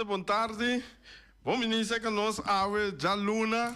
Oyente, bon tardi. Bon bini serka nos awe djaluna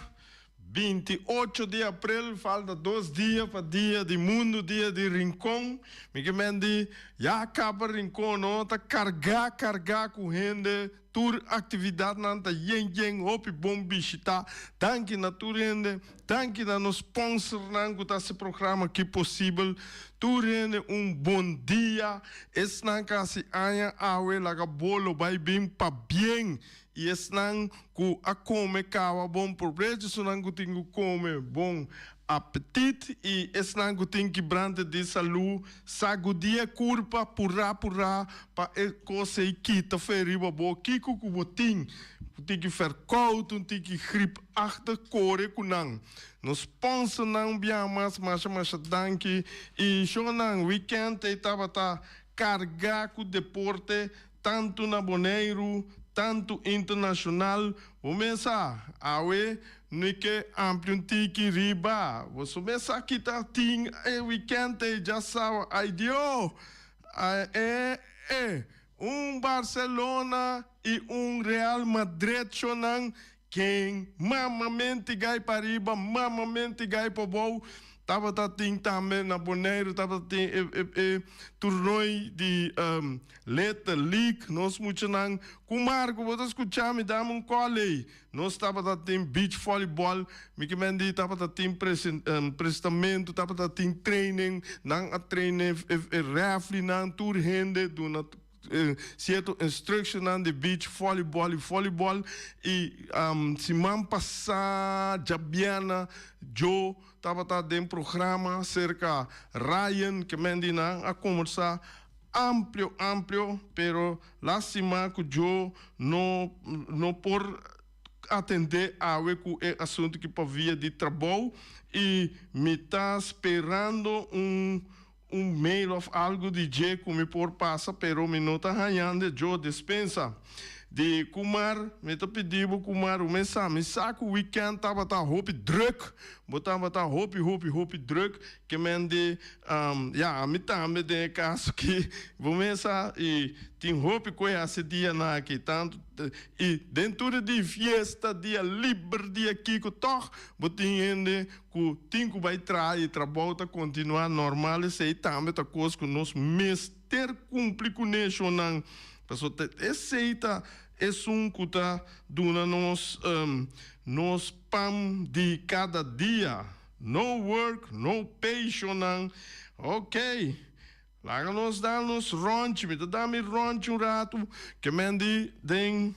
28 di aprel, falta 2 dia pa Dia di Mundu, Dia di Rincon. Mi ke men di ya kaba Rincon no, ta kargá kargá ku hende, tur aktividatnan ta yen yen, hopi bon bishitá. Danki na tur hende, danki na nos sponsornan ku ta hasi programa aki posibel. Tur hende un bon dia. Esnan ku a hasi aña awe laga bolo bai bin pabien. I esnan ku a kome kawa bon probecho, esunnan ku tin ku kome bon apetit, i esnan ku tin kibrante di salú, sagudí e kurpa purá purá pa e kos ei kita fe riba bo. Kiko ku bo tin? Un tiki fèrkout, un tiki gripachtig, kore ku nan. Nos sponsornan un biaha mas, masha masha danki. I shownan, wikènt ei tabata kargá ku deporte. Tantu na Boneiru, tantu internashonal, bo mes sa, awe no ke amplia un tiki riba. Boso mes sa ki ta tin e wikènt ei djasawa. Ai Dio! Ai e e! Un Barcelona i un Real Madrid shonan Ken mamamente gai pariba, mamamente gai pabou. Tabata tin tambe na Boneiru tabata tin e e e toernooi di Little League. Nos muchanan ku Marco bo ta skucha mi dame un call ei. Nos tabata tin beach volleyball. Mi ke men di tabata tin presen prestamentu, tabata tin training. Nan a train e e refrinan tur hende duna. Cierto instructionnan di beach volleyball y volleyball y siman pasa djabièrnè Joe tabata den programa cerca Ryan ke men di nan a combersa amplio amplio pero lastima cu Joe no no por atende awe cu e asunto ki pa via di trabou y mi ta sperando un un mail of algo di dje cu mi por pasa pero mi no ta hañando Joe despensa di Kumar mi ta pidi bo Kumar un mesa mi sa cu weekend tabata hopi druk bo tabata hopi hopi hopi druk ke men di ya ami tambe den e caso aki bo mesa y tin hopi cu e haci dianan aki tanto y den tur e di fiesta dia liber dia kico toch bo tin hende Ku tin ku bai traha i trabou ta kontinuá normal esei tambe ta kos ku nos mester kumpli kuné shonnan pasobra ta esei ta esun ku ta duna nos nos pan di kada dia. No work no pay shonnan ok laga nos dal nos rònchi mi ta da mi rònchi un ratu ke men di den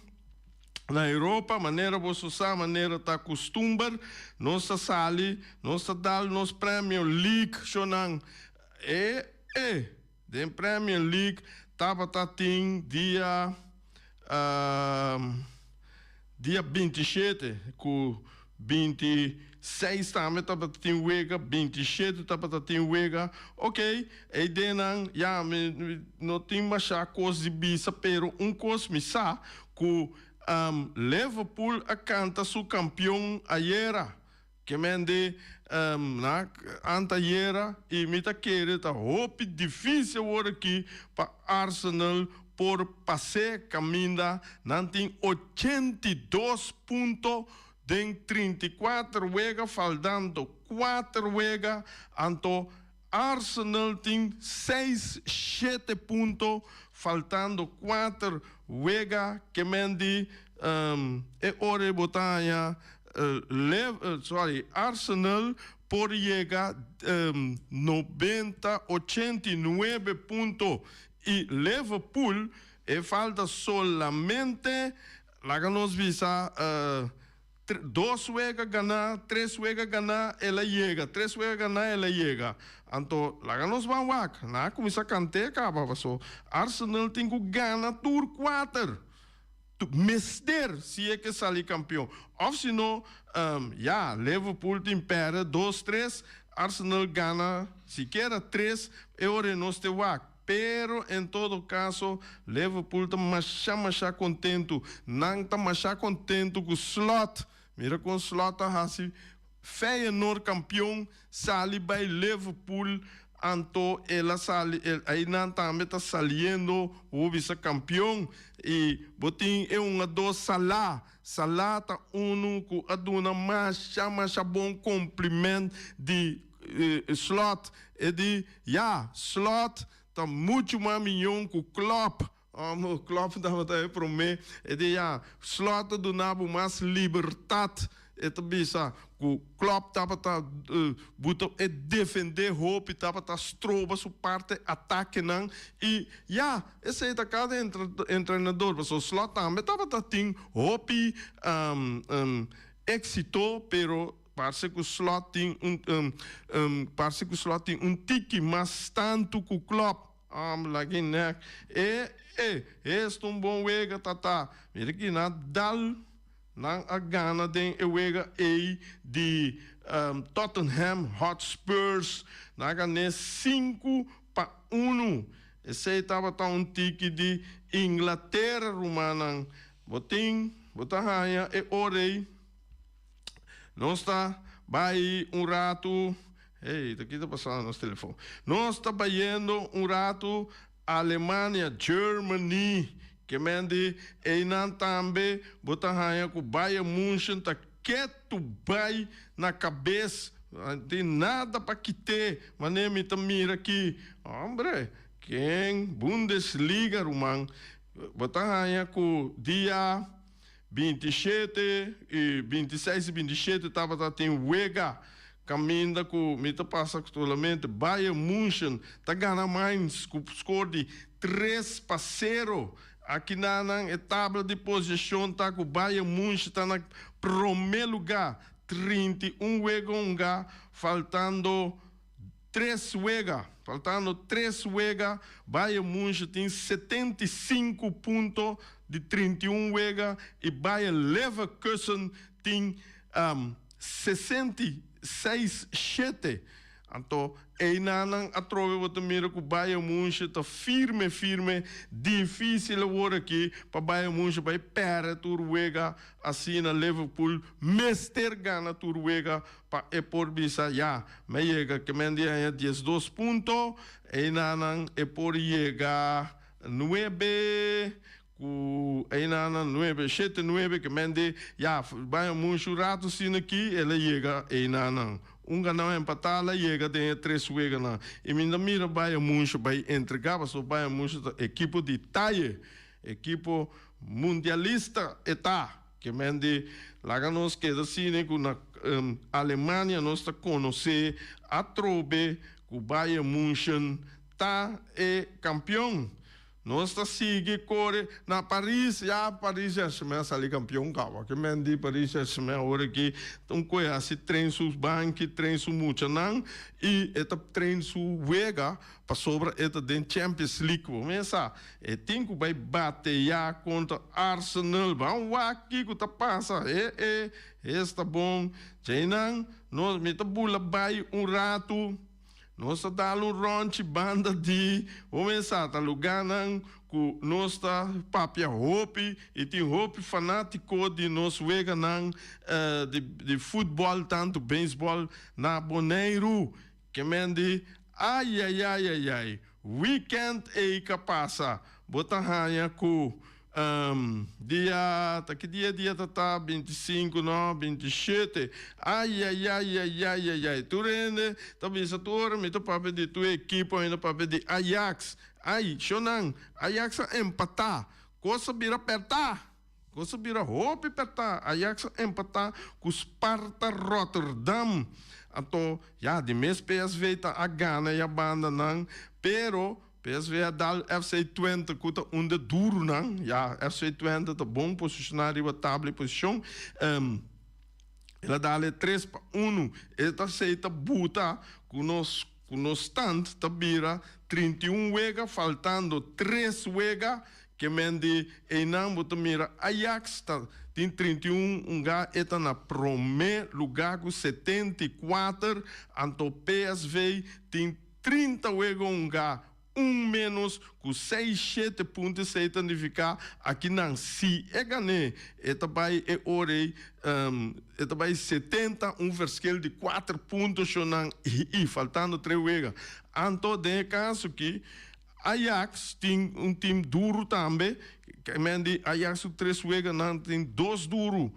Na Europa, manera boso sa, manera ta kustumber, nos ta sali, nos ta dal nos Premier League shonan. E, e, den Premier League tabata tin dia, dia 27 ku 26 tambe tabata tin wega, 27 tabata tin wega. Ok, e ideanan, ya, mi, mi no tin masha kos di bisa, pero un kos mi sa, Ku Liverpool a kanta su kampion ayera. Ke men di na antayera i mi ta kere ta hopi difísil awor aki pa Arsenal por pas'é kaminda nan tin 82 punto den 34 wega faldando kuater wega anto Arsenal tin seis shete punto faltando kuater wega ke men di e ora ei bo ta haña sorry Arsenal por yega 90 89 punto i Liverpool e falta solamente laga nos bisa Dos wega ganá, tres wega ganá, el a yega, tres wega ganá, el a yega. Anto, laga nos ban wak. Nan a kuminsá kant'é kaba, paso Arsenal tin ku gana tur kuater. Mester si e ke sali kampion. Òf si no, ya, Liverpool tin pèrdè dos, tres, Arsenal gana sikiera tres, e ora ei nos te wak. Pero en todo caso Liverpool ta masha masha contento. Nan ta masha contento cu Slot. Mira con Slot a haci Feyenoord campeon, sali bay Liverpool. Anto el a sali, el, einan tambe ta saliendo bo bisa kampion. I bo tin e hungadó Salah. Salah ta unu ku a duna masha masha bon kompliment di Slot. E di, Ya, Slot ta muchu mas miyon ku Klopp. Amo Klopp tabata e promé. E di, Ya, Slot ta duna bo mas libertat. E ta bisa ku Klopp tabata buta e defendé hopi, tabata stroba su parte atakenan. I ya, esei ta kada entrenador, pasobra Slot tambe tabata tin hopi éksito, pero parse ku Slot tin un parse ku Slot tin un tiki mas tantu ku Klopp. Lagin nek e e esta un bon wega tata. Mira ki na dal. Nan a gana den e wega ei di Tottenham Hotspurs. Nan a gan'é 5-1. Esei tabata un tiki di Inglatera, rumannan. Bo tin, bo ta haña e ora ei. Nos ta bai un ratu. Hey, ta ki ta pasando na nos telefon? Nos ta bayendo un ratu Alemania, Germany, ke men di einan tambe bo ta haña ku Bayern Munchen ta ketu bai na kabes, no tin nada pa kit'é, manera mi ta mira aki. Hombre, ken Bundesliga ruman, bo ta haña ku dia 27 i 26 i 27 tabata tin wega kaminda ku mi ta pasa aktualmente Bayern Munchen ta gana Mainz ku skor di 3-0. Akinanan e tabla di posishon ta ku Bayern Munchen ta na promé lugá, 31 wega hungá faltando tres wega. Faltando tres wega, Bayern Munchen tin 75 punto di 31 wega i Bayer Leverkusen tin 66 shete. Anto einanan atrobe bo ta mira ku Bayern Munchen ta firme firme. Difísil awor aki pa Bayern Munchen bai pèrdè tur wega asina. Liverpool mester gana tur wega pa e por bisa ya mi a yega ke men di haña 12 punto. Einanan e por yega nuebe ku einanan nuebe shete nuebe ke men di ya Bayern Munchen un ratu asina aki el a yega einanan. Un ganau empatá el a yega den e tres weganan. I mi ta mira Bayern Munchen bai entregá pasobra Bayern Munchen ta ekipo di taye, ekipo mundialista e ta. Ke men di laga nos keda asina ku na Alemania nos ta konosé atrobe ku Bayern Munchen ta e kampion. Nos ta sigui kore na Paris, ya Paris Saint-Germain a sali kampion kaba. Ke men di Paris Saint-Germain awor aki ta un koe hasi train su banki, train su muchanan i e ta train su wega pasobra e ta den Champions League. Bo mes sa e tin ku bai bateya kontra Arsenal. Ban wak kiko ta pasa. E e esta bon. Djeinan nos mi ta bula bai un ratu. Nos ta dal un ròntji banda di Homensá, ta lugánan ku nos ta papia hopi i tin hopi fanátiko di nos weganan di futbòl tantu beisbòl na Boneiru. Ke men di, Aiaiaiaiai, wikènt ei ka pasa, bo ta haña ku Dia ta ki dia dia ta ta 25 no 27 Ayayayayayayay tur hende ta bisa tur ora mi ta papia di tur ekipo mi ta papia di Ajax ay shonan Ajax a empata kos a bira perta kos a bira hopi perta Ajax a empata ku Sparta Rotterdam anto ya di mes PSV ta a gana ya banda nan pero. PSV a dal FC Twente ku ta un de durunan. Ya, FC Twente ta bon posishoná riba tabla di posishon. El a dal e 3-1. E ta sei ta buta ku nos ku nos stand ta bira 31 wega faltando tres wega. Ke men di einan bo ta mira Ajax ta tin 31 hunga e ta na promé lugá ku 74 anto PSV tin 30 wega hunga. Un ménos ku seis shete punto esei ta nifiká aki nan si e gané e ta bai e ora ei e ta bai 70 un verschil di kuater punto shonan i faltando tres wega. Anto den e kaso aki Ajax tin un tim duru tambe ke men di Ajax su tres weganan tin dos duru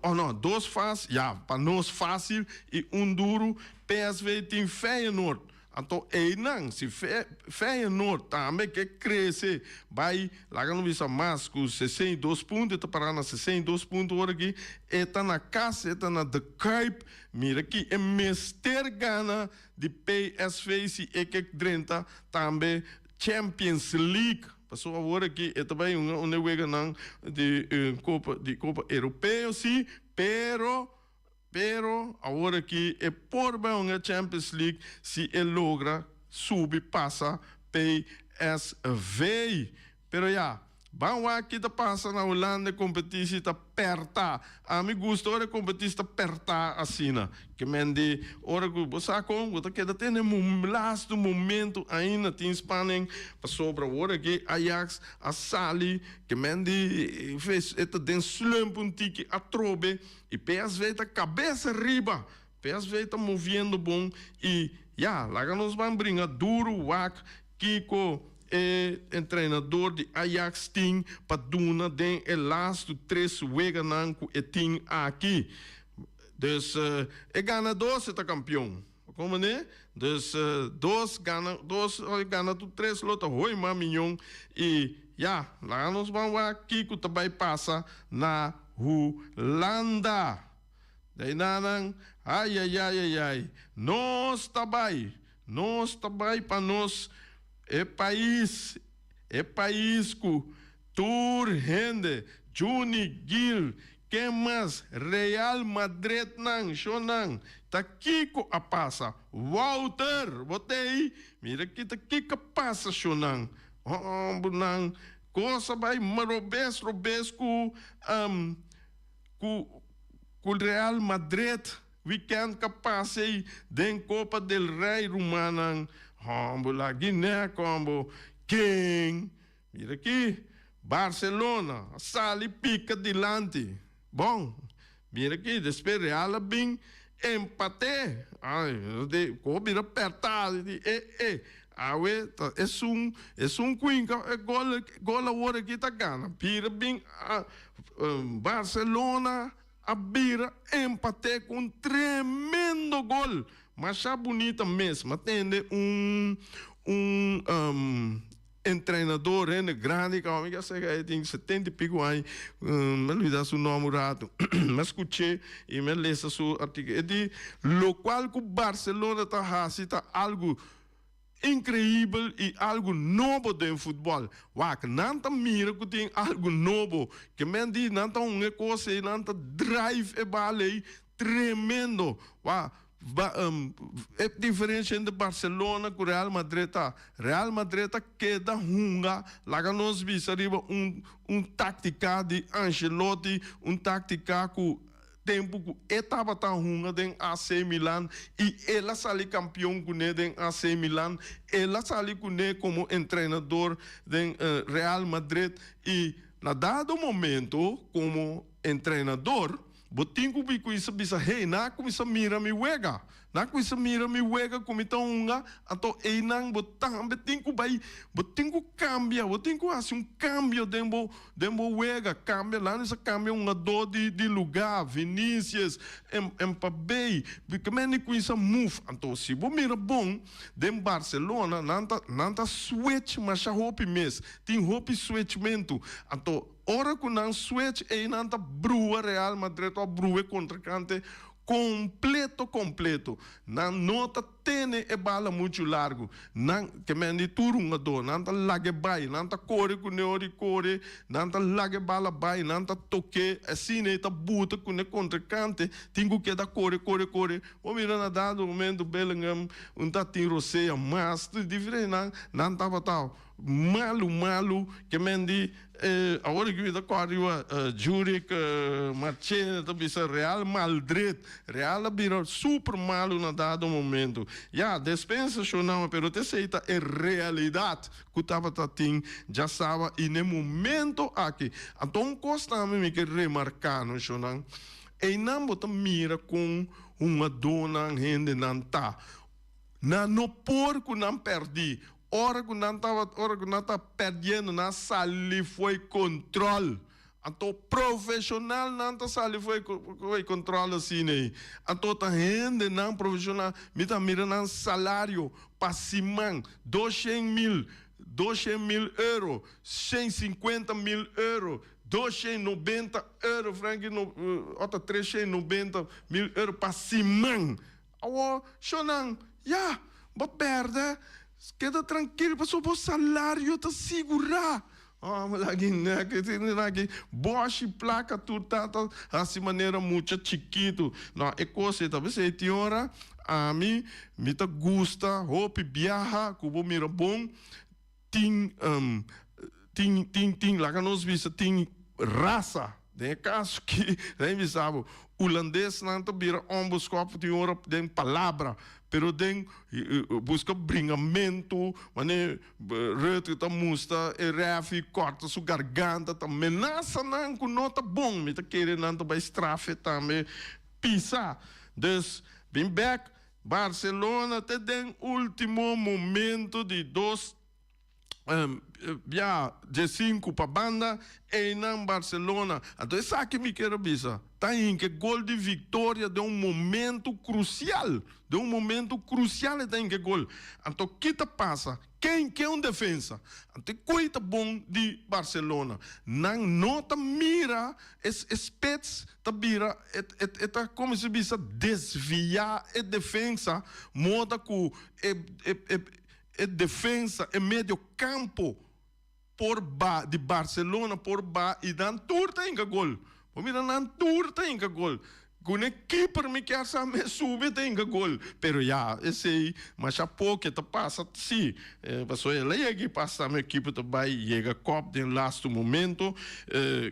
oh no dos fásil ya pa nos fásil i un duru PSV tin Feyenoord. Anto einan, si Feyenoord tambe ke krese bai, laga no bisa mas ku 62 punto, e ta pará na 62 punto ora aki, e ta na kas, e ta na De Kuip, mira ki e mester gana di PSV si e ke drenta tambe Champions League, pasobra awor aki e ta bai hunga un e weganan di kopa di kopa Europeo si, pero. Pero awor aki e por bai hunga Champions League si e logra subi pasa PSV. Pero ya, ban wak ki ta pasa na Hulanda e competitie ta perta. Ami gusta ora e competitie ta perta asina. Ke men di ora ku bo sa kon bo ta keda tene laatste momento ainda tin spanning pasobra awor aki Ajax a sali ke men di e ta den slump un tiki atrobe. Y PSV ta cabeza riba. PSV ta moviendo bon y ya, laga nos ban bringa duro wak kico e entrenador di Ajax tin pa duna den e laatste tres weganan cu e tin aki. Dus e ganador si ta campeon. Como ne? Dus dos gana dos gana tur tres lo ta hoy mas miyon y ya, laga nos ban wak kico ta bay pasa na Hulanda. Deinanan, ayayayayay, nos ta bay, nos ta bay pa nos e pais, e pais cu tur hende, Juni, Gil, ken mas, Real Madridnan, shonan, ta kico a pasa? Wouter, bo t'ey? Mira ki ta kico a pasa, shonan. Hombernan, Cos a bay robes robes cu cu Real Madrid weekend ca pasa ey den Copa del Rey rumannan. Hombo la Guinea combo ken mira aki Barcelona a sali pica dilanti bon mira aki despues Real a bin empate ay di cu bira perta di e e Awe ta esun esun cuinca e gol gol awor aki ta gana bira bin Barcelona a bira empate cu un tremendo gol masha bunita mes ma tende un un entrenador hende grandi caba mi ke sega e tin 70 y pico aña mi a olbida su nomber un rato mi a scuche y mi a lesa su articulo e di locual cu Barcelona ta haci ta algo Increibel y algo nobo den futbol. Wak, nan ta mira cu tin algo nobo. Ke men di nan ta hunga e cos ey, nan ta drive e bal ey tremendo. Wak, ba, e diferencia entre Barcelona cu Real Madrid ta, Real Madrid ta keda hunga, laga nos bisa riba un, un tactica di Ancelotti, un tactica cu Tempu ku e tabata hunga den AC Milan i el a sali kampion kuné den AC Milan, el a sali kuné komo entrenador den Real Madrid i na dado momento komo entrenador bo tin ku kuminsa bisa hey nan a kuminsa mira mi wega, nan a kuminsa mira mi wega ku mi ta hunga anto einan bo tambe tin ku bai bo tin ku kambia bo tin ku hasi un kambio den bo Den bo wega, kambia lan esa kambia hungadó di di lugá, Vinicius, Mbappé, ke mende kuinsa move. Anto si bo mira bon, den Barcelona nan ta nan ta switch masha hopi mes, tin hopi switchmentu. Anto ora ku nan switch ei nan ta brua Real Madrid òf brua e kontrinkante kompleto kompleto. Nan no ta tene e bala muchu largu. Nan, ke men di tur hungadó, nan ta laga e bai, nan ta kore ku ne ora i kore, nan ta laga e bala bai, nan ta tok'é, asina e ta buta ku ne kontrinkante tin ku keda kore, kore, kore. Bo mira na dado momento Bellingham un ta tin rosea mas, tur diferente nan, nan tabata malu, malu, ke men di awor aki mi ta kòrda riba Jurick Marchena ta bisa Real Maldrid, Real a bira super malu na dado momento. Ya, despensa shonama, pero t'esei ta e realidat ku tabata tin djasaba i n'e momento aki. Anto un kos tambe mi ke remarká no shonnan, einan bo ta mira kon hungadónan, hendenan ta. Nan no por ku nan pèrdí. Ora ku nan tabata, ora ku nan ta pèrdiendo nan a sali fo'i kontròl. Anto profesionalnan ta sali fo'i fo'i control asina ei. Anto ta hendenan profesional, mi ta mira nan salario pa siman, 200.000, 200.000 euro, 150.000 euro, 290 euro, Frankie no, ota 390.000 euro pa siman. Awor, shonnan, ya, bo pèrdè, keda trankil pasobra bo salario ta sigurá. Hòmber lagi nèk e tin aki bòshi plaka tur tata hasi manera mucha chikitu. No, e kos ei ta p'esei tin ora ami mi ta gusta hopi biaha ku bo mira bon tin tin tin tin laga nos bisa tin rasa. Den e kaso aki nan bisa bo hulandesnan ta bira ònbeskòp tin ora den palabra pero den buska bringamentu manera Rutte ta musta e rèfi kòrta su garganta ta menasa nan ku no ta bon mi ta kere nan ta bai strafe tambe pisa dus bin bèk Barcelona te den ultimo momento di dos bia diesinku pa banda einan Barcelona anto esaki mi kier a bisa ta hinka e gol di viktoria den un momento krusial den un momento krusial e ta hinka e gol anto ki ta pasa ken ke un defensa anto e koe ta bon di Barcelona nan no ta mira e spits ta bira e ta komo si bisa desvia e defensa moda ku e E defensa, e medio campo por ba di Barcelona por ba y nan tur ta hinca gol. Bo mira nan tur ta hinca gol. Cu ne keeper mi kier sa me subi ta hinca gol. Pero ya, esey masha poke ta pasa si. Pasobra el a yega y pasa mi ekipo ta bay yega kop den lasto momento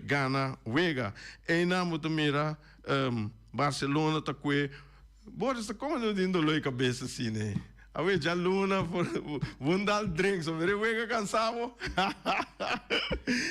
gana wega. Eynan bo ta mira Barcelona ta cue. Boris ta como no tin dolor di cabeza asina eh. Awe djaluna por bon dal drink so mira e wega cansa bo.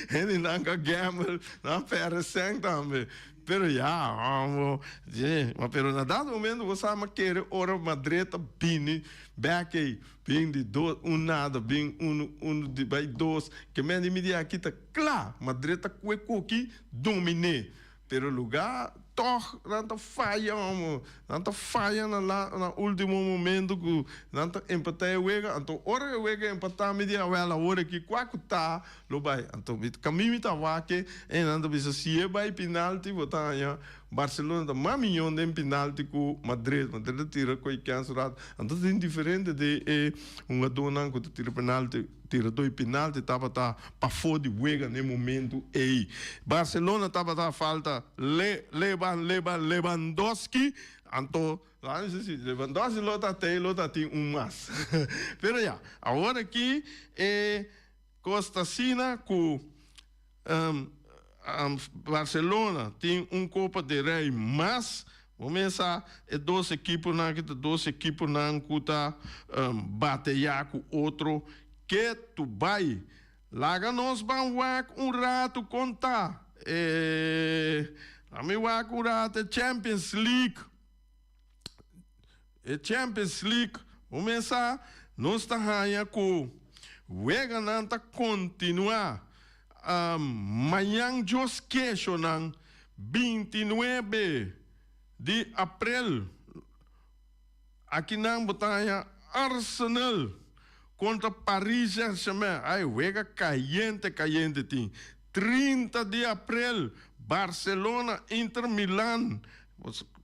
Hendenan ka gamble nan perde cen tambe. Pero ya homo ye ma pero na dado momento bo sa ma kere ora Madrid ta bini bek ey bin di dos un nada bin uno uno di bay dos ke men di mi di aki ta cla Madrid ta cue cuki domine. Pero lugar toch nan ta faya homo. Nan ta faya na la na ultimo momento cu nan ta empata e wega. Anto ora e wega empata mi di awel awor aki cua cu ta lo bay. Anto mi cami mi ta wak e nan ta bisa si e bay pinalti bo ta haña Barcelona ta mas miyon den pinalti cu Madrid. Madrid ta tira cu e kens un rato. Anto tin diferente di e hungadornan cu ta tira penalti. Tiradó di penalti tabata pafó di wega n'e momentu ei. Barcelona tabata falta Le Levan Levan Lewandowski, anto laga mi si Lewandowski lo ta tei lo ta tin un mas. Pero ya, awor aki e kos ta asina ku Barcelona tin un Copa del Rey mas. Bo mesa e dos ekiponan aki ta dos ekiponan ku ta bateyá ku otro ketu bai. Laga nos ban wak un ratu kon ta e Lami wak un ratu e Champions League. E Champions League, bo mesa nos ta haña ku weganan ta kontinuá mañan djos keshonan 29 di aprel. Akinan bo ta haña Arsenal kontra Paris Saint-Germain. Ai, wega kayente kayente tin. 30 di aprel, Barcelona Inter Milan.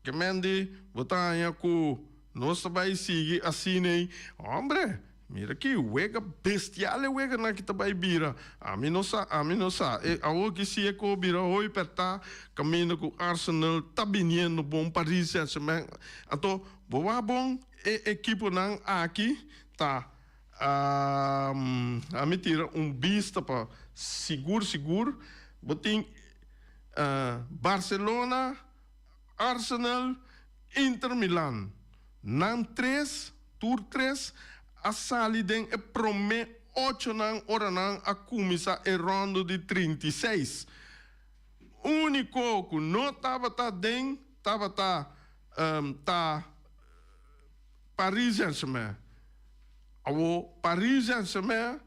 Ke men di bo ta haña ku nos ta bai sigui asina ei? Hombre, mira ki wega bestial e weganan aki ta bai bira. Ami no sa, ami no sa. E awor ki si e ko bira hoy pertá kaminda ku Arsenal ta biniendo bon, Paris Saint-Germain. Anto, bo wak bon e ekiponan aki ta ami tira un bista pa sigur sigur bo tin Barcelona, Arsenal, Inter Milan. Nan tres Tur tres a sali den e promé ochonan ora nan a kuminsá e ròndu di 36. Úniko ku no tabata den tabata ta Paris Saint-Germain. Awor Paris Saint-Germain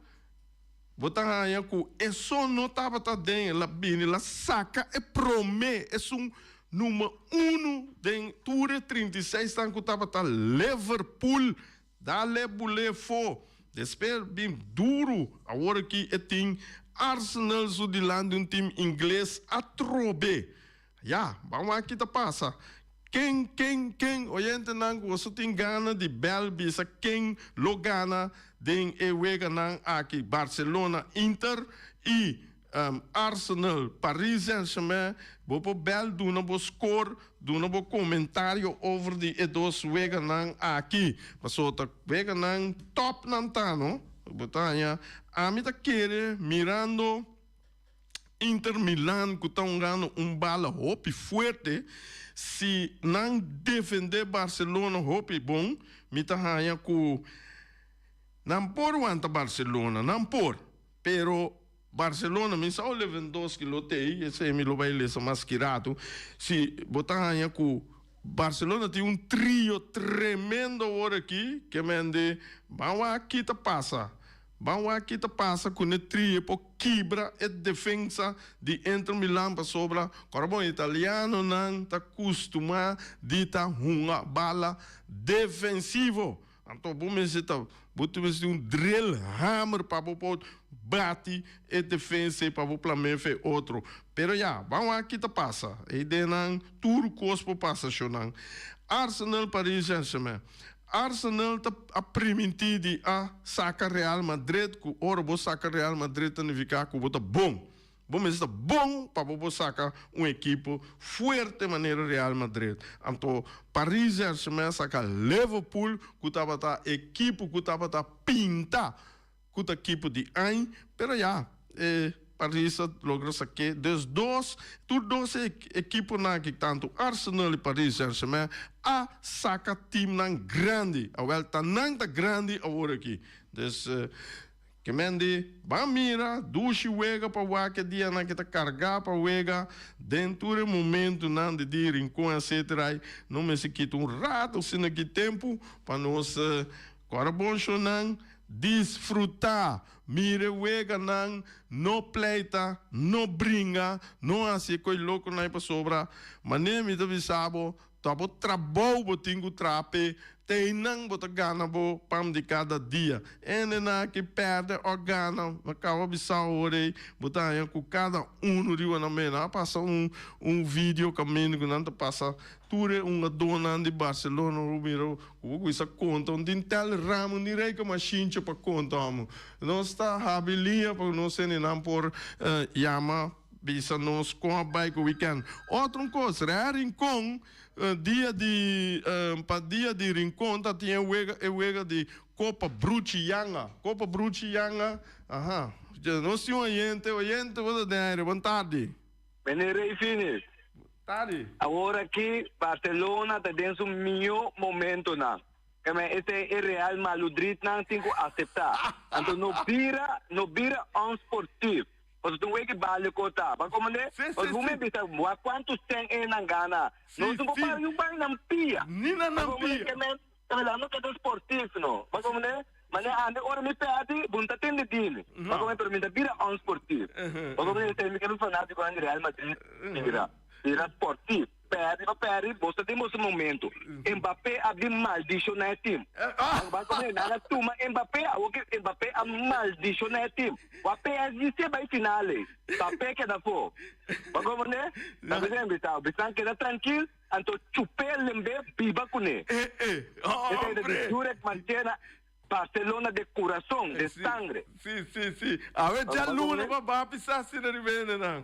bo ta haña ku eso no tabata den, el a bini el a saka e promé esun Number uno den tur e 36 nan ku tabata Liverpool. Dale bule fo. Despues bin duru. Awor aki e tin Arsenal su dilanti un team ingles atrobe. Ya, ban wak ki ta pasa. Ken, ken, ken, oyentenan ku boso tin gana di bel bisa ken lo gana den e weganan aki, Barcelona, Inter i Arsenal, Paris Saint-Germain, bo por bel duna bo score, duna bo comentario over di e dos weganan aki. Pasobra ta weganan top nan ta, no? Bo ta haña, ami ta kere mirando Inter Milan cu ta hungando un bala hopi fuerte, si nan defende Barcelona hopi bon, mi ta haña cu nan por wanta Barcelona, nan por. Pero Barcelona, mi sa Lewandowski lo t'ei, esei mi lo bai lesa mas ki ratu, si bo ta haña ku Barcelona tin un trio tremendo awor aki, ke mende ban wak ki ta pasa, ban wak ki ta pasa ku ne trio por kibra e defensa di Inter Milan pasobra kòrda bon italianonan ta kustumá di ta hunga bala defensivo. Anto bo mester ta, bo ta mester tin un drill hammer pa bo por bati e defensa ei pa bo plam'é fe otro. Pero ya, ban wak ki ta pasa. Ei den nan tur kos por pasa shownan. Arsenal Paris Saint-Germain. Arsenal ta a primintí di a saka Real Madrid ku ora bo saka Real Madrid ta nifiká ku bo ta bon. Bo mester ta bon pa bo por saca un ekipo fuerte manera Real Madrid. Anto Paris Saint-Germain saca Liverpool cu tabata ekipo cu tabata pinta cu ta ekipo di añ, pero ya e Paris a logra saque. Dus dos, tur dos e ekiponan aki, tanto Arsenal y Paris Saint-Germain a saca teamnan grandi. Awel ta nan ta grandi awor aki. Dus. Ke men di, Ban mira, dushi wega pa wak e dianan ke ta kargá pa wega, den tur e momentunan di di Rincon etcetera i no mester kita un rato asina ki tempu pa nos kòrda bon shownan, disfrutá, mira e weganan, no pleita, no bringa, no hasi e koi lokonan ei pasobra manera mi ta bisa bo, Ta bo trabou bo tin ku traha p'e, te einan bo ta gana bo pan di kada dia. Hendenan aki pèrdè òf gana, mi a kaba bisa awor ei, bo ta haña ku kada unu riba nan mei. Nan a pasa un un video kaminda ku nan ta pasa tur e hungadónan di Barcelona, bo mira ku bo kuminsá konta, un tin tel ramo, un tin rei mashinchi pa konta amo. Nos ta habri liña pa nos hendenan por yama. Bisa nos kon a bai ku weekend. Otro un kos, Rea Rincon dia di pa dia di Rincon ta tin e wega e wega di Copa Bruchi Yanga. Copa Bruchi Yanga, aha. Nos tin un oyente, oyente bo ta den aire, bon tardi. Meneer Rey Finis. Tardi. Awor aki Barcelona ta den su mihó momentonan. Keme esei e Real Maludridnan tin ku aseptá. Anto no bira no bira onsportief. Pasobra tin weki balde ko ta. Bo a komprende? Sí, sí, Pasobra bo sí. me bisa, wak kuantu sèn e nan gana. Sí, Nos no por sí. paga ni un pan nan pia. Ni na Bo a nan komprende? pia. Ke men, ke men no ke ta sportief no. Bo a komprende? Mane ande ora mi pèdi, bo no ta tende di mi. Bo a No. komprende? Pero mi ta bira onsportief. Bo a komprende? Esei mi ke los fanátikonan di Real Madrid bira. Bira sportief. Pèri pa pèri, bo ta den boso momento. Mbappé a bin maldishoná e tim. Ban komprende, nan a tuma Mbappé, awor ke Mbappé a maldishoná e tim. Wak PSG si a bai final ei, Mbappé keda afó. Bo a komprende? Ta bisa en bisa, bisan keda trankil, anto chup'é lemb'é, biba kuné. Esei ta di Jurek Marchena, Barcelona de kurason, de sangre. Si, si, si. Awe djaluna pa bapisa asina riba hendenan.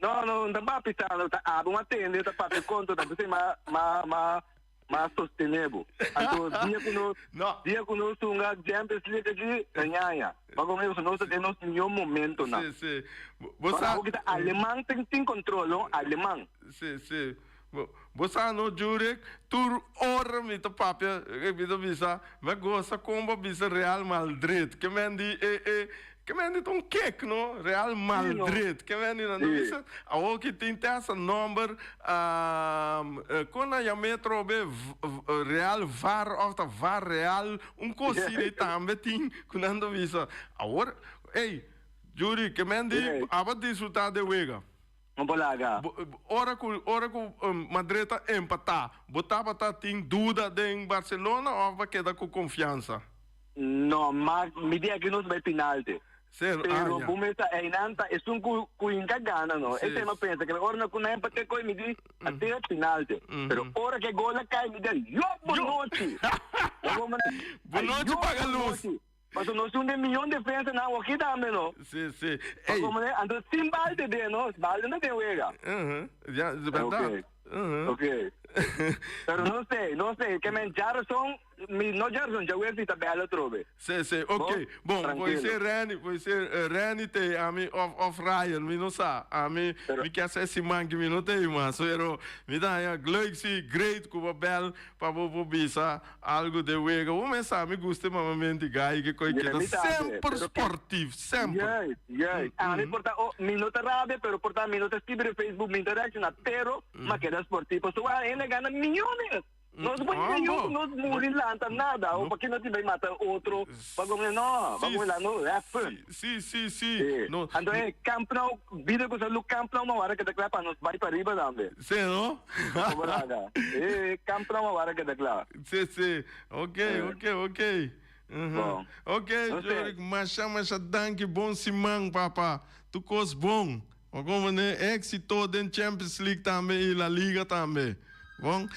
No, no, no ta bapisa, no ta abo un atende, ta papia konto, ta p'esei ma, ma, ma, ma sostene bo. Anto dia ku nos, No. dia ku nos hunga Champions League aki, ta ñaña. Pa komo nos ta den nos mihó momentonan. Si, si. Bo, bo Ora sa. abo kita aleman tin, tin kontrol, no, aleman. Si, si. Bo, Bo sa no Jurek, tur ora mi ta papia, mi ta bisa, mi a gosa kon bo a bisa Real Maldrid. Ke men di e e ke men di ta un kek no, Real Maldrid. Ke men di nan ta bisa awor ki tin tesa nomber kon nan yam'é atrobe Real Var of ta Var Real, un kos asina tambe tin ku nan ta bisa. Awor, ey, Jurek, ke men di abo a disfruta de wega. No por laga. Ora ku ora ku Madrid ta empatá, bo tabata tin duda den Barcelona òf bo a keda ku konfiansa? No, ma mi di aki nos bai penalti. Ser, ah, Pero ya. bo mester einan ta esun ku ku hinka gana no. Sí. Esei mi a pensa ke ora ku nan empat'é koi mi di a tira penalti. Pero ora ke gol a kai mi di yo bonochi. Bonochi paga lus. Pasobra nos tin un den miyon defensanan awor tambe no. Sí, sí. Pa Ey. como ne, anto sin balde den no, balde no den wega. Ujú, ya, es verdad. Ok. Ujú. Ok. Pero no sé, no sé, ke men Jarson, mi no Jarson, Jaguar si ta bel atrobe. Sí, sí, ok. Bo? Bon, puede Tranquilo. ser Randy, puede ser eh, Randy te ami of, of Ryan, mi no sa. Ami, Pero- mi ke sa siman ki mi no te mas, pero mi ta haña leuk si, great ku bo bel pa bo por bisa Algo de wega. Bo mes sa mi gusta e mamamenti gai ke koi keda semper sportief, semper. Juist, juist. Ami por ta, oh, mi no ta rabia, pero por ta mi no ta scribi riba Facebook, mi no ta reacciona, pero m'a keda sportief. Pasobra wak hende gana millones. Nos por Ah, yega bo. nos muri lanta nada, o paki no tin bay mata otro, pa come, no, pa come la no, even. Si, si, si. Sí. No. Anto e Camp Nou, bida ku salú Camp Nou mawara keda kla pa nos bai pariba tambe. Sí, no? Como laga. Eh, Camp Nou mawara keda kla. Sí, sí. Ok, ok, ok. Bon. Ok, Jorik, masha, masha danki. Bon siman, papa. Tur kos bon. Bo komprende? Éxito den Champions League tambe i La Liga tambe. Bon.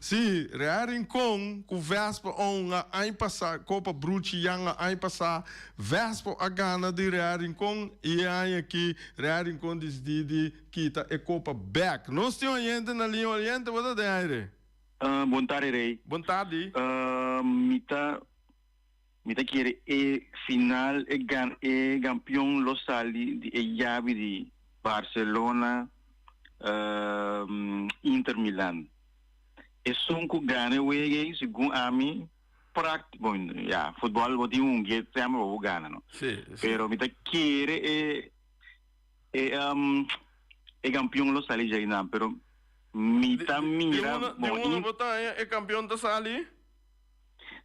Sí, Real Rincon ku Vespa on a aña pasá, Kopa Bruchi Jan a aña pasá, Vespa a gana di Real Rincon i e aña aki Real Rincon disidí di kita e kopa bèk. Nos tin oyente na liña, oyente bo ta den aire? Bon tardi Rey. Bon tardi. Mi ta mi ta kere e final e gan e gampion lo sali di e yabi di Barcelona Inter Milan. Esun ku gana e wega ei segun ami pract bon ya futbol bo tin un get semper bo por gana no. Sí, sí. Pero mi ta kere e e e kampion lo sali djainan pero mi ta Di mira unda di bon unda bo ta haña e kampion ta sali?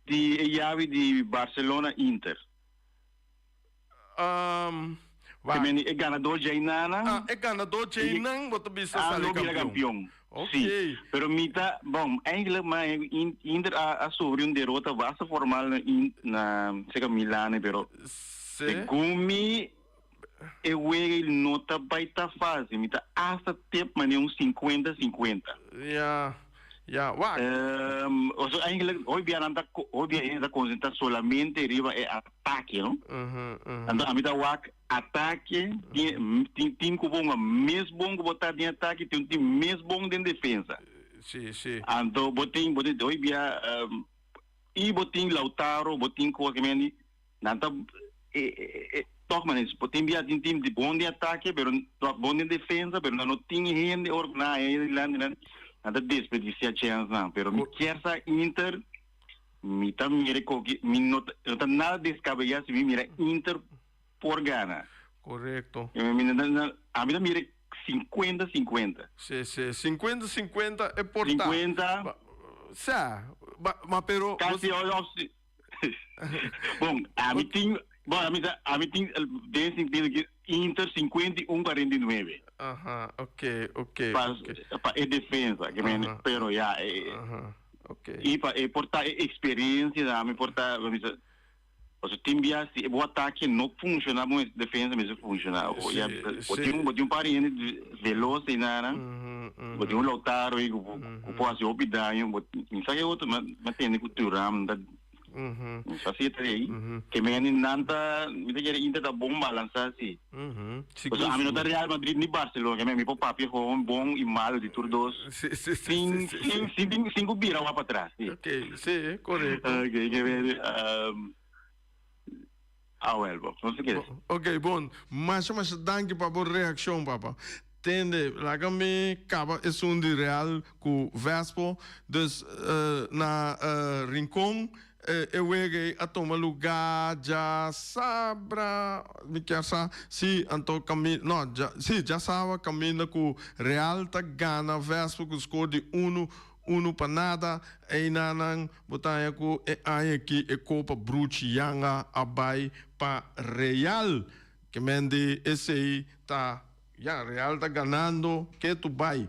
Di e yabi di Barcelona Inter. Wak. Te mende e ganador djainan. Ah, e ganador djainan bo ta bisa Ah, sali lo bira kampion. kampion. Ok. Sí. Pero mi ta, bon, eigenlijk ma Inter a, a sufri un derota basta formal na, in, na cerca Milan, pero Sí. segun mi e wega no ta bai ta fácil. Mi ta hasta tip mane un 50 50. Ja, ja, wak. O sea, eigenlijk hoy bia nan ta hoy bia hende ta concentra solamente riba e atake, no? Anto ami ta wak atake tin tin tin ku bon mes bon ku bo ta den atake tin tin mes bon den defensa. Sí, sí. Anto bo tin bo tin hoy bia i bo tin Lautaro, bo tin kos ki Nan ta tòg manera bo tin bia tin tim di bon den atake pero bon den defensa pero nan no tin hende ora ku nan haña hende dilanti nan nan ta desperdisiá chènsnan pero mi kier sa Inter mi ta mira koke mi no ta no ta nada deskabeyá si mi mira Inter por gana. Korekto. Ami ta mira 50 50. Sí, sí, 50 50 e por ta. 50. Sa, ma pero. Kasi òf Bon, ami tin, bon, ami sa, ami tin den sentido ki Inter 51 49. Aha, ok, ok. Pa, ok. pa e defensa, ke men, Aha. pero ya, e, Aha, ok. i pa e por ta e experiencia da ami por ta, mi sa, paso tin bia si bo atake no funciona, bo defensa mester funciona. O ya, Sí, bo sí. tin un, bo tin un par di hende veloz ei nan, Mhm, mhm. bo tin un Lautaro ei ku ku por hasi hopi daño, bo, mi sa ke otro, mi a tende ku Thuram ta Sa si ta ei. Ke men nan ta, mi ta kere Inter ta bon balansá si. Pasobra ami no ta Real Madrid ni Barcelona, ke men mi por papia gewoon bon i malo di tur dos. Sin, sin, sin tin, sin ku bira wak patras si. Ok, si, korekto. Ok, ke men, awel bo, nos ta kere. Ok, bon. Masha, masha danki pa bo reakshon, papa. Tende, laga mi kaba esun di Real ku Vespo. Dus na Rincon e wega ei a tuma lugá djasabra, mi kier sa, si, anto kami, no, dja, si, djasabra kaminda ku Real ta gana Vespo ku skor di unu, unu pa nada. Einanan bo ta haña ku e aña aki e Kopa Bruchi Yanga a bai pa Real. Ke men di esei ta ya Real ta ganando ketu bai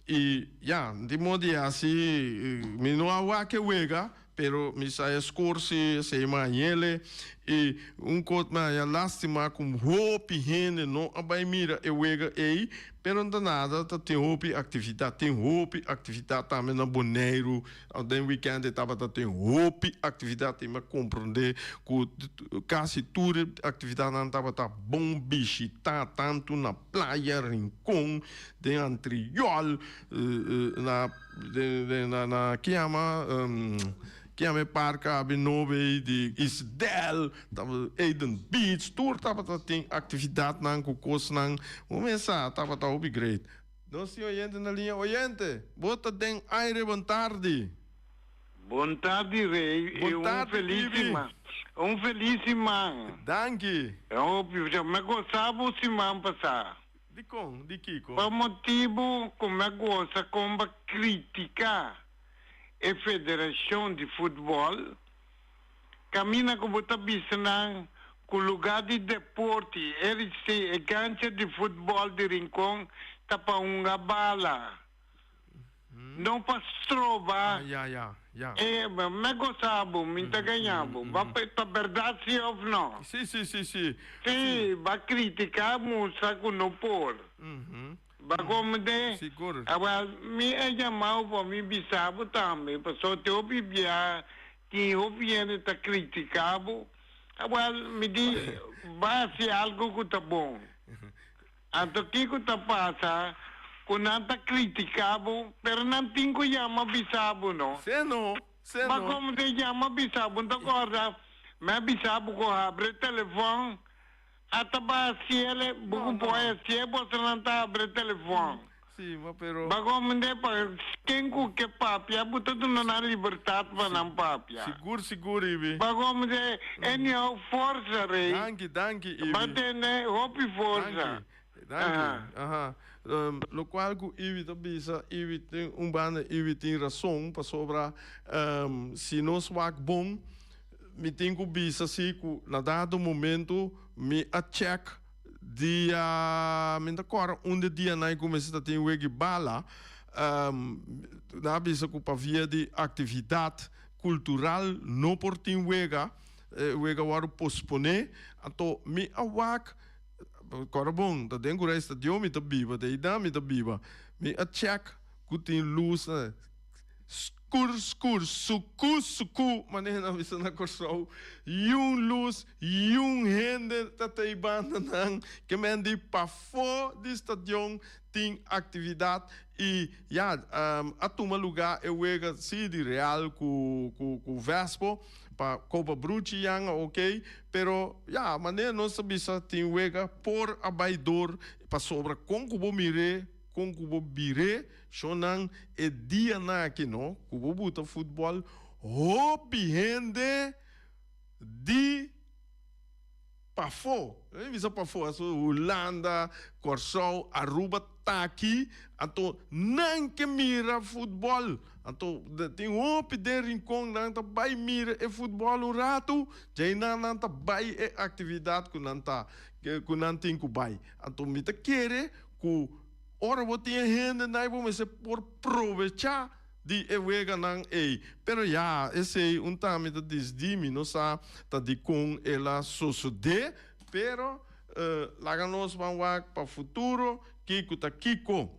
y ya di modi asi mi no a wak e wega pero mi sa e score si esei mi a yele y un cos mi a lastima cu hopi hende no a bai mira e wega ei pero no ta nada ta tin hopi actividad tin hopi actividad tambe na Boneiru Den weekend e tabata tin hopi actividad y mi a comprende cu casi tur e actividadnan tabata bon bishita tanto na playa, Rincon, den Antriol, na na ki yama ki yama e park abi nobo ey di Isdel, Eden Beach, tur tabata tin actividadnan cu cosnan, bo mesa tabata hopi great. Nos tin oyente na liña. Oyente, bo ta den aire bon tardi. Bon tardi Rey Bon y un tardi feliz Ibi. siman. Un feliz siman. Danki. Hopi mi a gosa bo siman pasa. Dikon? Di kiko? Pa motibu ku mi a gosa kon bo kritika e federashon di futbòl. Kaminda ku bo ta bisa nan ku lugá di deporte, RC, e kancha di futbòl di Rincon ta pa hunga bala, no pa stroba e Me gosa bo, mi ta gaña bo. Ba ta bèrdat si òf no? Sí, sí, sí, sí. Sí, ba kritiká mustra ku no por. Ba komende? Sigur. Awel, mi a yama bo pa mi bisa bo tambe, pasobra te hopi bia tin hopi hende ta critica bo. Awel, mi di, ba haci algo cu ta bon. Anto kico ta pasa cu nan ta critica bo, pero nan tin cu yama bisa bo, no? Se no, se Ba no. komende yama bisa bo, n'ta corda, mi a bisa bo cu habri e telefon. Ata ba haciele, bo cu por hacié, bosonan ta abre telefon. Sí, ma pero. Ba comende pa ken cu ke papia, bo ta duna nan libertad pa nan papia. Sigur, sigur, Ibi. Ba comende, anyhow, forza, Rey. Danki, danki, Ibi. Ba tene hopi forza. Danki, danki. Aha. Locual cu Ibi ta bisa, Ibi tin un banda, Ibi tin razon, pasobra si nos wak bon, Mi tin ku bisa si ku na dado momento mi a check dia, mi ta kòrda un di e dianan ku mester ta tin wegi bala, nan a bisa ku pa via di aktividat kultural no por tin wega, e wega wòrdu posponé, anto mi a wak, kòrda bon, ta den Kura Estadion mi ta biba, ta einan mi ta biba, mi a check ku tin lus na. Skur skur, suku suku, manera nan bisa na Kòrsou, yun lus, yun hende ta ta e bandanan ke men di pafó di stadion tin aktividat i ya a tuma lugá e wega si di Real ku ku Vespo pa Kopa Bruchi yan a oke pero ya manera nos ta bisa tin wega por a bai dor pasobra kon ku bo mir'é kon ku bo bir'é. Shonnan e dianan aki no ku bo buta futbòl hopi hende di pafó, mi bisa pafó aso Hulanda, Kòrsou, Aruba ta aki anto nan ke mira futbòl anto tin hopi den Rincon nan ta bai mira e futbòl un ratu djainan nan ta bai e aktividat ku nan ta ku nan tin ku bai anto mi ta kere ku Ora bo tin e hendenan bo mester por probecha di e weganan ei. Pero ya, esei un tambe ta disdi, mi no sa ta dikon el a sosode, pero laga nos ban wak pa futuro kiko ta kiko.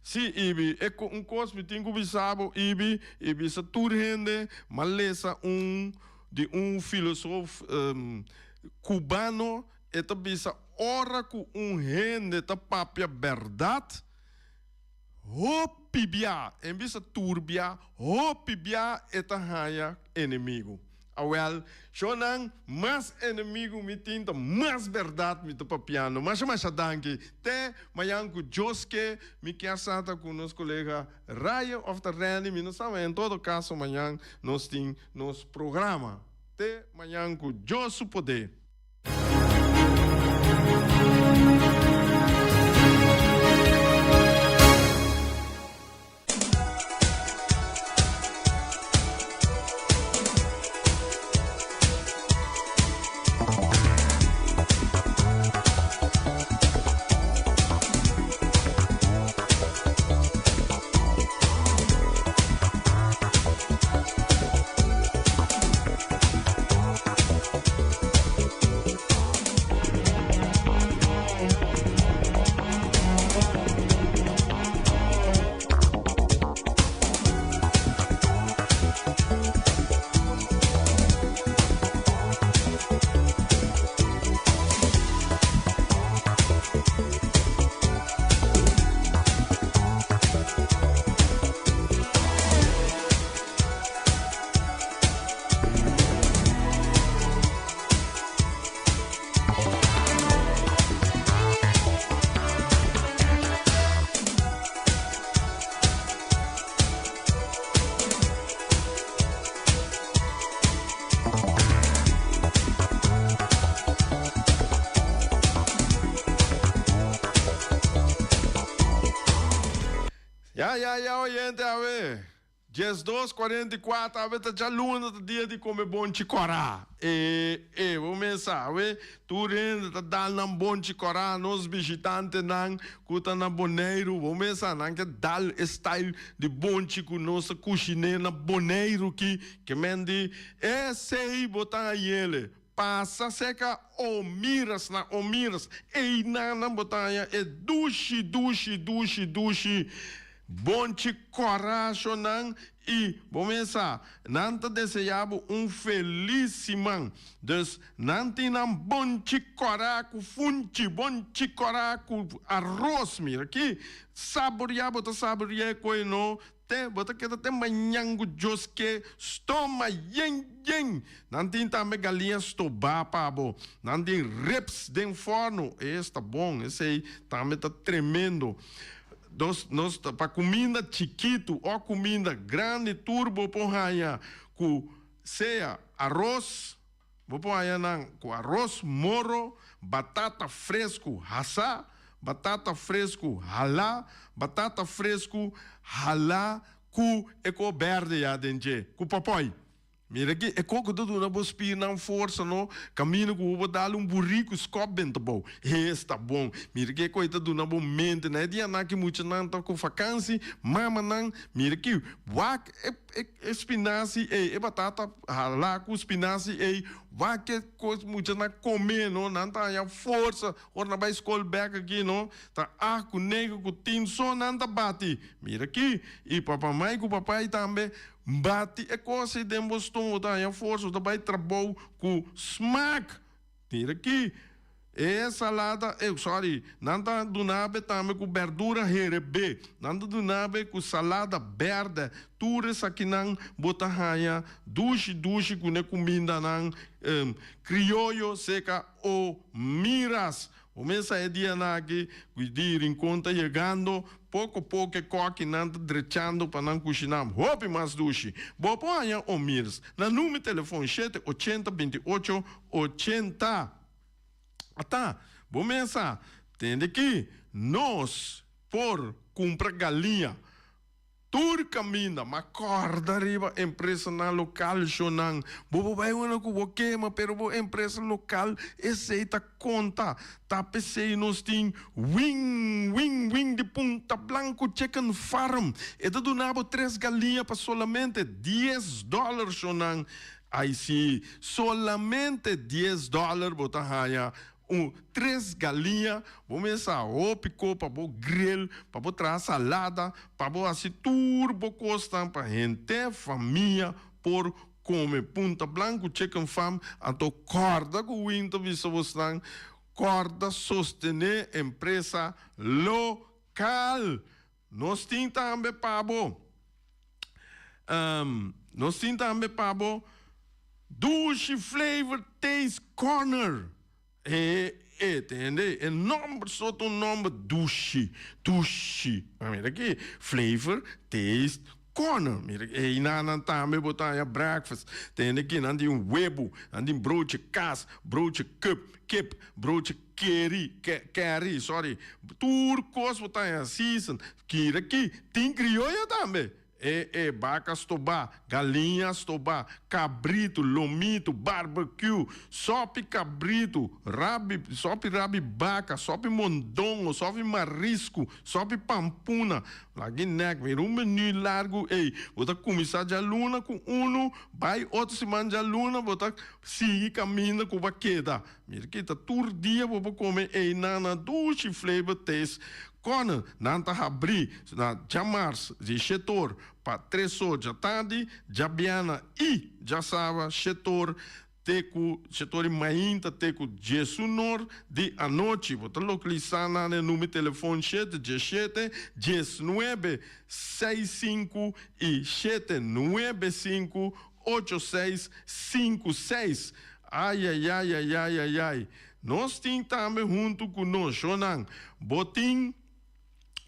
Si, Ibi, e un kos mi tin ku bisa bo, Ibi, i bisa tur hende, m'a lesa un di un filosof kubano. E ta bisa, Ora ku un hende ta papia bèrdat, hopi bia, en bisa tur bia, hopi bia e ta haña enemigu. Awel, shonnan, mas enemigu mi tin ta mas bèrdat mi ta papiando. Masha masha danki. Te mañan ku Dios ke, mi kier sa ta ku nos kolega Ryan òf ta Randy, mi no sa, ma en todo kaso mañan nos tin nos programa. Te mañan ku Dios su poder. Ya ya ya oyente awe 12:44 awe ta djaluna ta dia di come bonchi kora e e bo mes sa awe tur hende ta dal nan bonchi kora nos bishitantenan ku ta na Boneiru bo mes sa nan ke dal e style di bonchi ku nos ta kushiné na Boneiru ki ke men di esei bo ta hañele pasa seka Omiras na Omiras einan nan bo ta haña e dushi dushi dushi dushi bonchi kòrashonan i bo mes sa nan ta deseá bo un felis siman. Dus nan tin nan bonchi kòrá ku funchi, bonchi kòrá ku aros. Mira ki saboriá bo ta saboriá e koi no. Te bo ta keda te mañan ku Dios ke stoma yen yen. Nan tin tambe galiña stobá pa bo. Nan tin ribs den fòrnu. Esta bon, esei tambe ta tremendo. Nos, nos ta pa kuminda chikitu o kuminda grandi tur bo por haña ku sea aros, Bo por haña nan ku aros moro, batata fresku hasá, batata fresku halá, batata fresku halá ku e kor bèrdè ya den dje, ku pòpòi. Mira aki, e koko ta duna bo spirnan forsa no, kaminda ku bo por dal un buriku skòp den ta bou. Esta bon! Mira aki e koi ta duna bo mente. Na e dianan aki muchanan ta ku fakansi, mamanan, mira aki, wak e. E spinazi ei, e batata halá ku spinazi ei, wak e kos mucha nan kome no, nan ta haña forsa ora nan bai skol bèk aki no, ta ah ku nega ku tin so nan ta bati. Mira aki, i papamai ku papai tambe bati e kos ei den bo ston, bo ta haña forsa, bo ta bai trabou ku smak. Mira aki, e salada, eh, sorry, nan ta dunabe tambe ku berdura herebé, nan ta dunabe ku salada bèrdè, tur esakinan bo ta haña dushi dushi ku ne kumindanan krioyo seka o miras. Bo mesa e dianan aki ku di Rincon ta yegando, poko poko e kòkinan ta drechando pa nan kushiná hopi mas dushi. Bo por haña Omirs na number telefon shete ochenta binti ocho 80. Ata, bo mesa, tende ki nos por kumpra galiña tur kaminda, ma kòrda riba empresanan lokal shonnan. Bo por bai unda ku bo kema, pero bo empresa lokal esei ta konta. Ta p'esei nos tin Wing Wing Wing di Punta Blanco Chicken Farm. E ta duna bo tres galiña pa solamente dies dòler shonnan. Ai si, solamente dies dòler bo ta haña un tres galiña, bo mesa hopi ko pa bo grill, pa bo traha salada, pa bo hasi tur bo kosnan pa henter famia por kome. Punta Blanco Chicken Farm, anto kòrda ku Win ta bisa bosnan, kòrda sostené empresa lokal. Nos tin tambe pa bo, nos tin tambe pa bo. Dushi Flavor Taste Corner. E e tende e nomber so ta un nomber dushi, dushi. Ma mira aki, Flavor Taste Corner. Mira einan nan tambe bo ta haña breakfast. Tende aki nan tin webu, nan tin broodje kaas, broodje kup, kip, broodje keri, kerry, sorry. Tur kos bo ta haña season. Kira aki tin krioyo tambe. E e baka stobá, galiña stobá, kabritu, lomitu, barbecue, sòpi kabritu, rabi, sòpi rabi baka, sòpi mondongo, sòpi marisku, sòpi pampuna. Lagi nèk, mira un menú largu ei. Bo ta kuminsá djaluna ku unu, bai otro siman djaluna bo ta sigui kaminda ku bo a keda. Mira kita tur dia bo por kome einan na dushi flavor taste Corner, nan ta habrí na djamars di shetor pa tresor djatardi, djabièrnè i djasaba shetor te ku shetor di mainta te ku djesunor di anochi. Bo ta lokalisá nan na e number di telefon shete djeshete, djesnuebe, seis sinku i shete nuebe sinku, ocho seis sinku seis. Ayayayayayayay. Nos tin tambe huntu ku nos shownan. Bo tin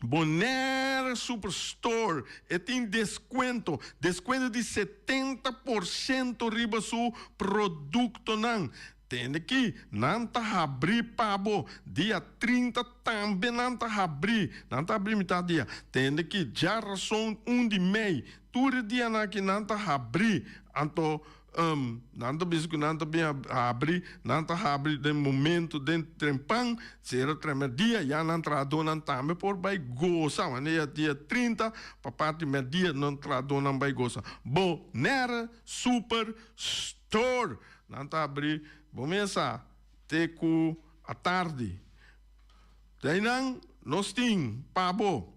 Bonaire Superstore e tin deskuento, deskuento di 70% riba su produktonan. Tende ki nan ta habrí pa bo dia 30 tambe nan ta habrí, nan ta habrí mitad dia. Tende ki djarason un di mei tur e dianan aki nan ta habrí. Anto Nan ta bisa ku nan ta bin habri, nan ta habri den momento den trempan, sera tremerdia, ya nan trahadónan tambe por bai gosa. Wanneer dia 30 pa parti merdia nan trahadónan bai gosa. Bonaire Super Store nan ta habri bo mesa te ku atardi. Dei nan nos tin pa bo.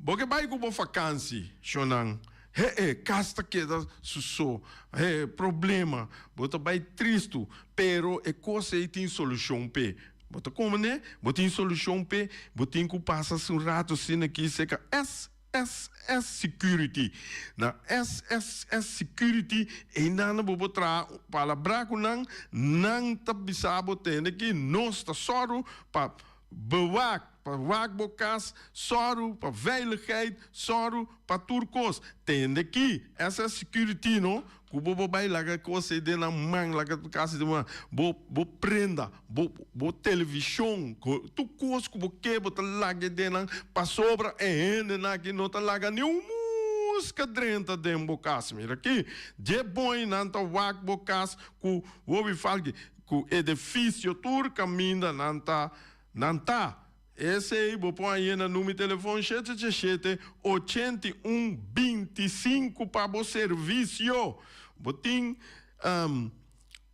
Bo ke bai ku bo fakansi, shonnan. He-e, kas ta keda su so. He, problema. Bo ta bai tristu. Pero e kos ei tin solushon p'e. Bo ta komprendé? Bo tin solushon p'e. Bo tin ku pasa un ratu asina aki serka SSS Security. Na SSS Security einan bo por traha palabrá ku nan. Nan ta bisa bo tende ki nos ta sòru pa Bewaak, pa wak bo kas, sòru pa veiligheid, sòru pa tur kos. Tende ki, SS Security no, ku bo bo bai laga kos ei den nan man, laga kas ei den man, bo bo prenda, bo bo televishon, tur kos ku bo ke bo ta laga ei den nan, pasobra e hendenan aki no ta laga ni un muska drenta den bo kas. Mira aki, dje boi nan ta wak bo kas ku hopi falki. Ku edifisio tur kaminda nan ta nan ta. Esei bo por hañ'é na number telefon shete shete 81 25 pa bo servisio. Bo tin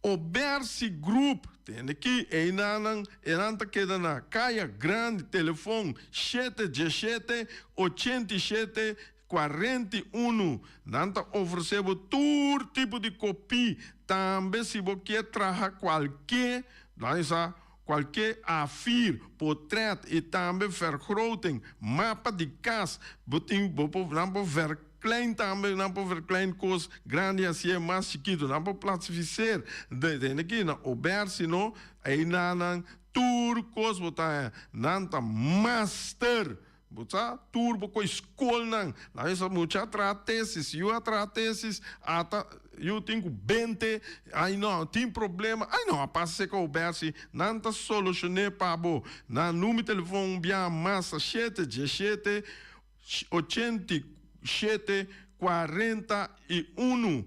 Obersi Group tende ki einanan enan ta keda na Kaya Grandi telefon shete djeshete 87 41. Nan ta ofresé bo tur tipo di kopí. Tambe si bo kier traha kualke, nan sa, kualke A-vier, potret i tambe vergroting, mapa di kas, bo tin, bo por, nan por verklein tambe, nan por verklein kos grandi hasié mas chikitu, nan por plasifiseer. De, tende aki na Obersi no, einan tur kos bo ta haña. Nan ta master. Bo sa tur bo koe skolnan. Nan esa mucha a traha tesis, yu a traha tesis, ata yu tin ku bente, ai no, tin problema, ai no, a pasa seka Obersi, nan ta solushon'é pa bo. Nan number telefon un bia mas ta shete diesshete, 87, 41.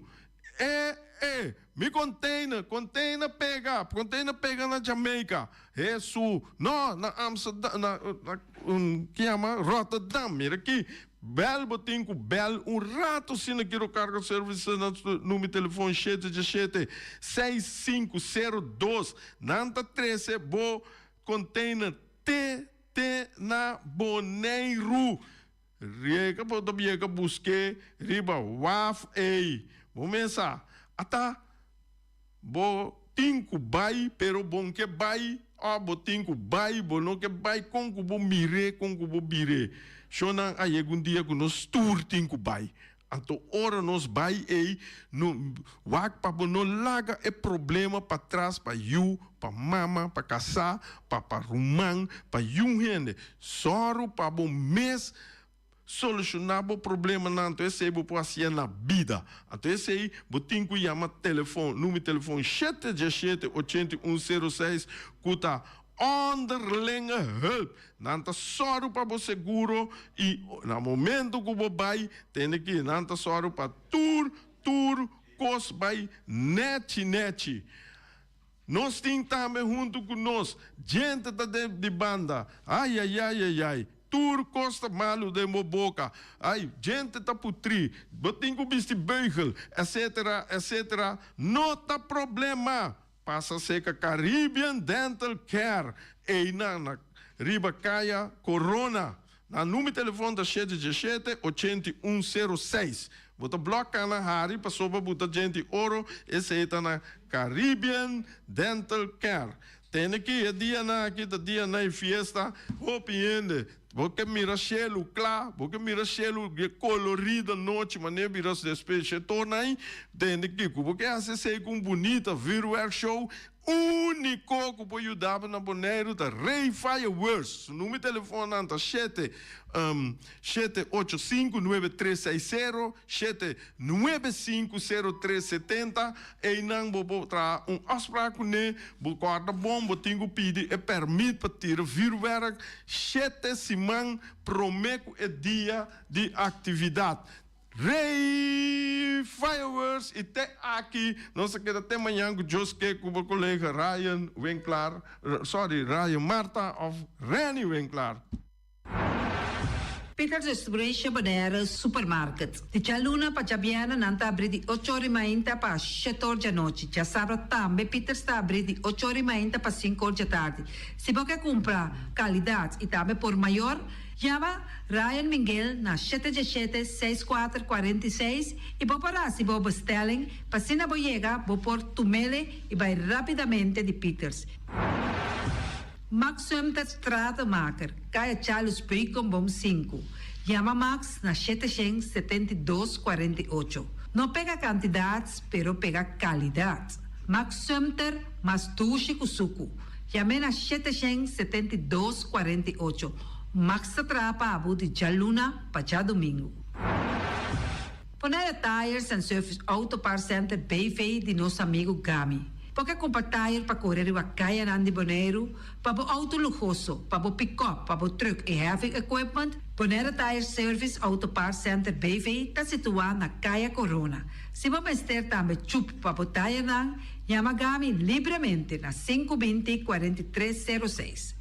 E e mi container, container pega, container pega na Jamaica. Hesu, no, na Amsterdam, na, na, um, ki yama Rotterdam. Mira aki, bel bo tin ku bel un rato asina Kiro Cargo Service na numero telefon shete djeshete, seis sinku sero dos. Nan ta trese bo container te te na Boneiru. Rieka bo ta bieka busk'é riba waf ei. Bo mesa, Ata, bo tin ku bai, pero bo n ke bai, òf bo tin ku bai, bo no ke bai, kon ku bo mir'é, kon ku bo bir'é. Shonnan a yega un dia ku nos tur tin ku bai. Anto ora nos bai ei, no wak pa bo no laga e problema patras pa yu, pa mama, pa kasá, pa pa ruman, pa yun hende. Sòru pa bo mes Solushoná bo problemanan, anto esei bo por hasié na bida. Anto esei bo tin ku yama telefon, number di telefon shete diesshete ochenta i un sero seis ku ta Onderlinge Hulp. Nan ta sòru pa bo seguro i na momento ku bo bai tende ki nan ta sòru pa tur tur kos bai nèchi nèchi. Nos tin tambe huntu ku nos djente ta den di banda. Aiaiaiaiai, tur kos ta malu den bo boka. Ai, djente ta putrí, bo tin ku bisti beugel, etcetera, etcetera. No ta problema! Pasa seka Caribbean Dental Care, einan na riba Kaya Corona. Nan number di telefon ta shete diesshete, 81 06. Bo ta blòk kana hari pasobra bo ta djenti oro, esei ta na Caribbean Dental Care. Tene ki e dianan aki ta dianan e fiesta, hopi hende. Bo ke mira shelu kla, bo ke mira shelu kolorido anochi manera bira despues she torna ai, tene ki ku bo ke hasi esei ku un bunita vuurwerk show Úniko ku por yuda bo na Boneiru ta Rey Fireworks. Su number di telefonnan ta shete, 785 9360, 795 0370. Einan bo por traha un afspraak kuné. Bo kòrda bon, bo tin ku pidi e pèrmit pa tira vürwèrk shete siman promé ku e dia di aktividat. Rey Fireworks y te aki nos a keda te mañan cu Dios ke cu bo colega Ryan Winklaar, sorry Ryan Marta of Renny Winklaar. Peters Restauration Bonaire Supermarket. Di djaluna pa djabièrnè nan ta abrí di ocho or i mainta pa shete or djanochi. Djasabra tambe Peters ta abrí di ocho or i mainta pa sinku or djatardi. Si bo ke kumpra kalidat i tambe por mayor, Yama Ryan Minguel na shete djeshete seis kuater 46 i bo por hasi bo bestelling pa asina bo yega bo por tumele i bai rapidamente di Peters. Max Sumter Stratenmaker, Kaya Charles Beukenboom sinku. Yama Max na 772 48. No pega kantidat pero pega kalidat. Max Sumter mas dushi ku suku. Yam'é na 772 48. Max ta traha pa abo di djaluna pa djadumingu. Bonaire Tires and Service Auto Parts Center BV di nos amigu Gami. Bo ke kumpra tire pa kore riba kayanan di Boneiru, pa bo auto luhoso, pa bo pikòp, pa bo trùk i heavy equipment? Bonaire Tires Service Auto Parts Center BV ta situá na Kaya Corona. Si bo mester tambe chup pa bo tirenan, yama Gami libremente na 520 43 06.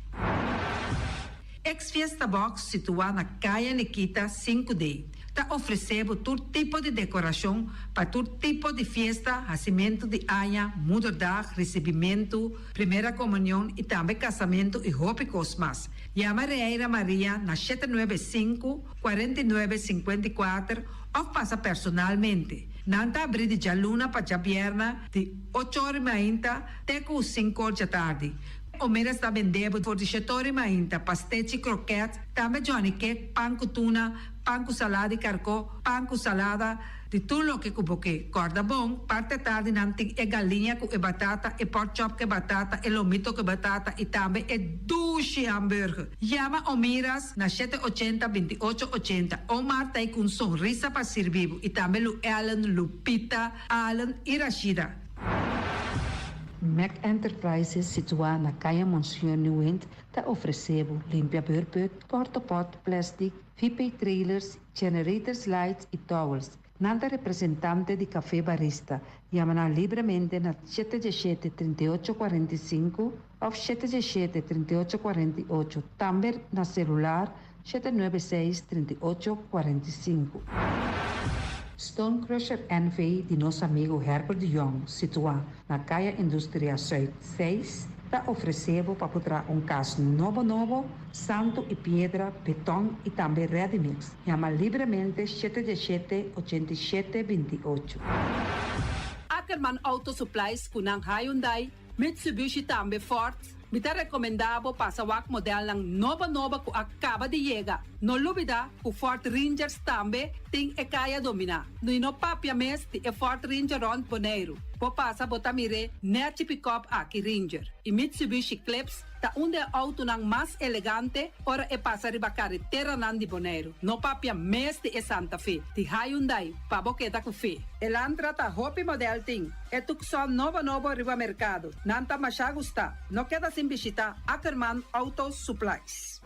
Ex Fiesta Box situá na Kaya Nikita sinku D ta ofresé bo tur tipo di dekorashon pa tur tipo di fiesta, hasimentu di aña, moederdag, risibimentu, primera komunion i tambe kasamentu i hopi kos mas. Yama Reira Maria na 795, 49, 54 òf pasa personalmente. Nan ta abrí di djaluna pa djabièrna di ocho or i mainta te ku sinkor djatardi. Omera sta bende bo for di shetor i mainta, pastechi, kroket, tambe johnny cake, pan ku tuna, pan ku salada di karkó, pan ku salada, di tur loke ku bo ke. Kòrda bon, parti atardi nan tin e galiña ku e batata, e pork chop ku e batata, e lomito ku e batata i tambe e dushi hamburger. Yama Omiras na shete ochenta, 28 ochenta. Omar ta ei ku un sonrisa pa sirbi bo i tambe Lu Ellen, Lupita, Allen i Rashida. Mac Enterprises situá na Kaya Monseñor Nieuwind ta ofresé bo limpia beurput, portopot, plastic, VP trailers, generators lights i towels. Nan ta representante di Café Barista. Yama nan libremente na shete diesshete, 38 45 òf shete diesshete, 38 48, tambe na selular 796, 38 45. Stone Crusher NV di nos amigu Herbert de Jong, situá na Kaya Industria Zuid 6, ta ofresé bo pa por traha un kas nobo nobo, santu i piedra, beton i tambe ready mix. Yama libremente shete diesshete, 87 28. Ackerman Auto Supplies ku nan Hyundai, Mitsubishi tambe Ford. Mi ta rekomendá bo pasa wak modelnan nobo nobo ku a kaba di yega. No lubidá ku Ford Rangers tambe tin e kaya dominá. I no papia mes di e Ford Ranger rònt Boneiru. Bo pasa bo ta mir'é nèchi pikòp aki Ranger. I Mitsubishi Eclipse ta un di e outonan mas elegante ora e pasa riba kareteranan di Boneiru. No papia mes di e Santa Fe, di Hyundai, pa bo keda ku fe. Elantra ta hopi modèl tin. E Tucson nobo nobo riba merkado. Nan ta masha gustá. No keda sin bishitá Ackerman Auto Supplies.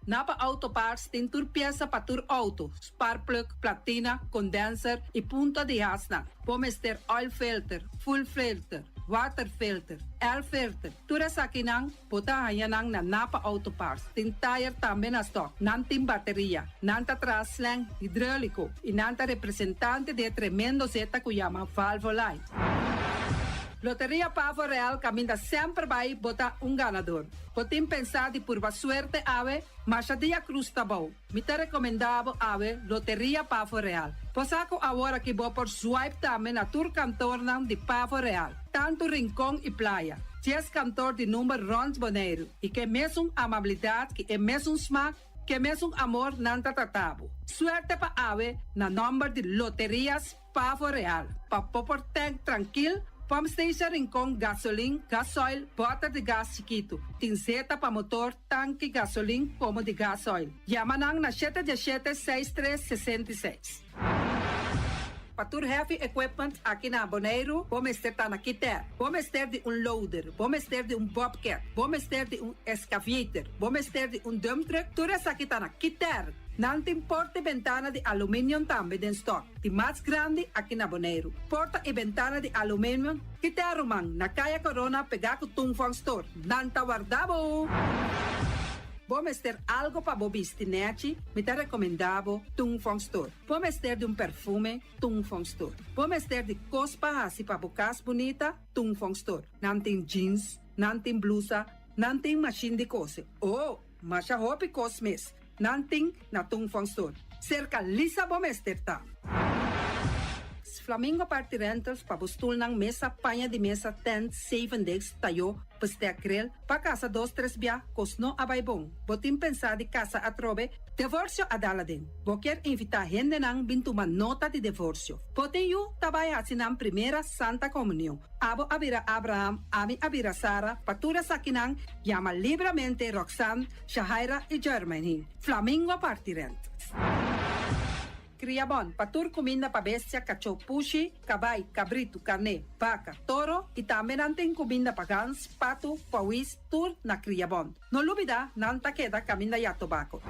Napa Auto Parts tin tur piesa pa tur outo, sparkplug, platina, condenser y punta di hasnan. Bo mester oil filter, fuel filter, water filter, air filter, tur esakinan bo ta haña nan na Napa Auto Parts. Tin tayer tambe na stock. Nan tin bateria. Nan ta traha slang hidrolico y nan ta representante di e tremendo zeta cu yama Valvoline. Loteria Pavo Real caminda semper bay bo ta un ganador. Bo tin pensa di purba suerte awe? Masha dia cruz ta bou. Mi ta recomenda bo awe Loteria Pavo Real. Bo sa cu awor aki bo por swipe tambe na tur kantoornan di Pavo Real, tanto Rincon y Playa. Dies kantoor di number rond Boneiru y ke mesun amabilidad ki e mesun smaak, ke mesun amor nan ta trata bo. Suerte pa awe na nomber di Loterias Pavo Real, pa bo por tank trankil, pump station Rincon, gasolin, gasoil, bòter di gas chikitu, tin zeta pa motor, tanki gasolin komo di gasoil. Yama nan na shete diesshete seis tres 66. Pa tur heavy equipment aki na Boneiru, bo mester ta na Kiter. Bo mester di un loader, bo mester di un bobcat, bo mester di un excavator, bo mester di un dump truck, tur esaki ta na Kiter. Nan tin porta i bentana di aluminium tambe den stock. Di mas grandi aki na Boneiru. Porta i bentana di aluminium Kiter ruman, na Kaya Corona pegá ku Tung Fong Store. Nan ta warda bo! Bo mester algo pa bo bisti nèchi? Mi ta rekomendá bo Tung Fong Store. Bo mester di un perfume? Tung Fong Store. Bo mester di kos pa hasi pa bo kas bunita? Tung Fong Store. Nan tin jeans, nan tin blusa, nan tin mashin di kose. Oh, masha hopi kos mes. Nan tin na Tung Fong Store. Serka Lisa bo mester ta. Flamingo Party Rentals pa bo stulnan, mesa, paña di mesa, tent, zeven desk, tayó, bestek, grill, pa kasa dos tres bia, kos no a bai bon. Bo tin pensá di kasa atrobe? Divorsio a dal aden. Bo kier invitá hendenan bin tuma nota di divorsio. Bo tin yu ta bai hasi nan primera Santa Komunion. Abo a bira Abraham, ami a bira Sara, pa tur esakinan yama libramente Roxanne, Shahaira i Jermaine. Flamingo Party Rentals. Kriabon, pa tur kuminda pa bestia, kachó, pushi, kabai, kabritu, karné, baka, toro i tambe nan tin kuminda pa gans, patu, pawis, tur na Kriabon. No lubida, nan ta keda kaminda ya tobako.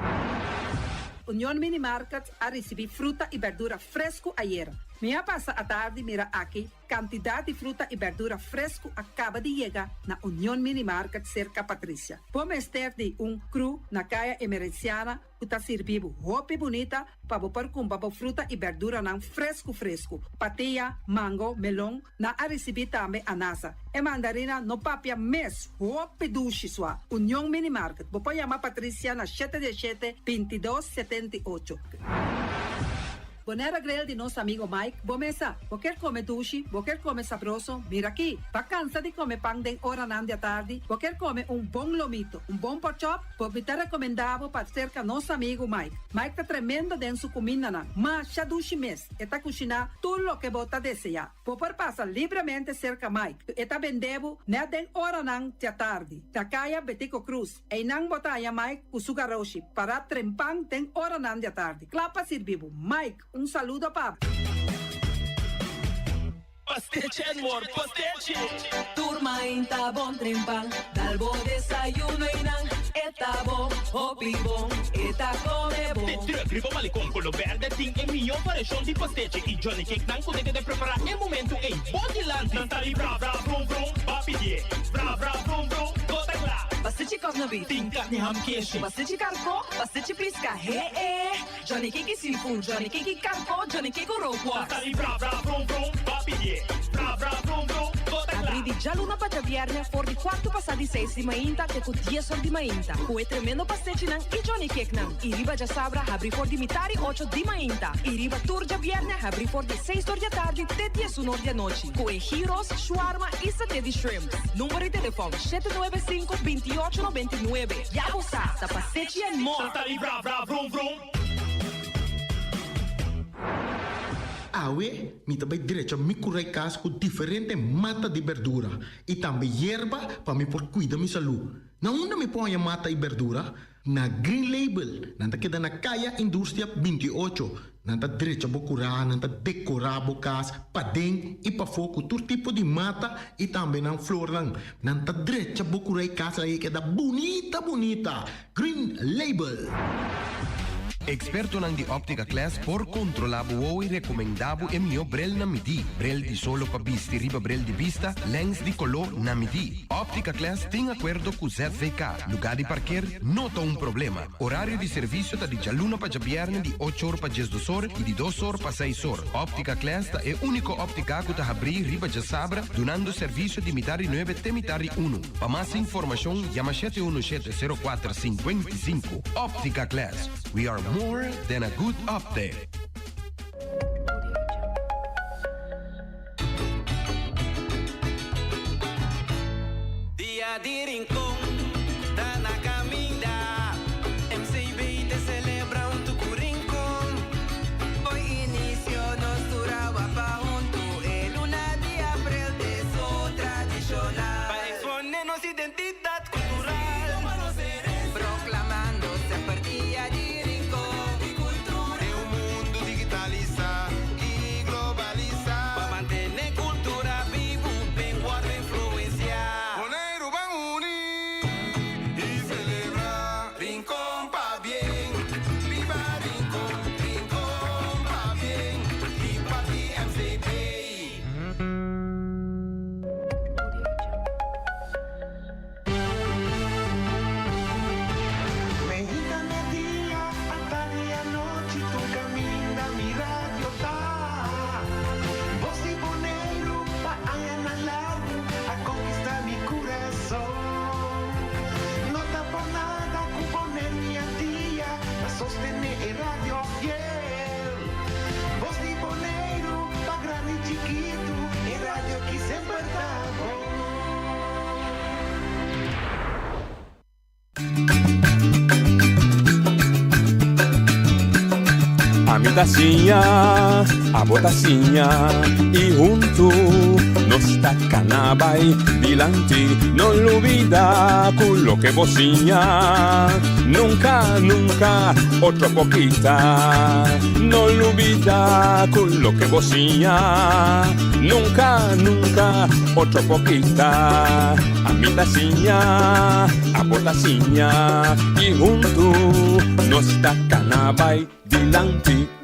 Union Mini Market a risibí fruta i berdura fresku ayera. Mi a pasa atardi mira aki Kantidat di fruta i bèrdura fresku a kaba di yega na Union Mini Market serka Patricia. Bo mester di un kru na Kaya Emerenciana ku ta sirbi bo hopi bunita pa bo por kumpra bo fruta i bèrduranan fresku fresku. Patia, mango, melon, nan a risibí tambe anasa. E mandarina no papia mes, hopi dushi sua. Union Mini Market, bo por yama Patricia na shete diesshete, 22, 78. Bonera Grill di nos amigo Mike, bo mesa. Bo kier come dushi, bo kier come sabroso, mira aki. Ba cansa di come pan den oranan di atardi, bo kier come un bon lomito, un bon porkchop, bo mi ta recomenda bo pa cerca nos amigo Mike. Mike ta tremendo den su cumindanan, masha dushi mes, e ta cushina tur loke bo ta desea. Bo por pasa libremente cerca Mike, e ta bende bo net den oranan di atardi, na caya Betico Croes. Einan bo ta haña Mike ku su garoshi pará trempan den oranan di atardi, kla pa sirbi bo. Mike, un saludo pa bo. Pastechi Edward, pastechi! Tur mainta bon trempan, dal bo desayuno einan, e ta bo, hopi bon, e ta come bon. De truck riba malecon colo berde tin e miyo variacion di pastechi y Johnny Cake nan cu ta keda prepara e momento ey bo dilanti. Nan ta di bra bra brum brum, ba pidie, bra bra brum brum, bo ta cla. Pastechi kòknabit. Tin karni ham keshi. Pastechi karkó, pastechi piska, he e. Johnny Cake seafood, Johnny Cake karkó, Johnny Cake rookworst. Nan ta di bra bra brum brum, ba pidie, bra bra brum brum, bo ta cla. Habrí di djaluna pa djabièrnè for di kuartu pasá di seis di mainta te ku dies or di mainta, ku e tremendo pastechinan i johnnycakenan. I riba djasabra habrí for di mitari ocho di mainta. I riba tur djabièrnè habrí for di seis or di atardi te diesun or di anochi, ku e gyros, shawarma i saté di shrimps. Number di telefòn, 795 28 99. Ya bo sa, ta Pastechi and More! Santa di bra bra vrum vrum. Awe mi ta bai drecha mi kurai kas ku diferente mata di berdura i tambe yerba pa mi por kuida mi salú. Na unda mi por haña mata i berdura? Na Green Label. Nan ta keda na Kaya Industria 28. Nan ta drecha bo kurá, nan ta dekorá bo kas paden i pafó ku tur tipo di mata i tambe nan flornan. Nan ta drecha bo kurá i kas laga e keda bunita bunita. Green Label. Ekspertonan di Optica Class por kontrolá bo wowo i rekomendá bo e mihó brel na midí. Brel di solo pa bisti riba brel di bista, lèns di koló na midí. Optica Class tin akuerdo ku ZVK. Lugá di parker no ta un problema. Orario di servisio ta di djaluna pa djabièrnè di ocho or pa diesdos or i di dos or pa seis or. Optica Class ta e úniko óptika ku ta habrí riba djasabra dunando servisio di mitar di nuebe te mitar di unu. Pa mas informashon yama shete unu shete sero kuater sinkuenta i sinku. Optica Class, we are more than a good optic. Dia di Rincon ta na caminda. MCB te celebra hunto cu Rincon. Fo'i inicio nos tur a wapa hunto. E luna di april t'e so tradicional. Pa expone nos identidad cultural. Proclamando semper Dia di Rincon. Den un mundu digitalisá i globalisá. Pa mantené kultura bibu den wòrdu influensiá. Boneiru ban uní i selebrá. Rincon pabien, biba Rincon, Rincon pabien, di parti MCB. Meinta media, atardi anochi tur caminda mi radio ta. Voz di Boneiru pa añanan largu a conquista mi curason. No ta por nada cu Bonaire mi a dia ta sostene e radio fiel. Voz di Boneiru pa grandi y chikitu e radio ki semper ta bon. Ami ta siña, abo ta siña y huntu nos ta cana bay dilanti. No lubida cu loke bo siña nunca, nunca otro por kita. No lubida cu loke bo siña nunca, nunca otro por kita. Ami ta siña, abo ta siña y huntu nos ta cana bay dilanti.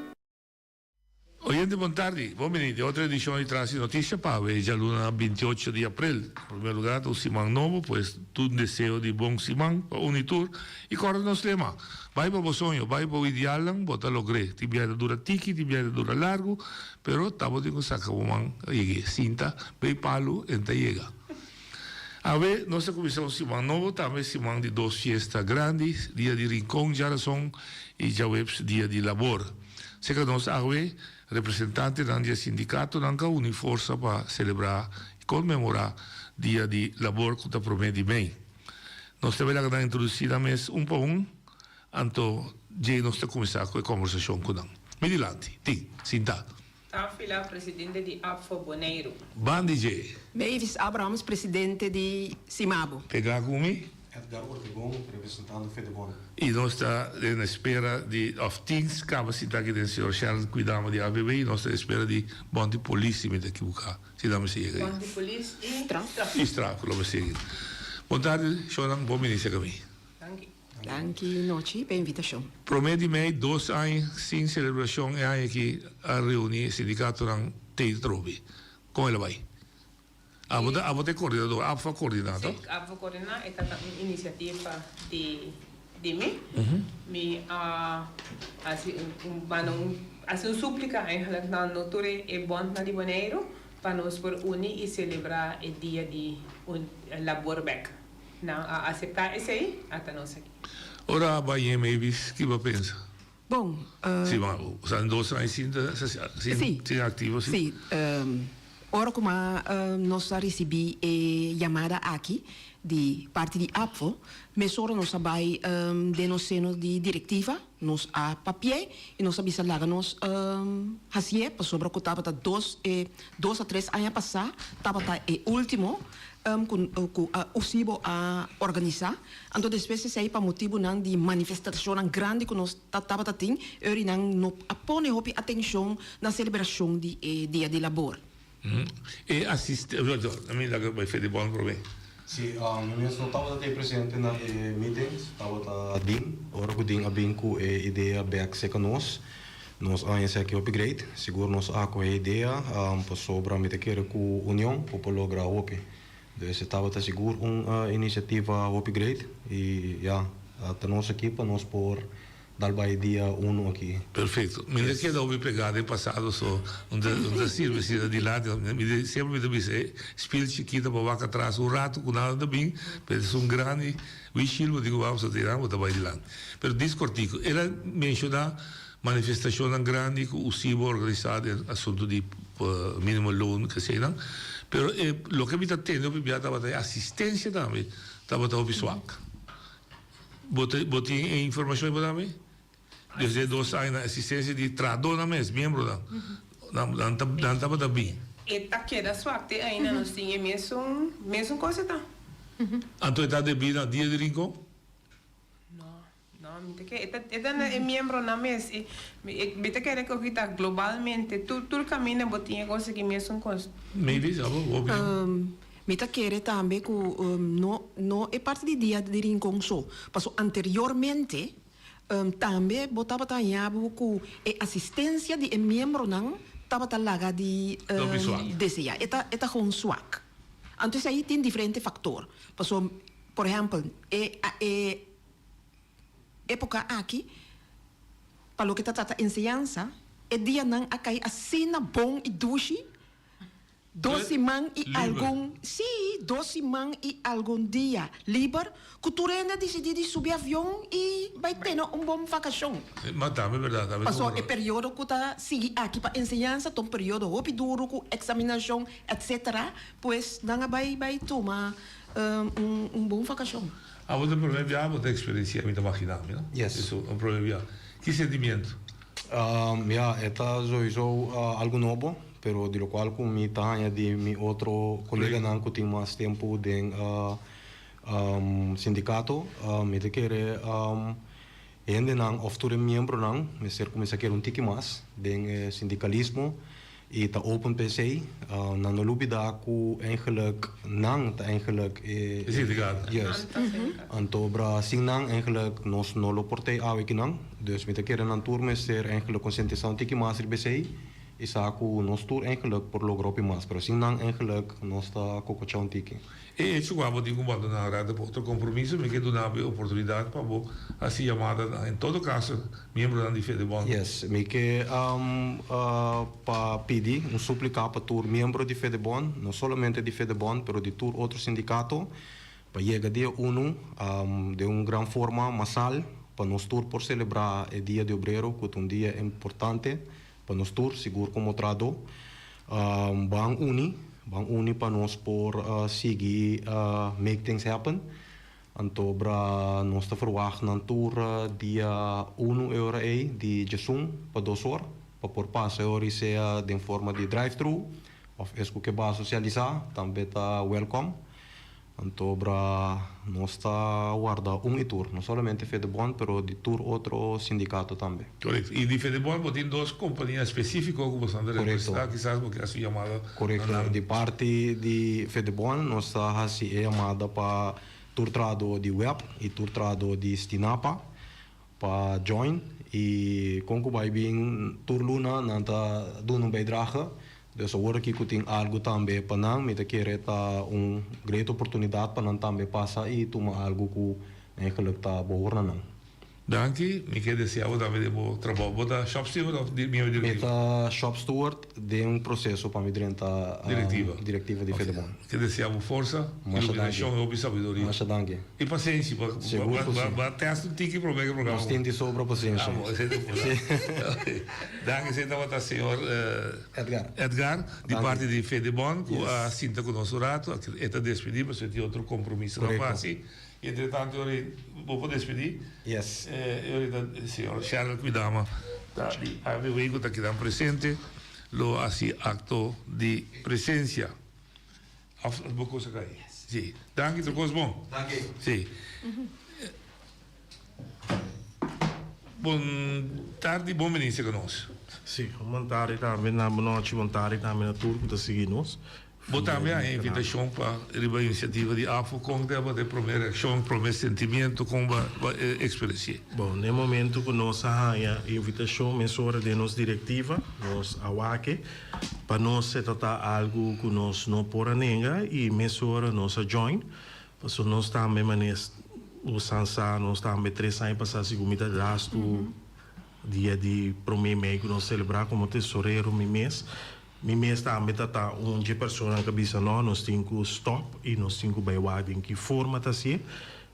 Oyente bon tardi, bon bini den otro edicion di Tras di Noticia pa awe djaluna 28 di april. Na primer lugar ta un siman nobo, pues tur un deseo di bon siman pa un y tur. Y corda nos lema, Bai pa bo soño, bai pa bo idealnan, bo ta logr'é. Tin biaha ta dura tiki, tin biaha ta dura largu, pero ta bo tin cu saca bo man yeg'é. Sinta bay palu en ta yega. Awe nos ta cuminsa un siman nobo, tambe siman di dos fiesta grandi, dia di Rincon djarason y djaweps dia di Labor. Cerca nos awe, representantenan di e sindicatonan ca uni forsa pa celebra y conmemora dia di Labor cu ta prome di mei. Nos ta bay laga nan introduci nan mes un pa un, anto djey nos ta cuminsa cu e conversacion cu nan. Mi dilanti, tin, sinta. Tafila, presidente di APFO Boneiru. Ban di dje. Mavis Abrams, presidente di Simabo. Pegá ku mi. Edgar Ortegon, representando Fedebon. I nos ta den espera di, òf tin kaba sintá aki den señor Sharon Kuidama di AVB i nos ta espera di Bonti Polis si mi ta ekibuká, si nan mester yega ei. Bonti Polis i Straf. I Straf lo mester yega. Bon tardi, shownan, bon bini serka mi. Danki. Danki Nochi p'e invitashon. Promé di mei dos aña sin selebrashon e aña aki a reuní e sindikatonan tei trobe. Kon el a bai? Abo ta abo ta e koordinador, APFA koordiná to? Sí, APFA koordiná e ta un inisiativa di di mi. Mi a hasi un manda un hasi un súplika eigenlijk na no tur e bondnan di Boneiru. pa nos por uni i selebrá e dia di labor bèk. Nan a aseptá esei, ata nos aki. Ora a bai Mavis, ki bo a pensa? Bon, Si, ma sa dos aña sin ta sin sin activo si? Sí, ora cu ma nos a ricibi e yamada aki di parti di ABVO, mesora nos a bay den nos seno di directiva, nos a papi'e y nos a bisa laga nos haci'e pasobra cu tabata dos e dos a tres aña pasa tabata e ultimo cu cu USIBO a organisa. Anto despues esei pa motibunan di manifestacionnan grandi cu nos ta tabata tin, eurinan no a pone hopi atencion na celebracion di e Dia di Labor. E asiste, mi laga bai fe di bon prome. Si, mi mes no tabata t'ei presente na e meetings, tabata Dean. Ora cu Dean a bin cu e idea bek cerca nos, nos a haña esaki hopi great. Sigur nos a acoge e idea, pasobra mi ta kere cu union bo por logra hopi. Dus e tabata sigur un iniciativa hopi great y ya, ta nos aki pa nos por dal bay dia uno aki. Perfecto. Mi no keda hopi pega den pasado so no ta no ta sirbi asina dilanti. Mi ta semper mi ta bisa e spiel chikito pa wak atras un rato cu nada ta bin pero esun grandi wishil bo tin cu wak pasobra ta nan bo ta bay dilanti. Pero dis cortico el a menciona Manifestacionnan grandi cu USIBO a organisa den asunto di minimo loon eseynan, pero e loke mi ta tende hopi bia tabata e asistencia tambe tabata hopi swak. Bo ta bo tin e informacion bo tambe? Desde dos añanan asistencia di trahadornan mes, miembronan, nan nan nan tabata bin. E ta keda swak te ainda nos tin e mesun mesun cosa ta. Anto e ta debi na dia di Rincon? No. No, mi ta kere, e ta, e ta na e miembronan mes. E, mi ta kere ku aki ta globalmente, tur, tur kaminda bo tin e kos aki mesun kos. Maybe, sa bo opinion? Mi ta kere tambe ku no, no e parti di Dia di Rincon so, paso anteriormente tambe bo tabata haña bo ku e asistencia di e miembronan tabata laga di Hopi swak. desea. E ta, e ta gewoon swak. Anto esei tin diferente factor. Paso, por ehempel, e, e. Époka aki, pa loke ta trata enseñansa, e dianan a kai asina bon i dushi, dos siman i algun, sí, dos siman i algun dia liber, ku tur hende a disidí di subi avion i bai tene un bon vakashon. Ma tambe bèrdat, tambe ta Pasobra e periodo ku ta sigui aki pa enseñansa ta un periodo hopi duru ku eksaminashon, etsetera, pues nan a bai bai tuma un bon vakashon. Abo ta prome bia bo ta experiencia mi ta magina mi no? Yes. Eso un prome bia. Ki sentimiento? Ya, e ta sowieso algo nobo, pero di locual cu mi ta haña di mi otro coleganan cu tin mas tempo den sindicato, mi ta kere hendenan of tur e miembronan mester cuminsa kere un tiki mas den e sindicalismo I ta open pa esei. Nan no lubida ku eigenlijk nan ta eigenlijk e. E sindicato. Juist. Anto bra sin nan eigenlijk nos no lo por tei awe kinan. Dus mi ta kere nan tur mester eigenlijk konsientisá un tiki mas riba esei i sa ku nos tur eigenlijk por logra hopi mas. Pero sin nan eigenlijk nos ta kokochá un tiki. E hecho ku abo tin ku bandoná Red pa otro kompromiso, mi ke duna bo e oportunidat pa bo hasi yamada na, en todo kaso, miembronan di Fedebon. Yes, mi ke pa pidi un suplika pa tur miembro di Fedebon, no solamente di Fedebon, pero di tur otro sindikato, pa yega dia unu den un gran forma masal pa nos tur por selebrá e Dia di Obrero ku ta un dia importante Pa nos tur, sigur komo trahadó, ban uni, ban uni pa nos por sigui make things happen. Anto bra nos ta verwagt nan tur dia unu e ora ei di djesun pa dos or pa por pasa e ora i sea den forma di drive thru of es ku ke ba sosialisá tambe ta welkom. Anto bra nos ta warda un i tur, no solamente Fedebond pero di tur otro sindicato tambe. Correcto. I di Fedebond bo tin dos compania specifico cu boso ta representa, kisas bo ke haci un yamada na Correcto. nan. Di parti di Fedebond nos ta haci e yamada pa tur trahador di web i tur trahador di Stinapa pa join i kon ku bai bin tur luna nan ta duna un bijdrage. Dus awor aki ku tin algu tambe pa nan mi ta kere ta un great oportunidat pa nan tambe pasa i tuma algu ku eigenlijk ta bohor na nan. Danki, mi ke desea bo tambe den bo trabou. Bo ta shop steward of miembro Mi direktiva? ta shop steward den un proseso pa mi drenta Direktiva. direktiva di Fedebon. Mi ke desea bo forsa, Masha danki. iluminashon i hopi sabiduria. Masha danki. I pasenshi, bo Sigur ku si. a test un tiki prome ku e programa. Nos tin di sobra pasenshi. Ah bo, esei ta importante. Danki, esei tabata señor Edgar. Edgar di Danki. parti di Fedebon ku Yes. a sinta ku nos un rato. E ta despedí pasobra e tin otro kompromiso nan Korekto. hasi. Y entre tanto e ora bo por despedi. Yes. E ora ta señor Sherel Kwidama ta di ABW cu ta kidan presente lo haci acto di presencia. Of bo cosa cay? Si. Danki tur cos bon. Danki. Si. Bon tardi bon bini cerca nos. Si, bon tardi tambe na bo nochi, bon tardi tambe na tur cu ta sigui nos. Bo tambe a haña invitashon pa riba inisiativa di AFO? Kon tabata e promé reakshon, promé sentimiento? Kon bo a eksperensi'é? Bon, n'e momento ku nos a haña e invitashon mesora den nos direktiva, nos a wak e. Pa nos e ta ta algu ku nos no por a nenga i mesora nos a join. Pasobra nos tambe manera bo sa, nos tambe tres aña pasá segun mi ta lastu dia di promé mei ku nos selebrá komo tesorero mi mes. Mi mes tambe ta ta un dje personanan ku a bisa no, nos tin ku stòp i nos tin ku bai wak den ki forma ta hasié.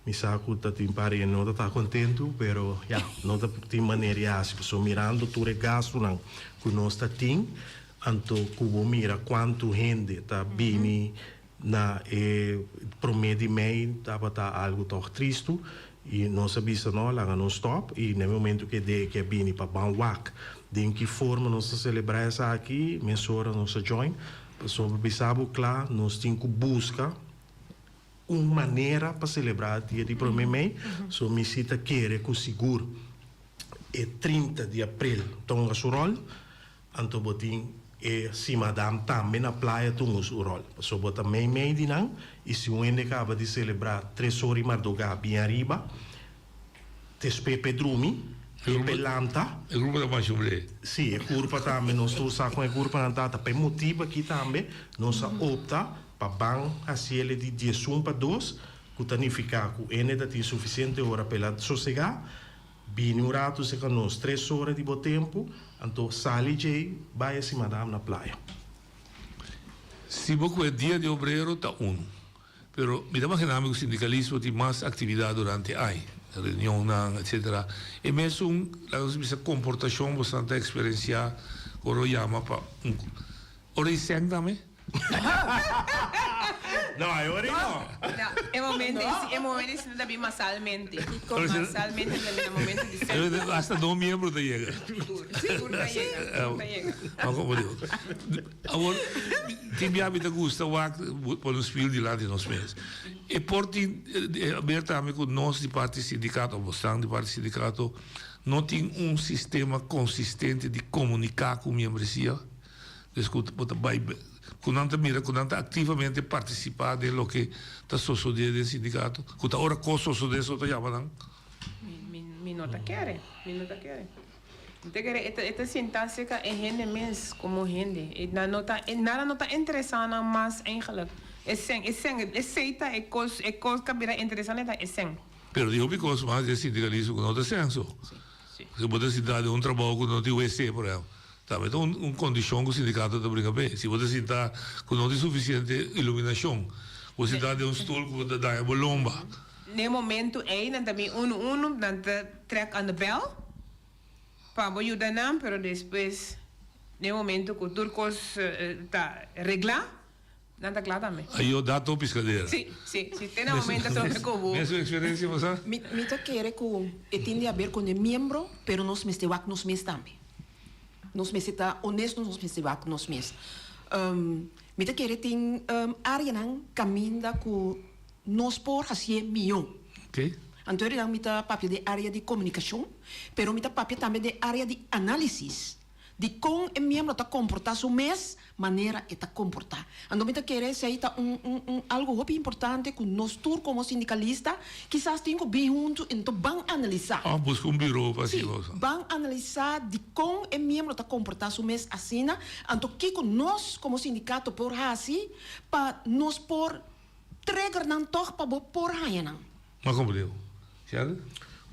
Mi sa ku ta tin par hende no ta ta kontentu, pero ya, no ta tin manera di hasi pasobra mirando tur e gastunan ku nos ta tin, anto ku bo mira kuantu hende ta bini Na e promé di mei tabata algu tòg tristu i nos a bisa no, laga nos stòp i na e momentu ku e dei ke a bini pa ban wak den ki forma nos ta selebrá esaki, mesora nos a join pasobra bisa bo kla nos tin ku buska un manera pa selebrá dia di promé mei, so mi si ta kere ku sigur e 30 di aprel ta hunga su ròl. Anto bo tin e simadam tambe na playa tungo su rol. Pasobra bo ta mei mei di nan y si un hende caba di celebra tres ora y marduga bien ariba, te spe p'e drumi, e p'e lanta. E curpa ta masha ble. Si, e curpa tambe, nos tur sa con e curpanan ta. Ta p'e motibo aki tambe nos a opta pa ban haciele di diesun pa dos, cu ta nifica cu hende ta tin suficiente ora p'e la sosega. Bini un ratu serka nos, tres ora di bo tempu, anto sali djei bai hasi madam na playa. Si bo ku e dia di obrero ta unu. Pero mi ta magina mi ku sindikalismo tin mas aktividat durante ai, reunionnan etsetera. E mesun, laga nos bisa, komportashon bosan ta eksperensiá ora bo yama pa un ora di sèn tambe? No, e ora no. No, e momento e momento esei ta bin masalmente. Masalmente ta bin na momento di sèn. Hasta no miembro ta yega. Tur, tur ta yega, tur ta yega. Ma como digo, awor tin bia mi ta gusta wak pone un spiel dilanti nos mes. E por tin ber tambe cu nos di parti sindicato of bosnan di parti sindicato no tin un sistema consistente di comunica cu miembresia. Des ku bo ta bai ku nan ta mira ku nan ta aktivamente partisipá den loke ta sosodé den sindikato, ku ta ora kos sosodé so ta yama nan. Mi mi no ta kere, mi no ta kere. Mi ta kere e ta e ta sinta serka e hende mes komo hende. E nan no ta nada no ta interesá nan mas eigenlijk. E sèn e sèn esei ta e kos e kos ku a bira interesante ta e sèn. Pero tin hopi kos mas den sindikalismo ku no ta sèn so. Si bo ta sinta den un trabou ku no tin wc por ehèmpel. Tambe ta un kondishon ku sindikato ta bringa p'e. Si bo ta sinta ku no tin sufisiente iluminashon, bo sinta den un stul ku ta daña bo lomba. N'e momentu ei nan ta bin unu unu, nan ta trek aan de bel pa bo yuda nan, pero despues n'e momentu ku tur kos ta reglá, Nan ta kla tambe. Ayo da to piscadera. Si, si, si. Te na momento trobe cu bo. Mesun experiencia bo sa? Mi, mi ta kere cu e tin di haber con e miembro, pero nos mester wak nos mes tambe. Nos mester ta honesto, nos mester wak nos mes. Mi ta kere tin areanan caminda cu nos por hacié mihó. Ok. Anto erinan mi ta papia den area di comunicacion, pero mi ta papia tambe den area di analisis. Di kon e miembro ta komportá su mes manera e ta komportá. Anto mi ta kere esei ta un un un algu hopi importante ku nos tur komo sindikalista kisas tin ku bin huntu i anto ban analisá. Òf buska un biro pa hasi Sí, cosa. ban analisá dikon e miembro ta komportá su mes asina, anto kiko nos komo sindikato por hasi pa nos por trigger nan tòg pa bo por haña nan. Ma komprendé bo, sierto?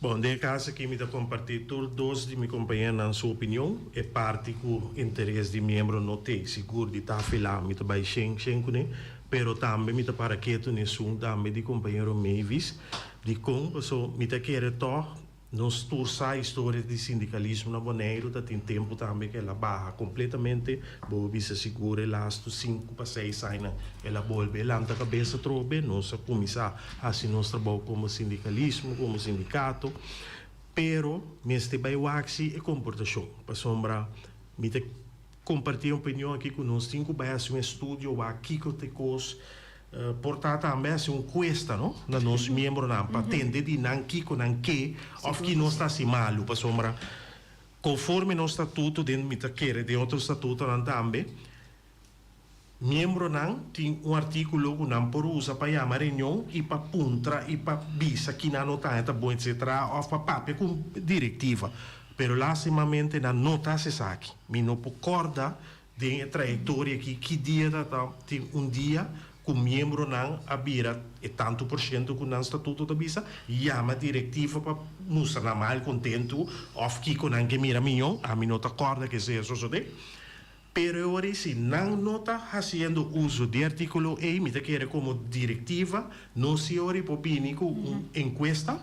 Bon, den e kaso aki mi ta kompartí tur dos di mi kompañeronan su opinion. E parti ku interes di miembro no t'ei sigur di ta afilá mi ta bai shen shen kuné, pero tambe mi ta para ketu n'esun tambe di kompañero Mavis. Dikon? Paso mi ta kere tòg nos tur sa historia di sindikalismo na Boneiru ta tin tempu tambe ku el a baha kompletamente. Bo a bisa sigur e lastu sinku pa seis añanan el a bolbe lanta kabes atrobe. Nos a kuminsá hasi nos trabou komo sindikalismo, komo sindikato, pero mester bai wak si e komportashon, pasobra mi ta kompartí e opinion aki ku nos tin ku bai hasi un estudio wak kiko ta e kos, por ta tambe hasi un kuesta no na nos miembronan pa tende di nan kiko nan ke òf ki nos ta hasi malu, pasobra konforme nos statuto den mi ta kere den otro statutonan tambe. Miembronan tin un artíkulo ku nan por usa pa yama reunion i pa puntra i pa bisa ki nan no ta haña ta bon etsetera òf pa papia ku direktiva. Pero lástimamente nan no ta hasi esaki. Mi no por kòrda den e trayektoria aki ki dia ta ta tin un dia ku miembronan a bira e tantu por shento ku nan statuto ta bisa, yama direktiva pa mustra nan mal kontentu òf kiko nan ke mira mihó. Ami no ta kòrda ke esei a sosodé. Pero e ora ei si nan no ta hasiendo uso di e artíkulo ei, mi ta kere komo direktiva nos si ora ei por bini ku un enkuesta,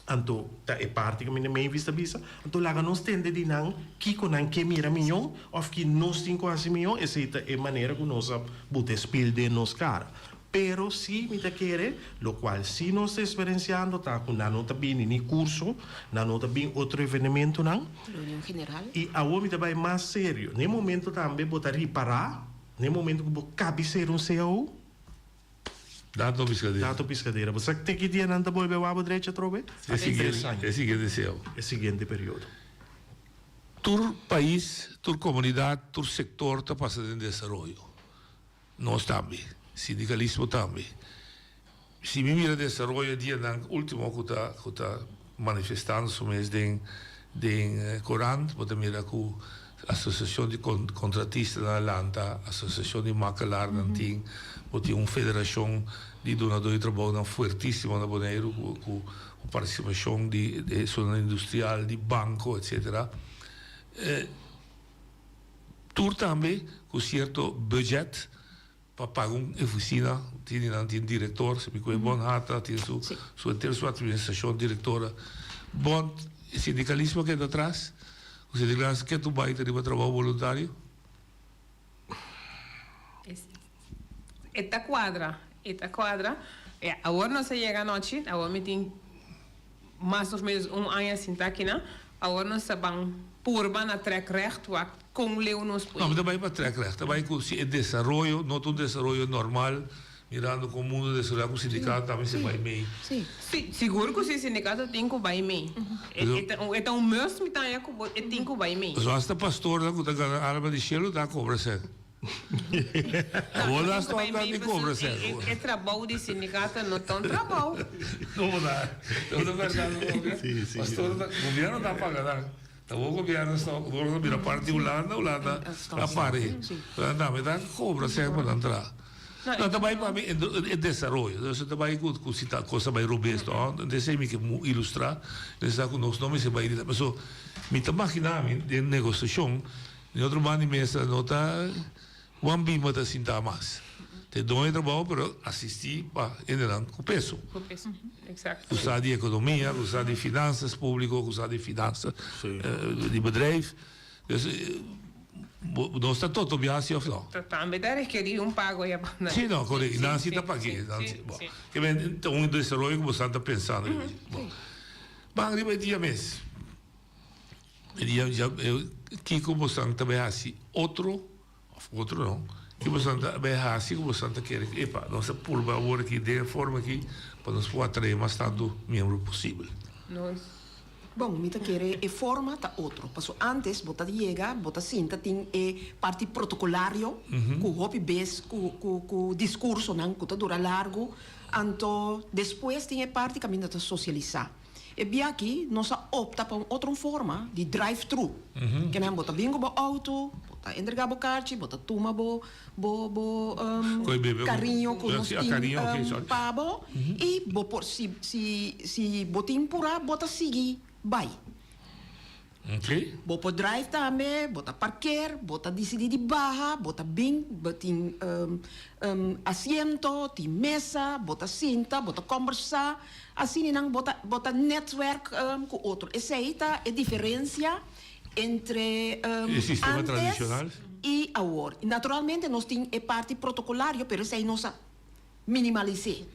anto ta e parti ku mi na Mavis ta bisa, anto laga nos tende di nan kiko nan ke mira miñó òf ki nos tin ku hasi miñó, esei ta e manera ku nos a buta e spil den nos kara. Pero si mi ta kere, lokual si nos ta eksperensiando ta ku nan no ta bini ni kurso, nan no ta bin otro evenementonan. Reunion general. I awor mi ta bai mas serio. Na e momento tambe bo ta ripará, na e momento ku bo kabi ser un cao. Dato piskadera. Dato piskadera. Bo sa te ki dia nan ta bolbe wak bo drechi atrobe? E siguiente, e siguiente cao. E siguiente periodo. Tur pais, tur komunidat, tur sektor ta pasa den desaroyo. Nos tambe, sindikalismo tambe. Si mi mira desaroyo e dianan ultimo ku ta ku ta manifestando su mes den den korant, bo ta mira ku asosiashon di kontratistanan a lanta, asosiashon di makelarnan tin, bo tin un federashon di dunadó di trabounan fuertisimo na Boneiru ku ku partisipashon di esunnan industrial, di banko, etsetera. Tur tambe cu cierto budget pa paga un oficina, tin di nan tin director, si mi cu e bon hata tin su su henter su administracion directora. Bon sindicalismo a keda atras, cu sindicalismo ke tu bay ta riba trabao voluntario? E ta cuadra, e ta cuadra. Ya, awor nos a yega anochi, awor mi tin mas of menos un aña sinta akinan. Awor nos ta ban purba na trek recht wak kon leu nos por No, mi ta bai pa trek recht. Ta bai ku si e desaroyo no ta un desaroyo normal, mirando kon mundu a desaroyá ku sindikato tambe si bai mei. Sí, sigur ku si sindikato tin ku bai mei. E ta e ta un must mi ta haña ku bo e tin ku bai mei. Pasobra hasta pastornan ku ta gana alma di shelu ta kobra sèn. Awor nan stòp nan di kobra sèn. E trabou di sindikato no ta un trabou. No ta, no ta bèrdat no papia. Pastor ta, gobièrnu ta paga nan. Ta bo gobièrnu stòp, ora nan bira parti Hulanda, Hulanda a par'é. Nan tambe ta kobra sèn pa nan traha. No ta bai pa mi e desaroyo, entonces ta bai ku ku si ta kos ta bai robes no, entonces mi ke ilustra esaki ku nos no mester bai di paso mi ta magina mi den negosiashon den otro banda di mesa no ta Juan Bima ta sinta mas ta e doño di trabou pero asisti pa hendenan ku peso Ku peso, exacto. ku sa di ekonomia ku sa di finansas publiko ku sa di finansas di bedrijf dus Nos ta toto biaha si of no? Ta tambe ta rekerí un pago ya pa nan. Sí, no, correcto. Nan sí ta pag'é. Nan sí. Bon. Ke men ta un desaroyo ku bosan ta pensando riba dje. Bon. Ban riba e dia mes. E dia ya kiko bosan ta bai hasi otro of otro no. Ki bosan ta bai hasi ku bosan ta kere epa nos ta purba awor aki den e forma aki pa nos por atraé mas tantu miembro posibel. Nos Bon, mi ta kere e forma ta otro. Paso antes bo ta yega, bo ta sinta tin e parti protocolario cu hopi bes cu cu cu discursonan cu ta dura largo. Anto despues tin e parti caminda ta socialisa. E bia aki nos a opta pa un otro forma di drive thru. Kenan bo ta bin cu bo auto, bo ta. ta entrega bo karchi, bo ta tuma bo bo bo Koe bebe ku- kariño ku nos Sí, ah, tin kariño, ok, sorry. pa bo i bo por si si si bo tin purá bo ta sigui bai. Ok. Bo por drive tambe, bo ta parkeer, bo ta disidí di baha, bo ta bin, bo tin asiento, tin mesa, bo ta sinta, bo ta kòmbersá, asina bo ta bo ta netwerk ku otro. Esei ta e diferensia entre E sistema antes tradishonal. i awor. Naturalmente nos tin e parti protokolario, pero esei nos a minimalis'é.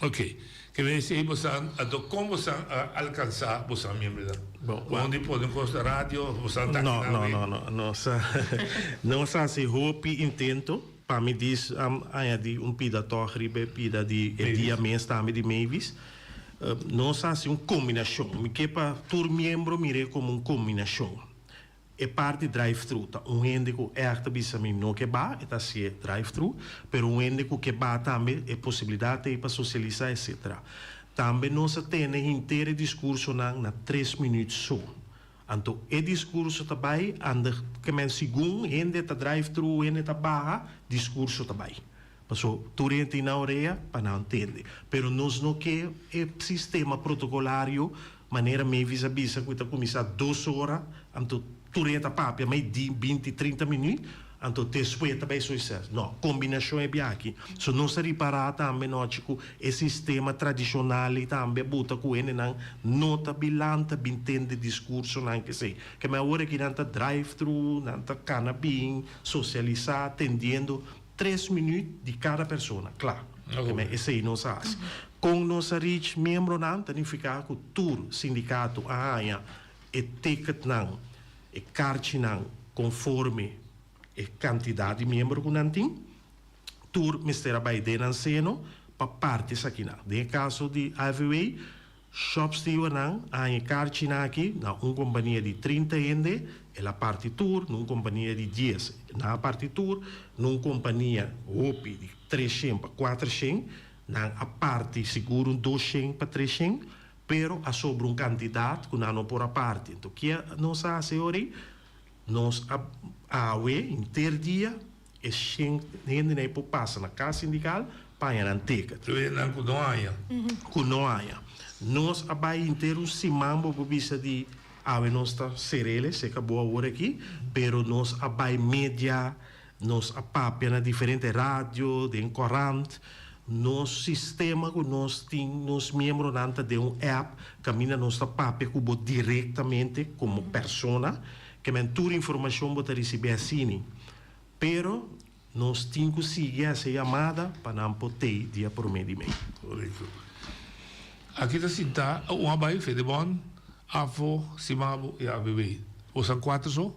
Ok. Ke men esei bosan, anto kon bosan a alkansá bosan miembronan? Bon di pone un kos na radio, bosan ta No, aki no, nan no, no. Nos a, nos a hasi hopi intento pa mi dis añadí un pida tòg riba e pida di e dia mes tambe di Mavis. Nos a hasi un kombinashon. Mi ke pa tur miembro mir'é komo un kombinashon. E parti drive thru ta un hende ku ègt ta bisa mi no ke ba, e ta hasié drive thru, pero un hende ku ke ba tambe e posibilidat ei pa sosialisá etcetera. Tambe nos a tene henter e diskursonan na tres minüt so. Anto e diskurso ta bai anda ke men segun hende ta drive thru hende ta baha diskurso ta bai. Paso tur hende tin nan orea pa nan tende. Pero nos no ke e sistema protokolario manera Mavis a bisa ku e ta kuminsá dos ora, anto tur hende ta papia mei di binti, trinta minüt, anto despues ta bai soisés. No, kombinashon e biaha. So nos a ripará tambe nochi ku e sistema tradishonal ei tambe a buta ku hendenan no ta bilanta bin tende diskursonan kesei. Ke men awor aki nan ta drive thru, nan ta kana bin, sosialisá, tendiendo. Tres minuut di kada persona, kla. Keme esei nos a hasi. Kon nos a reach miembronan ta nifiká ku tur sindikato a haña e ticketnan, e karchinan konforme e kantidat di miembro ku nan tin. Tur mester a bai den nan seno pa parti esakinan. Den e kaso di AVW, Shop stewardnan a haña e karchinan aki na un kompania di trinta hende, el a parti tur, na un kompania di dies, nan a parti tur, na un kompania hopi di treshen pa kuatershen, nan a parti sigur un doshen pa treshen, pero a sobra un kantidat ku nan no por a parti. Anto ke nos a hasi ora ei? Nos a awe henter dia e shen hendenan ei por pasa na kas sindikal pa haña nan ticket. Tur hendenan ku no haña. Ku no haña. Nos a bai henter un siman bo por bisa di awe nos ta serele, se kabó awor aki, pero nos a bai media, nos a papia na diferente radio, den korant. Nos sistema ku nos tin nos miembronan ta den un app kaminda nos ta papia ku bo direktamente komo persona, ke men tur informashon bo ta risibí asini. Pero nos tin ku sigui hasi e yamada pa nan por tei dia promé di mei. Korekto. Aki ta sintá un a bai Fedebon, Afo, Simabo i ABB. Boso a kuater so?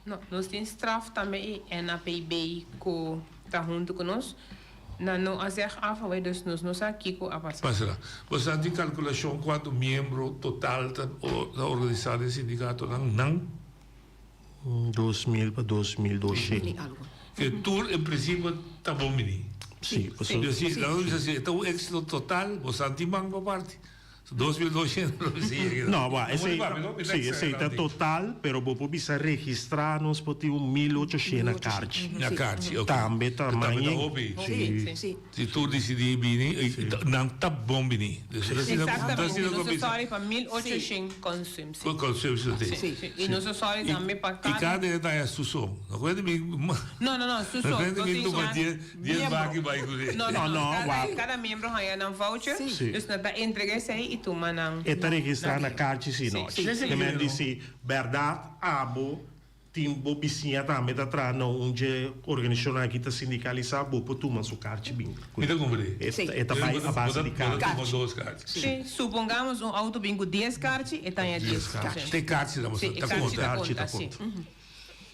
No, nos tin straf tambe i NAPB ku ta huntu ku nos. Nan no a zeg af awe, dus nos no sa kiko a pasa. Pasará. Bo sa tin kalkulashon kuantu miembro total ta ta organisá den sindikatonan nan? 2000 pa 2200. Ke tur en prinsipio ta bon bini. Sí, pasobra. Dus si, laga nos bisa si e ta un éksito total, bo sa tin man pa parti. 2200 No, bo, esei, sí, esei ta total, pero bo por bisa registrá nos por tin un 1800 na karchi. Na karchi, ok. Tambe ta Tambe ta mañe. hopi. Sí. Sí. Si tur disidí bini, nan ta bon bini. Exactamente, nos ta sorry pa 1800 consumptie. Consumptie. Sí, sí. I nos ta sorry tambe pa I kada hende ta haña su son. No cuenta mi. No, no, no, su son. No cuenta mi tuma dies. Dies baki bai ku e. No, no, no. Kada, kada miembro haña nan voucher. Sí. Dus nan ta entrega esei i tuma nan. E ta registrá na karchi si no. Sí. Ke men di si bèrdat abo tin bo bisiña tambe ta traha na un dje organisashon aki ta sindikalisá bo por tuma su karchi bin. Mi ta kumprende. E ta bai a base di karchi. Bo ta tuma dos karchi. Sí. Supongamos un outo bin ku dies karchi, e ta haña dies karchi. Te karchi ta Sí, e konta. karchi ta konta, sí.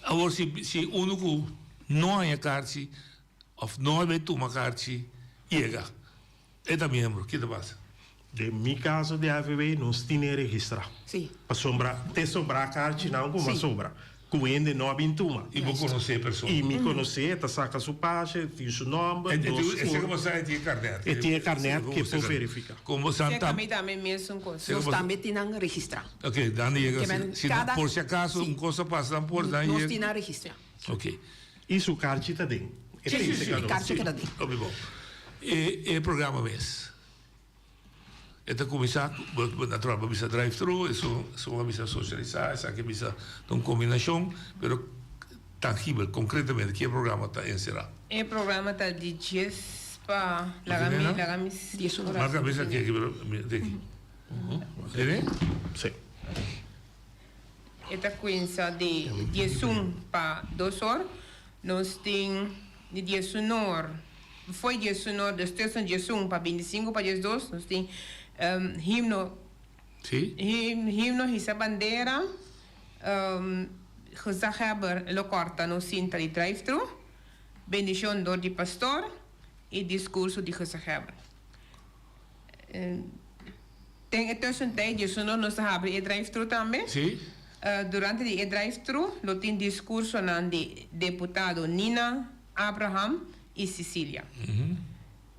Awor si si unu ku no haña karchi òf no a bai tuma karchi yega e ta miembro ki ta pasa? Den mi kaso di AVB nos tin e registrá. Sí. Pasobra te sobrá karchinan ku a Sí. sobra. Ku hende no a bin tuma. I bo konosé e persona. I mi konosé, e ta saka su pashe, e tin su nòmber. E tin, e komo sa e tin e karnèt. E tin e karnèt ku e por verifiká. Komo sa ta. Mi tambe mesun kos. Nos tambe tin nan registrá. Ok, dan yega si, si por si akaso un kos a pasa nan por dan yega. Nos tin nan registrá. Ok. I su karchi ta den. E sí, e karchi keda den. Hopi bon. E e programa mes. E ta kuminsá ku, natural bo bisa drive thru, esun esun a bisa sosialisá, esaki a bisa ta un kombinashon, pero tangibel, konkretamente ki e programa ta enserá? E programa ta di djes pa, laga mi, laga mi ora. Marka bisa aki aki pero mi ta aki. Tene? Sí. E ta kuinsa di diesun pa dos or. Nos tin di diesun or, fo'i diesun or, dus tussen diesun pa bintisinku pa diesdos, nos tin himno, himno hisa bandera, gezaghebber lo kòrta nos sinta di drive-thru, bendishon dor di pastor i diskurso di gezaghebber. Den e tussentijd djesuno nos ta habri e drive-thru tambe. Sí. Durante di e drive-thru lo tin diskursonan di deputado Nina Abraham i Cicilia.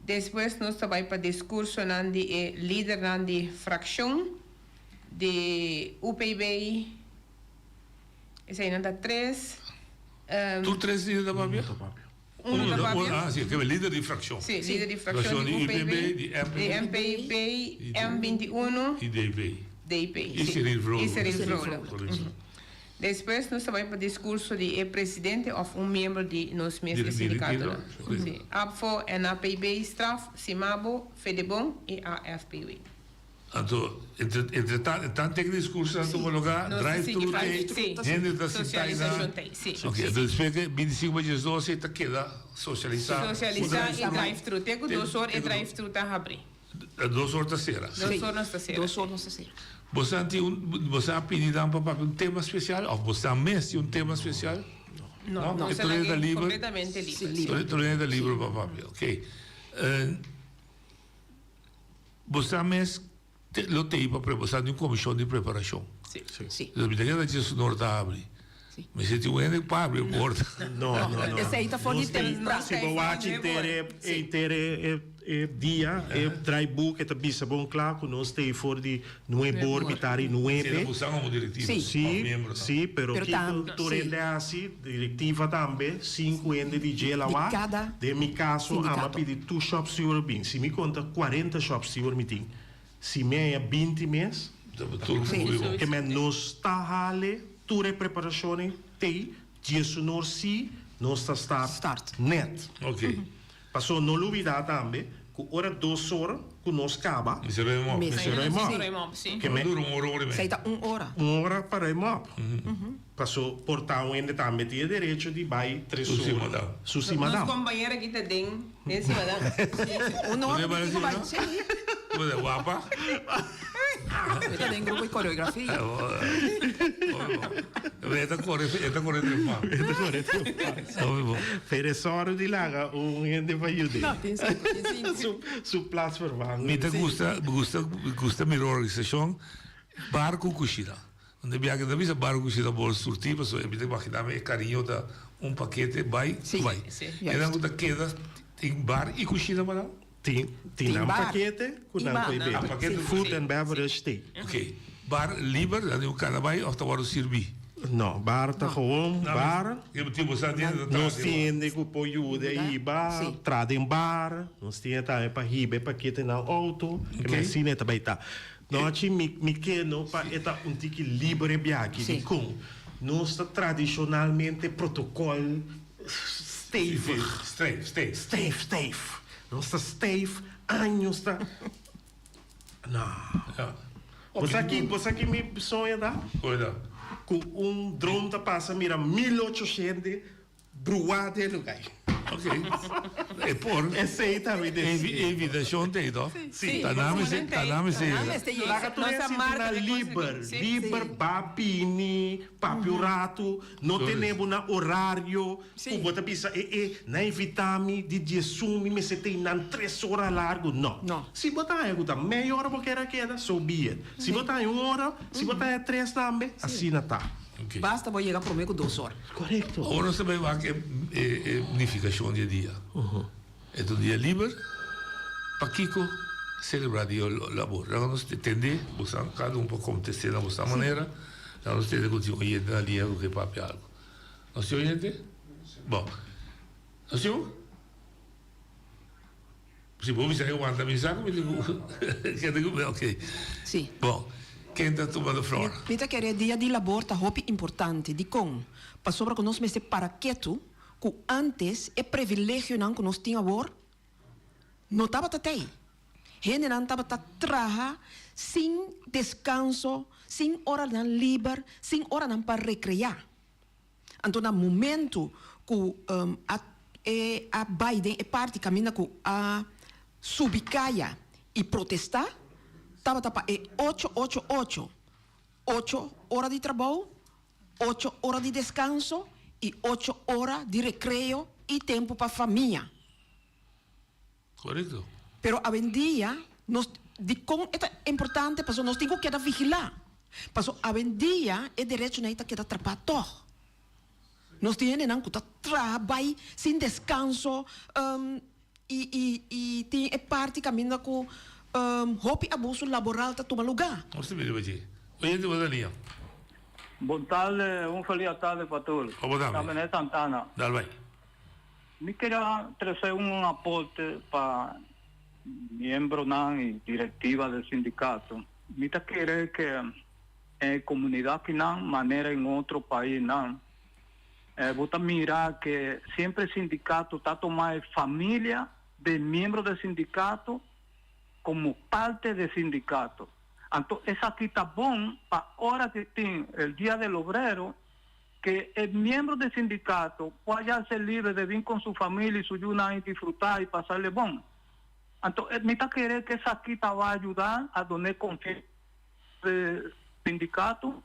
Despues nos ta bai pa diskursonan di e lidernan di frakshon di UPB. Eseinan ta tres. Tur tres lider ta papia? Uno ta papia. Ah, si, kebe lider di frakshon. Si, lider di frakshon di UPB, di MPB, di MPB, M21. I DP. DP, si. I Cyril Vrolijk. I Cyril Vrolijk. Despues nos ta bai pa diskurso di e presidente òf un miembro di nos mes e sindikatonan. Si, ABVO, NAPB, Straf, Simabo, Fedebon i AFPW. Anto, entre entre tan e tan teken diskursonan tuma lugá, Nos ta drive sigui thru pa tei, sí. hende ta sintá Sosialisashon einan. tei, sí. Ok, anto despues ke bintisinko pa diesdos ei ta keda sosialisá ku Sosialisá drive i thru. drive thru. Te ku Te dos or te e ku drive thru ta habrí. Dos or ta sera. Dos or nos ta sera, Dos sí. or nos ta sera. Bosan tin un bosan a pidi nan pa papia un tema spesial òf bosan mes tin un tema spesial? No, No? nos E ta tur hende ta lag'é liber? kompletamente liber, Sí, sí. liber. Tur hende ta liber pa papia, ok. Bo sa mes te lo tei pa pre bo sa di un komishon di preparashon. Sí. Sí. Entonces mi ta keda dje su norta habri. Sí. Mi sinti un hende pa habri e porta. No, no, no. Esei ta for di Nos tei- temprano. Si bo wak intere, intere e, e dia, e draaiboek, e ta bisa bon kla ku nos tei for di nuebe or, mitari Sí, nuebe. ta busá komo direktiva. Sí. Òf Sí, miembro tambe. sí, pero Pero kiko tam- tur sí. hende hasi, Direktiva tambe, sinku hende di dje Di lawa. kada Den mi kaso ama sindikato. pidi tur shop steward bin. Si mi konta kuarenta shop steward mi tin. Si mi haña binti mes, Tur Sí. muy bon. ke men nos ta hale tur e preparashonnan tei diesunor si nos ta start Start. net. Ok. Paso no lubida tambe ku ora dos or ku nos kaba. Mester ruim op. Mester ruim op. Mester ruim op, si. Ke men Dura un ora, ora i mei. Esei ta un ora. Un ora pa ruim op. Paso por ta un hende tambe tin e derecho di bai tres Su ora. simadam. Su Nos simadam. kompañero aki ta den den simadam. Un ora Bo mi tin ku bai. si? Si. Bo ta wapa? Mi ta den grupo di koreografia. E ta kore, e ta kore triunfá. E ta kore triunfá. Hopi bon. Pero e sòru di laga un hende pa yud'é. No, tin sinku, tin sinku. Su, su plaatsvervanger. Mi ta gusta, gusta, gusta mira organisashon bar ku kushina. Donde biaha ta bisa bar ku kushina bo surtí pasobra mi ta imaginá mi e kariño ta un pakete bai, bai. Esnan ku ta keda tin bar i kushina pa nan? Tin, tin nan pakete ku nan koe bebe. Ah, pakete Food and beverage tin. Ok. Bar liber, nan tin un kana bai of ta wòrdu sirbí? No, bar ta gewoon bar. Nos Nos tin hende ku por yuda hiba, tra den bar. Nos tin tambe pa hiba e pakete nan outo. Ke men asina e ta bai ta. Nochi mi mi ke no pa e ta un tiki liber e biaha aki. Dikon? Nos ta tradishonalmente protokòl stevig. Stijf, stijf. Stijf, stijf. Nos ta stijf, años ta. No. Ja. Bo sa ki, bo sa ki mi soño ta? Cual ta? Cu un drone ta pasa mira 1800 bruá den lugar. Ok. E por. Esey ta mi deseo. E invitacion ta ey toch? Sí. Ta nan mester, ta nan mester yega. Laga tur hende sinti nan liber, liber ba bini, papia un rato, no tene bo na horario ku bo ta bisa e e nan invita mi di diesun mi mester tei nan tres ora largo, no. Si bo ta haña ku ta meia ora bo kere a keda, so be it. Si bo ta haña un ora, si bo ta haña tres tambe, asina ta. Basta bo yega promé ku dos or. Korekto. Awor nos ta bai wak e e nifikashon di e dia. E ta un dia liber. Pakiko selebrá dia labor? Laga nos tende bosan, kada un por kontest'é na bosan manera. Laga nos tende ku tin oyente na liña ku ke papia algu. Nos tin oyente? Bon. Nos tin un? Si bo bisa e wanta mi sa ku mi tin ku kende ku mi ok. Si. Bon, ken ta tuma de flor? Mi ta kere dia di labor ta hopi importante. Dikon? Pasobra ku nos mester para ketu ku antes e previlegionan ku nos tin awor no tabata tei. Hendenan tabata traha sin deskanso, sin oranan liber, sin oranan pa rekreá. Anto na momento cu a e a bay den e parti caminda cu a subi caya y protesta, tabata pa e ocho ocho ocho, ocho ora di trabou, ocho ora di descanso y ocho ora di recreo y tempo pa famia. Correcto. Pero awendia nos dicon e ta importante pasobra nos tin cu keda vigila. Pasobra awendia e derechonan ei ta keda trapa tog. Nos tin hendenan cu ta traha bay sin descanso y y y tin e parti caminda cu hopi abuso laboral ta tuma luga. Nos ta mira dje. Oyente bo ta lia. Bon tarde, un feliz tarde pa tur. Obo tambe. Ta meneer Santana. Dal bay. Mi ker a trese un aporte pa miembronan y directiva del sindicato. Mi ta kere ke e comunidad kinan manera en otro paisnan bo ta mira ke siempre sindicato ta toma e familia de miembro del sindicato como parte del sindicato. Anto esaki ta bon pa ora ke tin el dia del obrero que e miembro di sindicato por haya ser libre de bin con su familia y su yunan y disfruta y pasarle bon. Anto mi ta kere que esaki ta bay ayuda a done confianza di sindicato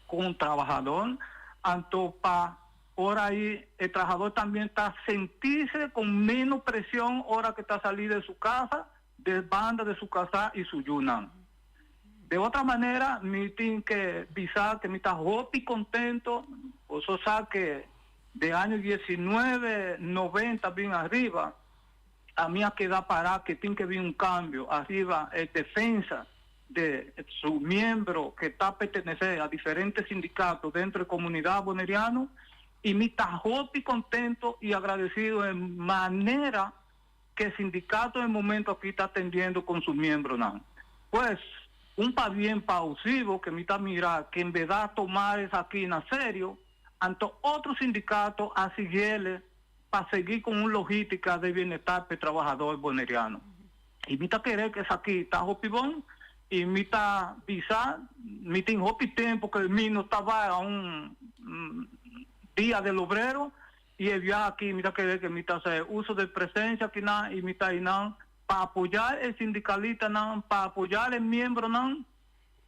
con trabahador, anto pa ora ahi e trahador tambien ta sentirse con menos presion ora que ta sali de su casa, de banda de su casa y su yunan. De otra manera mi tin ke bisa ke mi ta hopi kontento, boso sa ke de año diesinove noventa bin ariba a mi a keda para ke tin ke bin un kambio ariba e defensa de su miembro ke ta pertenese a diferente sindikato dentro e komunidat boneriano y mi ta hopi kontento y agradesido en manera ke sindikato en momento aki ta atendiendo kon su miembronan. Pues, un pabien pa Usivo ke mi ta mira ke en berdad toma esaki na serio, anto otro sindikato a siguiele pa sigui kon un logitika de bienestar p'e trabahador boneriano. I mi ta kere ke esaki ta hopi bon i mi ta bisa mi tin hopi tempo ke mi no ta bai a un dia del obrero I e biaha aki mi ta kere ke mi ta hasi uso di presensia akinan i mi ta einan pa apoyá e sindikalistanan, pa apoyá e miembronan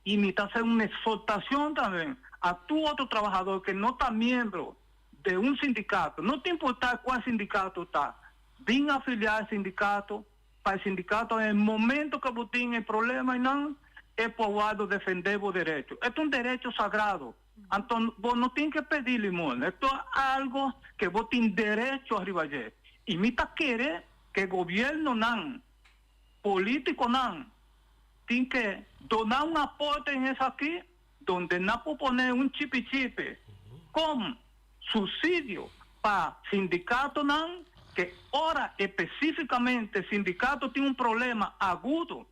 i mi ta hasi un eksortashon tambe a tur otro trabahador ke no ta miembro di un sindikato, no ta importá kua sindikato ta, bin afiliá e sindikato pa e sindikato en momento ke bo tin e problema einan e por wòrdu defendé bo derecho. E ta un derecho sagrado. Anto bo no tin ke pedi limon, e ta algo ke bo tin derecho ariba dje. I mi ta kere ke gobiernonan, politiconan tin ke dona un aporte en esaki donde nan por pone un chipi chipi kom subsidio pa sindicatonan ke ora especificamente sindicato tin un problema agudo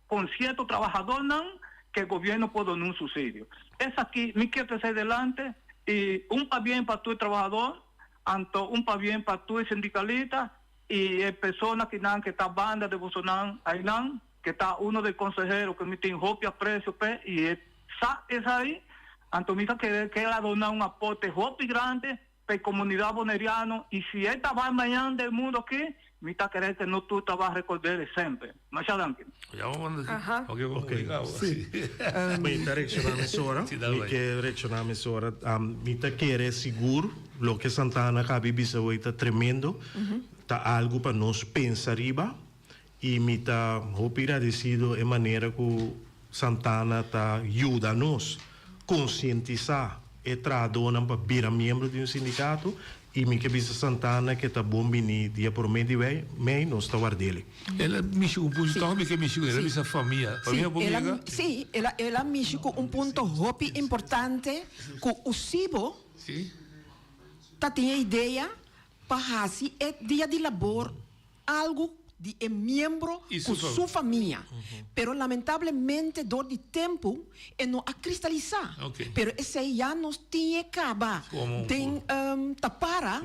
con cierto trabahadornan ke gobierno por duna un subsidio. Esaki mi kier trece delante y un pabien pa tur trabahador, anto un pabien pa tur sindicalista y e persona kinan ke ta banda de bosonan aynan ke ta uno de consehero ke mi tin hopi aprecio p'e y e sa esai, anto mi ta kere ke el a duna un aporte hopi grande Pa e comunidad boneriano y si e ta bay mañan den mundo aki, mi ta kere ke no tur ta bay record'e semper. Masha danki. Aha. Sí. Mi ta reacciona mesora. Mi ke reacciona mesora. Mi ta kere sigur loke Santana a kabi bisa hoy ta tremendo. Ta algo pa nos pensa riba. Y mi ta hopi gradecido e manera cu Santana ta yuda nos concientisa. e trahadónan pa bira miembro di un sindikato i mi ke bisa Santana ke ta bon bini dia promé di wei mei nos ta ward'el. El a mishi ku un punto tòg mi ke mishi ku el a bisa famia. Famia por yega? Sí, el a el a mishi ku un punto hopi importante ku Usibo ta tin e idea pa hasi e dia di labor algu di e miembro ku su famia. Pero lamentablemente dor di tempu e no a kristalisá. Pero esei ya nos tin e kaba den ta para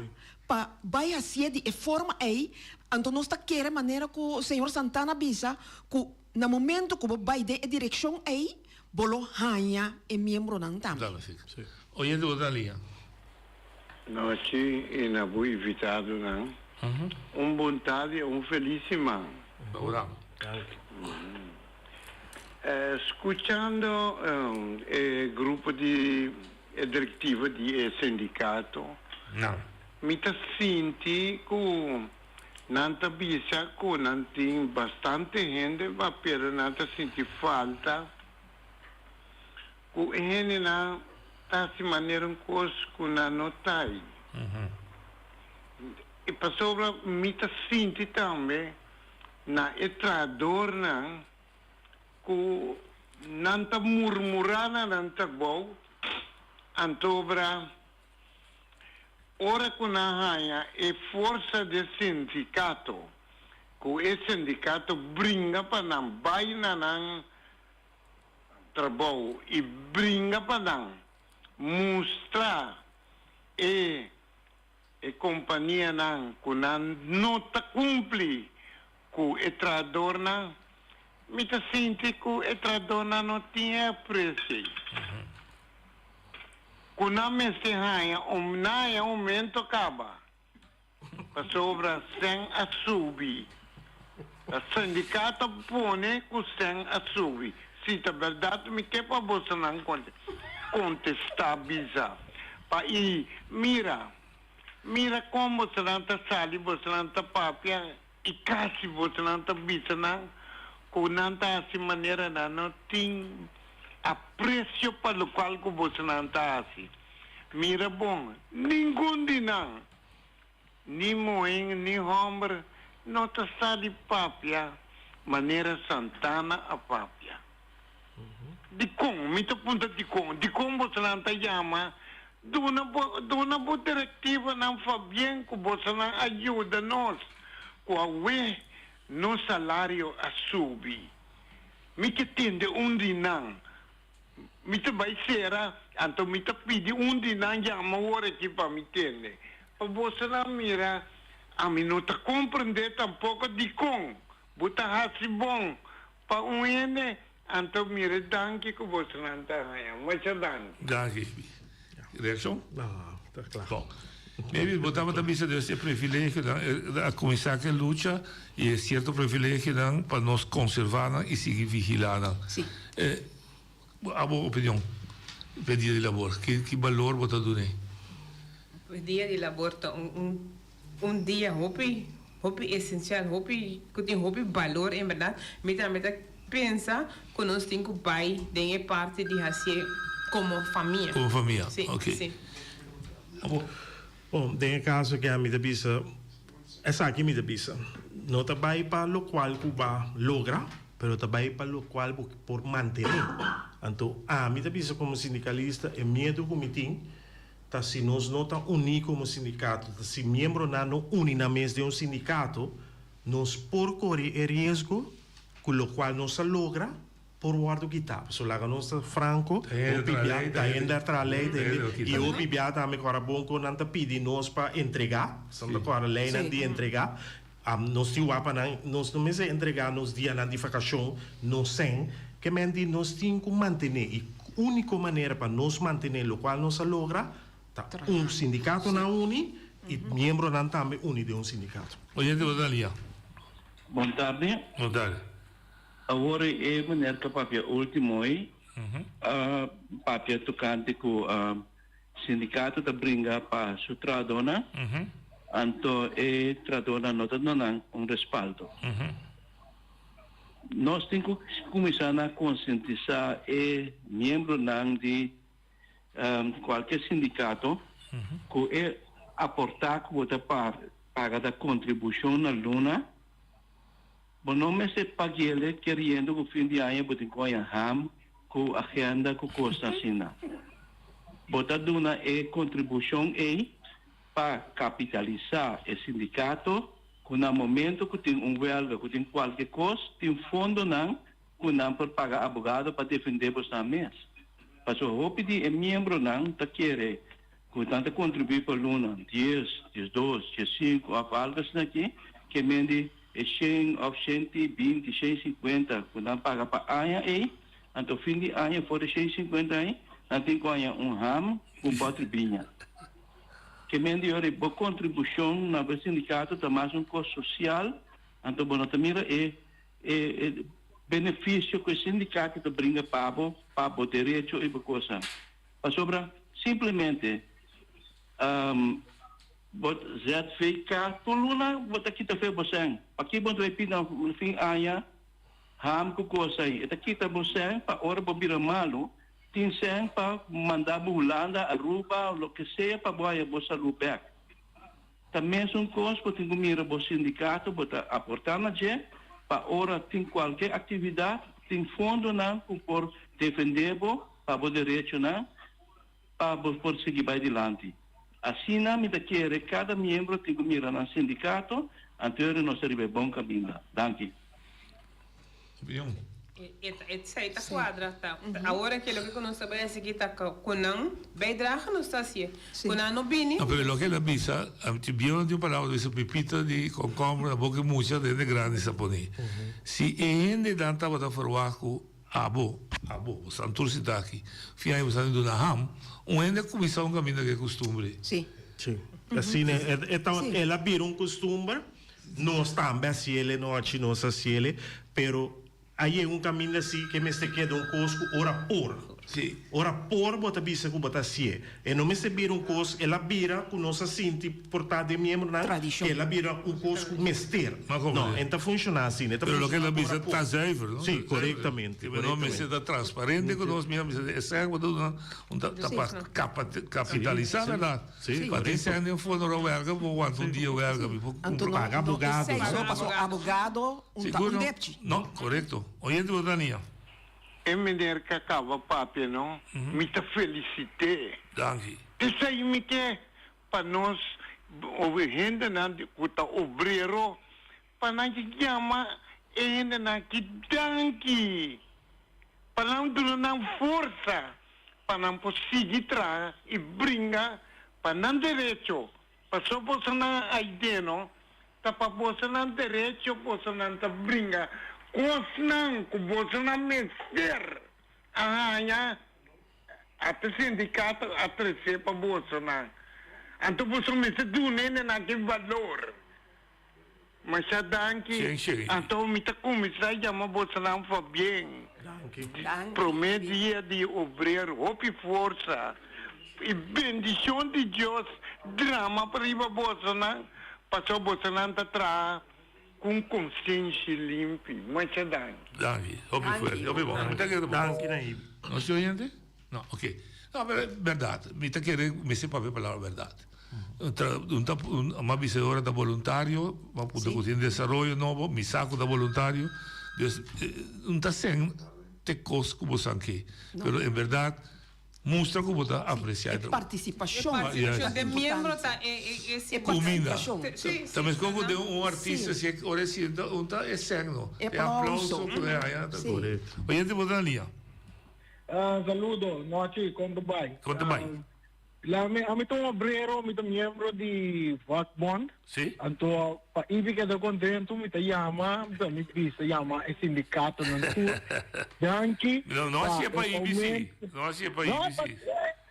pa bai hasié di e forma ei. Anto nos ta kere manera ku señor Santana bisa ku na momento ku bo bai den e direkshon ei bo lo haña e miembronan tambe. Oyente bo ta liña. Nochi y na bo invitadonan. Un bon tardi y un feliz siman. Scuchando e grupo di e directiva di e sindicato, mi ta sinti cu nan ta bisa cu nan tin bastante hende ma pero nan ta sinti falta Ku e hendenan ta hasi manera un kos ku nan no ta ei. I pasobra mi ta sinti tambe na e trahadornan ku nan ta murmurá na nan trabou, antobra ora ku nan haña e forsa di e sindikato, ku e sindikato bringa pa nan bai na nan trabou i bringa pa nan mustra e e kompanianan ku nan no ta kumpli ku e trahadornan, mi ta sinti ku e trahadornan no tin e apresio ei. Ku nan mester haña un nan haña aumento kaba. Pasobra sen a subi. Ta sindicato pone cu sen a subi. Si ta berdad mi ke pa bosonan contesta bisa pa i mira mira con bosonan ta sali bosonan ta papia i casi bosonan ta bisa nan cu nan ta haci manera nan no tin aprecio pa locual cu bosonan ta haci. Mira bon, ningun di nan, ni muhé ni hòmber, no ta sa di papia manera Santana a papia. Dikon? Mi ta puntra dikon. Dikon bosonan ta yama? Duna bo, duna bo direktivanan Fabien ku bosonan a yuda nos ku awe nos salario a subi. Mi ke tende un di nan. Mi ta bai sera, anto mi ta pidi un di nan yama wor aki pa mi tende. Pa bosonan mira, ami no ta comprende tampoco dicon bo ta haci bon pa un hende, anto mira e danki cu bosonan ta haña. Masha danki. Danki. Reaccion? No, ta cla. Bon. Maybe bo tabata bisa dus e privilegionan, a cuminsa cu e lucha y e cierto privilegionan pa nos conserva nan y sigui vigila nan. Si. Abo opinion p'e dia di labor, ki ki balor bo ta dun'e? E dia di labor ta un un un dia hopi hopi esencial, hopi cu tin hopi balor en berdad. Mi tambe ta pensa cu nos tin cu bay den e parti di hacié como famia. Como famia, Si, ok. si. Abo? Bon, den e caso aki ami ta bisa, esaki mi ta bisa, no ta bay pa locual cu ba logra, pero ta bay pa locual bo por mantene. Anto ami ta bisa como sindicalista e miedo cu mi tin ta si nos no ta uni como sindicato, ta si miembronan no uni nan mes den un sindicato, nos por core e riesgo cu locual nos a logra por wordo kita. Pasobra laga nos ta franco, hopi bia ta hende a traha ley, ta hende y hopi bia tambe cu ora bon cu nan ta pidi nos pa entrega, pasobra nan ta cora leynan di entrega, nos tin wak pa nan, nos no mester entrega nos dianan di vacacion, nos sen, ke men di nos tin cu mantene y unico manera pa nos mantene locual nos a logra ta un sindicatonan uni y miembronan tambe uni den un sindicato. Oyente bo ta lia. Bon tardi. Bon tardi. Awor e meneer ka papia ultimo ei a papia tocante cu sindicato ta bringa pa su trahadornan, anto e trahadornan no ta duna nan un respaldo. Nos tin cu cuminsa na concientisa e miembronan di. kualke sindikato ku e aportá ku bo ta paga ta kontribushon na luna, bo no mester pag'ele keriendo ku fin di aña bo tin ku haña ham ku agenda ku kos asina. Bo ta duna e kontribushon ei pa kapitalisá e sindikato ku na momento ku tin un wèlga ku tin kualke kos tin fondonan ku nan por paga abogado pa defendé bosnan mes. Pasobra hopi di e miembronan ta kere ku nan ta kontribuí pa luna dies, diesdos, diesinku òf algu asina aki, ke men di e shen òf shenti binti, shen sinkuenta ku nan paga pa aña ei, anto fin di aña for e shen sinkuenta ei nan tin ku haña un ham ku un bòter biña. Ke men di ora bo kontribushon na bo sindikato ta mas un kos sosial, anto bo no ta mira e E benefisio ku e sindikato ta bringa pa bo, pa bo derecho i bo kosa. Pasobra simplemente bo ZVK tur luna bo ta kita fe bo sèn. Paki bo ta bai pidi na fin aña ham ku kos ei? E ta kita bo sèn pa ora bo bira malu tin sèn pa manda bo Hulanda, Aruba, loke sea pa bo haña bo salú bèk. Ta mesun kos bo tin ku mira bo sindikato bo ta aportá na dje pa ora tin kualke aktividat tin fondonan ku por defendé bo pa bo derechonan pa bo por sigui bai dilanti. Asina mi ta kere kada miembro tin ku mira nan sindikato anto nos ta riba e bon kaminda. Danki. Opinion. Esei ta kuadra ta. Awor aki loke ku nos ta bai hasi aki ta ku nan bijdrage nos ta hasié. Ku nan no bini. No, pero loke el a bisa, ti bieu no tin un palabra, ta bisa pipita di konkomber na boka e mucha, ta hende grandi sa pone. Si e hendenan tabata ferwagt ku abo, abo, bo san tur sinta aki, fin aña bo san di duna ham, un hende a kuminsá un kaminda ku e kustumbre. Sí. Sí. Asina e ta, el a bira un kustumber. Nos tambe hasiele, no haci nos hasiele, pero a yega un caminda si ke mester keda un cos cu ora por. Sí. Ora por bo ta bisa cu bo ta hacié. E no mester bira un cos, el a bira cu nos a sinti por ta den miembronan, Tradicion. el a bira un cos cu mester. Ma como No, en ta funciona asina, e ta Pero loke el a funciona bisa ora por. ta zuiver, no? Sí, correctamente, Pero no mester correctamente. ta transparente cu nos, mira, mester esaki bo ta duna un ta ta pa capitalisá, verdad? Sí, Pa tin sèn den fondo ro wèrga bo wanta un dia wèrga mi por Anto kumpra. no, Paga no abogado. esei so, paso abogado un ta Sigur un no. depchi. No, korekto. Oyente bo ta nia. E meneer ku a kaba papia no, mi ta felisit'é. Danki. Esei mi ke pa nos hendenan ku ta obrero pa nan yama e hendenan aki danki, pa nan duna nan forsa pa nan por sigui traha i bringa pa nan derecho. Pasobra bosonan aideno, ta pa bosonan derecho bosonan ta bringa kosnan ku bosonan mester a haña, ata sindikato a trese pa bosonan. Anto boso mester duna hendenan aki balor. Masha danki. Shen shen. Anto mi ta kuminsá yama bosonan pabien. Danki. Promé dia di obrero. Hopi forsa i bendishon di Dios drama pa riba bosonan, pasobra bosonan ta traha ku un konsenshi limpi. Masha danki. Danki. Hopi fuerte. Hopi bon. Mi ta kere bon. Danki Naib. No si oyente? No, ok. No, pero berdad. Mi ta kere mester papia palabra berdad. Un ta, un ta, un, m'a bisa e ora ta boluntario, m'a puntra ku tin desaroyo nobo, mi sa ku ta boluntario. Dus, un ta sen te kos ku bo san ke. Pero en berdad, mustra ku bo ta apresia e E partisipashon. E partisipashon den miembro ta e, e, e E Kuminda. partisipashon. Ta meskos ku den un artista si e ora e sinta, un ta e sen no. E E aplauso aplauso. ku e haña ta. Oyente bo ta na liña. Saludo, nochi, kon ta bai? Kon ta bai? La mi, ami ta un obrero, mi ta miembro di vakbond. Sí. Anto pa Ibi keda kontentu mi ta yama, mi mi bisa yama e sindikatonan tur. Danki. No, no hasié pa Ibi sí. No hasié pa Ibi sí.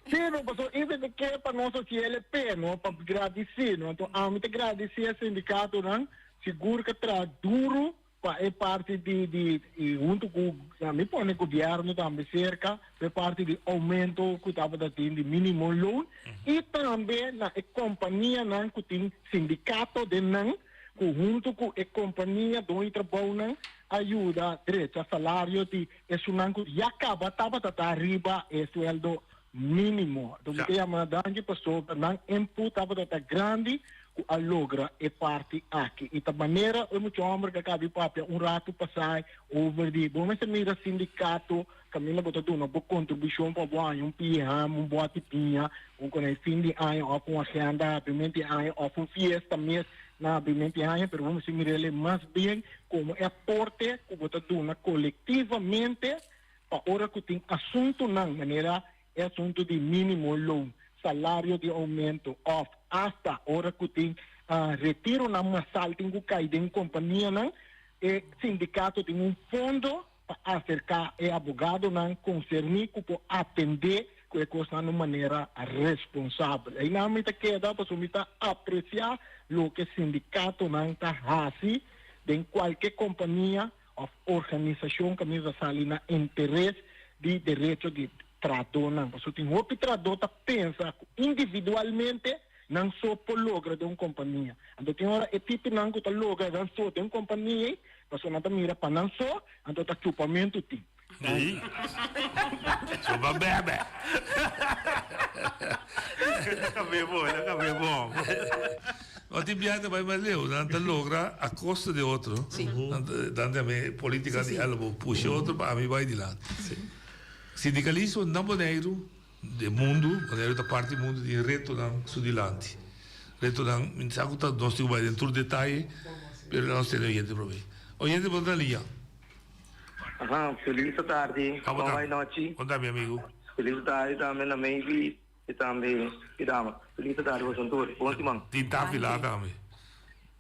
Sí, no, pasobra Ibi ta ke pa nos hasi LP, no, pa gradisí, no. Anto ami ta gradisí e sindikatonan, sigur ke traha duru Pa e parti di di i huntu ku mi pone gobièrnu tambe serka pa e parti di oumento ku tabata tin di minimo loon i tambe na e kompanianan ku tin sindikato den nan ku huntu ku e kompania don di trabounan a yuda drecha salario di esunnan ku ya kaba tabata ta riba e sueldo. mínimo. Anto mi ta yama nan danki pasobra nan input tabata ta grandi ku a logra e parti aki. I ta manera e mucha hòmber ku a kabi papia un ratu pasá over di bo mester mira sindikato kaminda bo ta duna bo kontribushon pa bo haña un pia ham, un bòti piña, un konai fin di aña òf un agenda habrimenti aña òf un fiesta mes na habrimenti aña, pero bo mester mir'el mas bien komo e aporte ku bo ta duna kolektivamente pa ora ku tin asuntunan manera e asuntu di mínimo loon, salario di oumento òf asta ora ku tin retironan masal tin ku kai den kompanianan, e sindikato tin un fondo pa aserká e abogadonan konserní ku por atendé ku e kosnan na un manera responsabel. Einan mi ta keda pasobra mi ta apresiá loke sindikatonan ta hasi den kualke kompania òf organisashon kaminda ta sali na interes di derecho di trahadónan. Pasobra tin hopi trahadó ta pensa ku individualmente nan so por logra den un kompania. Anto tin ora e tipinan ku ta logra nan so den un kompania ei, pasobra nan ta mira pa nan so, anto ta chupamentu tin. Ey. Chupa bebe. Kab'é bon, e kab'é bon. No tin biaha ta bai mas leu, nan ta logra a costo di otro. Nan ta yama politica di elbow, pusha otro pa ami bai dilanti. Sindicalismo na Boneiru, den mundu, Boneiru ta parti di mundu, tin retonan su dilanti. Retonan, mi sa cu ta nos tin cu bai den tur detaye, pero nos tene oyente prome. Oyente bo ta na liña. Aha, felis tardi. Abo Bon ta. bai nochi. Bon ta mi amigo. Felis tardi tambe na Maybe y tambe y dama. Felis tardi boso tur. Bon siman. Tin tafi la tambe.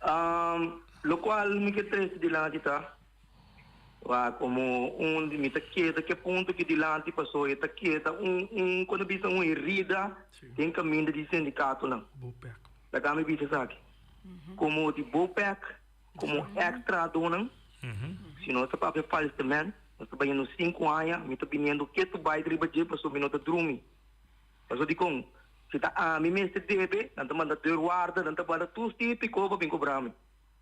Um, locual mi ke trece dilanti ta, wa como un di mi ta keda ke punto ki dilanti paso e ta keda un un cuando bisa un herida den caminda di sindicatonan. Laga mi bisa esaki. Como di BOPEC Como ex trahadónan, si nos ta papia falsement, nos ta bayendo sinku aña, mi ta biniendo ketu bai riba dje pasobra mi no ta drumi. Pasobra dikon? Si ta ami mester debe, nan ta manda deurwaarder, nan ta manda tur típiko pa bin kobra mi.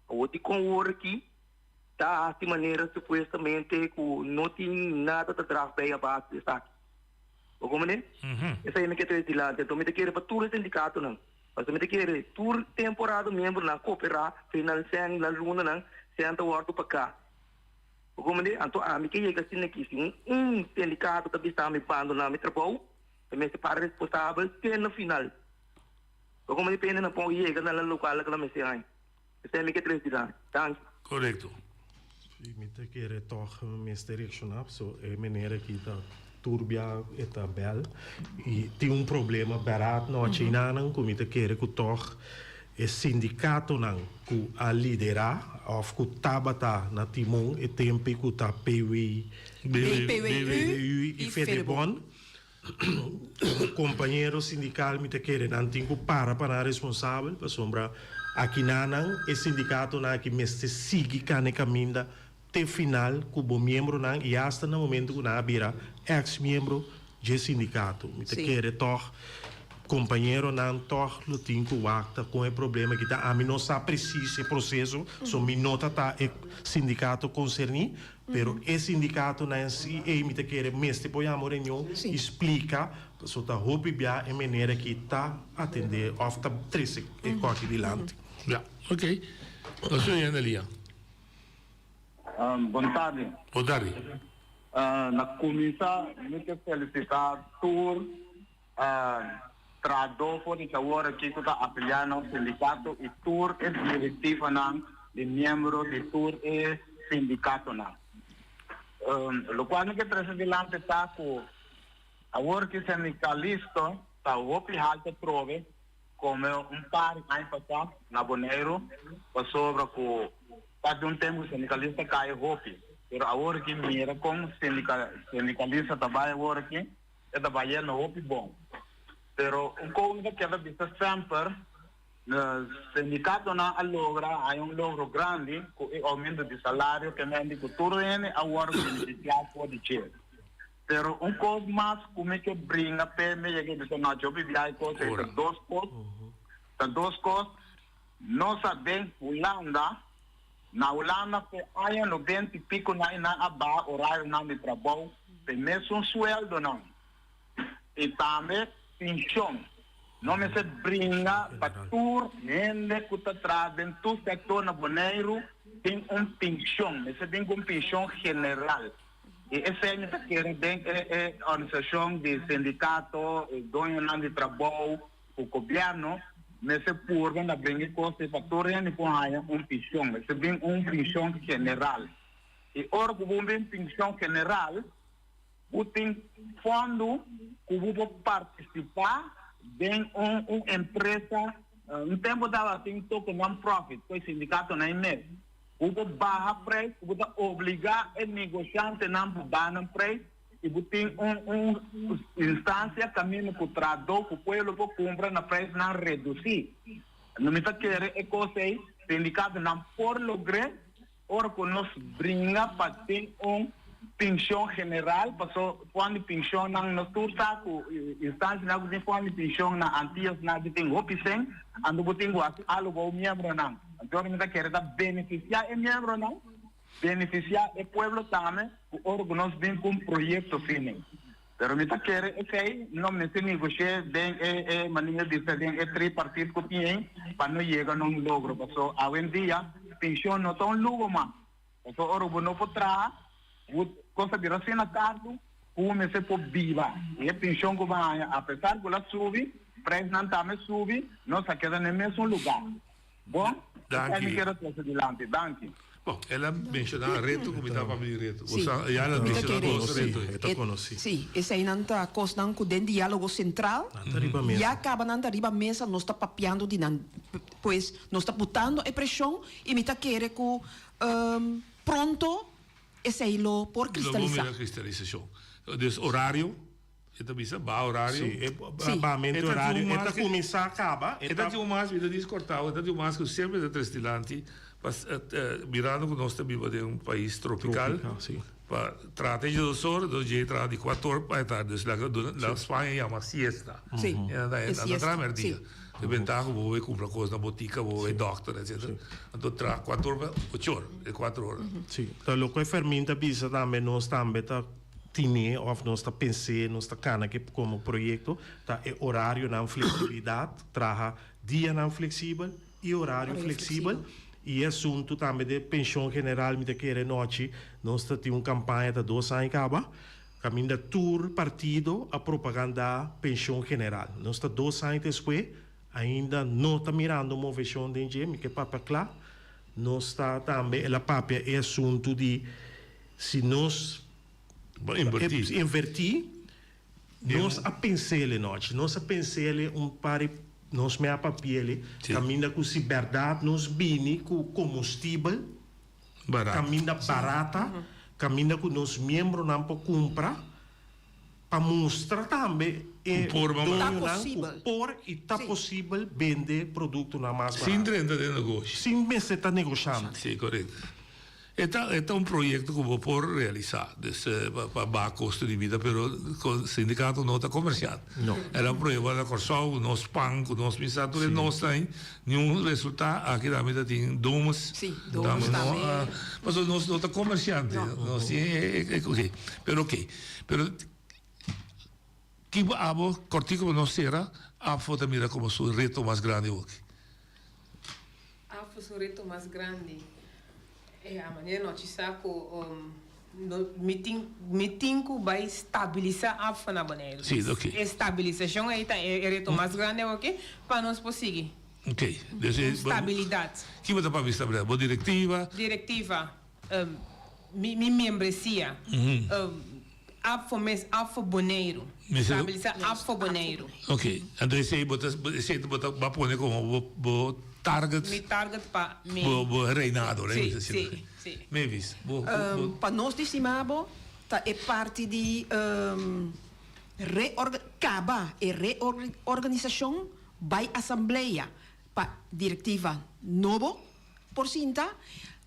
Awor dikon wor aki ta hasi manera supuestamente ku no tin nada ta drag bij a base di esaki? Bo komprende? Esei mi ke trae dilanti. Anto mi ta kere pa tur e sindikatonan. Pasobra mi ta kere tur temporada miembronan koperá fe nan sèn, nan lunanan, sèn ta wòrdu paká. Bo komprendé? Anto ami ke yega asina aki, si un un sindikato ta bisa mi bandoná mi trabou, mi mester para responsabel te na final. Bo komprendé? Pende nan pon yega na nan lokal ku nan mester haña. Esei mi ke trese dilanti. Danki. Korekto. Si, mi ta kere tòg mester reakshoná paso e meneer aki ta turbia e ta bèl i tin un problema bèrdat no achinanan ku mi ta kere ku tòg e sindikatonan ku a liderá òf ku tabata na timon e tempu ku ta PW BWU i Fedebon. Como compañero sindical mi ta kere nan tin cu para pa nan responsabel pasobra akinanan e sindicatonan aki mester sigui cana e caminda te final cu bo miembronan y hasta na momento cu nan a bira ex miembro dje sindicato. Mi ta kere tog compañeronan tog lo tin cu wak ta con e problema aki ta. Ami no sa precies e proceso so mi no ta ta e sindicato concerni Pero e sindikatonan en si ei mi ta kere mester por yama un reunion i splika pasobra ta hopi bia e manera ki ta atendé òf ta trese e kòki dilanti. Ya, ok. Nos tin un Elia. Bon tardi. Bon tardi. Na kuminsá mi ke felisitá tur trahadó for di awor aki ku ta afiliá na un sindikato i tur e direktivanan di miembro di tur e sindikatonan. Lokual mi ke trese dilanti ta ku awor ki sindikalista ta hopi haltu atrobe kome un par di aña pasá na Boneiru pasobra ku ta di un tempu sindikalista kai hopi pero awor ki mira kon sindikalista ta bai awor aki E ta bayendo hopi bon. Pero un cosa mi ta keda bisa semper, sindicatonan a logra hay un logro grandi cu e aumento di salario ke mende cu tur hende a wordo beneficia for di dje. Pero un cos mas cu mi ke bringa p'e mi yega bisa no hopi biaha e cos ei ta dos cos, ta dos cos, nos a den Hulanda, Na Hulanda p'e aña noventa i pico nan i nan a baha orarionan di trabou p'e mesun sueldonan. I tambe penshon. No mester bringa pa tur hende ku ta traha den tur sektor na Boneiru tin un penshon. Mester bin ku un penshon general. I esei mi ta kere den e e organisashon di sindikato, e doñonan di trabou ku gobièrnu mester purba na bringa e kos ei pa tur hende por haña un penshon. Mester bin un penshon general. I ora ku bo bin penshon general, Bo tin fondo ku bo por partisipá den un un empresa. Un tempu tabatin toko non-profit ku e sindikatonan e mes. Bo por baha preis ku bo ta obligá e negoshantenan pa baha nan preis i bo tin un un instansia kaminda ku trahadó ku pueblo por kumpra na preisnan redusí. No mi ta kere e kos ei sindikatonan por logr'é. Ora ku nos bringa pa tin un penshon general, paso fondo di penshonnan nos tur sa ku instansianan ku tin fondo di penshon na Antias nan di tin hopi sen, anto bo tin ku hasi algu pa bo miembronan. Anto ora mi ta kere ta benefisiá e miembronan, benefisiá e pueblo tambe ku ora ku nos bin ku un proyekto asina. Pero mi ta kere esei no mester negosh'é den e e manera di bisa den e tripartit ku tin ei pa no yega na un logro. Paso awendia penshon no ta un lugo mas. Paso ora bo no por traha, bo kos a bira asina karu ku bo mester por biba. I e penshon ku bo haña apesar ku el a subi, preisnan tambe subi, nos a keda na e mesun lugá. Bon, esei mi kere trese dilanti. Danki. Bon, el a menshoná reto ku mi ta papia di reto. Bo sa, ya el a menshoná dos reto ei. E ta konosí. Sí, eseinan ta kosnan ku den diálogo sentral Nan ta riba mesa. ya kaba nan ta riba mesa, nos ta papiando di nan. Pues nos ta butando e preshon i mi ta kere ku pronto esei lo por Lo bo kristalisá. mira kristalisashon. Dus orario. E ta bisa baha horario. Sí, e bahamentu horario. E ta kuminsá kaba. E ta tin un mas, mi ta diskortá bo, e ta tin un mas ku semper ta tres dilanti, pa mirando ku nos ta biba den un pais tropikal, pa trata e djes or, entonces dje traha di kuater or pa e tardi, dus laga duna, na Spaña yama siesta. Sí, E nan ta e nan ta siesta, traha mèrdia. sí. E bentaha ku bo bai kumpra kos na botika, bo bai dòkter, etcetera. Anto traha kuater or pa ocho or, e kuater ora. Sí, ta loke Fermin ta bisa tambe, nos tambe ta. Tine of nos ta pens'é, nos ta kana ke komo proyekto, ta e orarionan fleksibilidat, traha dianan fleksibel i orario fleksibel. I e asuntu tambe de penshon general mi ta kere nochi nos ta tin un kampaña ta dos aña kaba, kaminda tur partido a propagandá penshon general. Nos ta dos aña despues ainda no ta mirando moveshon den dje, mi ke papia kla. Nos ta tambe el a papia e asuntu di Si nos Invertí. invertí, nos a pens'ele nochi, nos a pens'ele un par di, nos mea papiele, kaminda ku si bèrdat nos bini ku komustibel, Barata. kaminda barata, kaminda ku nos miembronan por kumpra, pa mustra tambe e Ku por Ta doñonan ku posibel. por i ta posibel bende produktonan mas Sin barata. drenta den negoshi. Sin mester ta negoshante. Sí, korekto. E ta e ta un proyekto ku bo por realisá, dus pa pa baha kosto di bida, pero sindikato no ta komersial. No. El a prueba na Kòrsou ku nos pan, ku nos misa, tur e nos ta niun resultá. Aki tambe ta tin Domus. Sí, Domus Tambe no tambe. pasobra nos no ta komersiante. No. Nos tin e e oke, pero oke, pero kibo abo kòrtiku bo no sera, afo ta mira komo su reto mas grandi oki. Afo su reto mas grandi. E a manera nochi sa ku no mi tin mi tin ku bai stabilisá APFA na Boneiru. Sí, oké. E stabilisashon ei ta e reto mas grandi awoki pa nos por sigui. Oké. Dus e. Stabilidat. Ki bo ta papia stabilidat? Bo direktiva? Direktiva, mi mi membresia. APFA mes, APFA Boneiru. Stabilisá APFA Boneiru. Oké. Anto esei bo ta esei bo ta bo a pone komo bo bo target. Mi target pa mi. Bo bo reinado, Sí, sí, sí. Mavis, bo bo. Pa nos di Simabo ta e parti di reorga kaba e reorganisashon bai asamblea pa direktiva nobo por sinta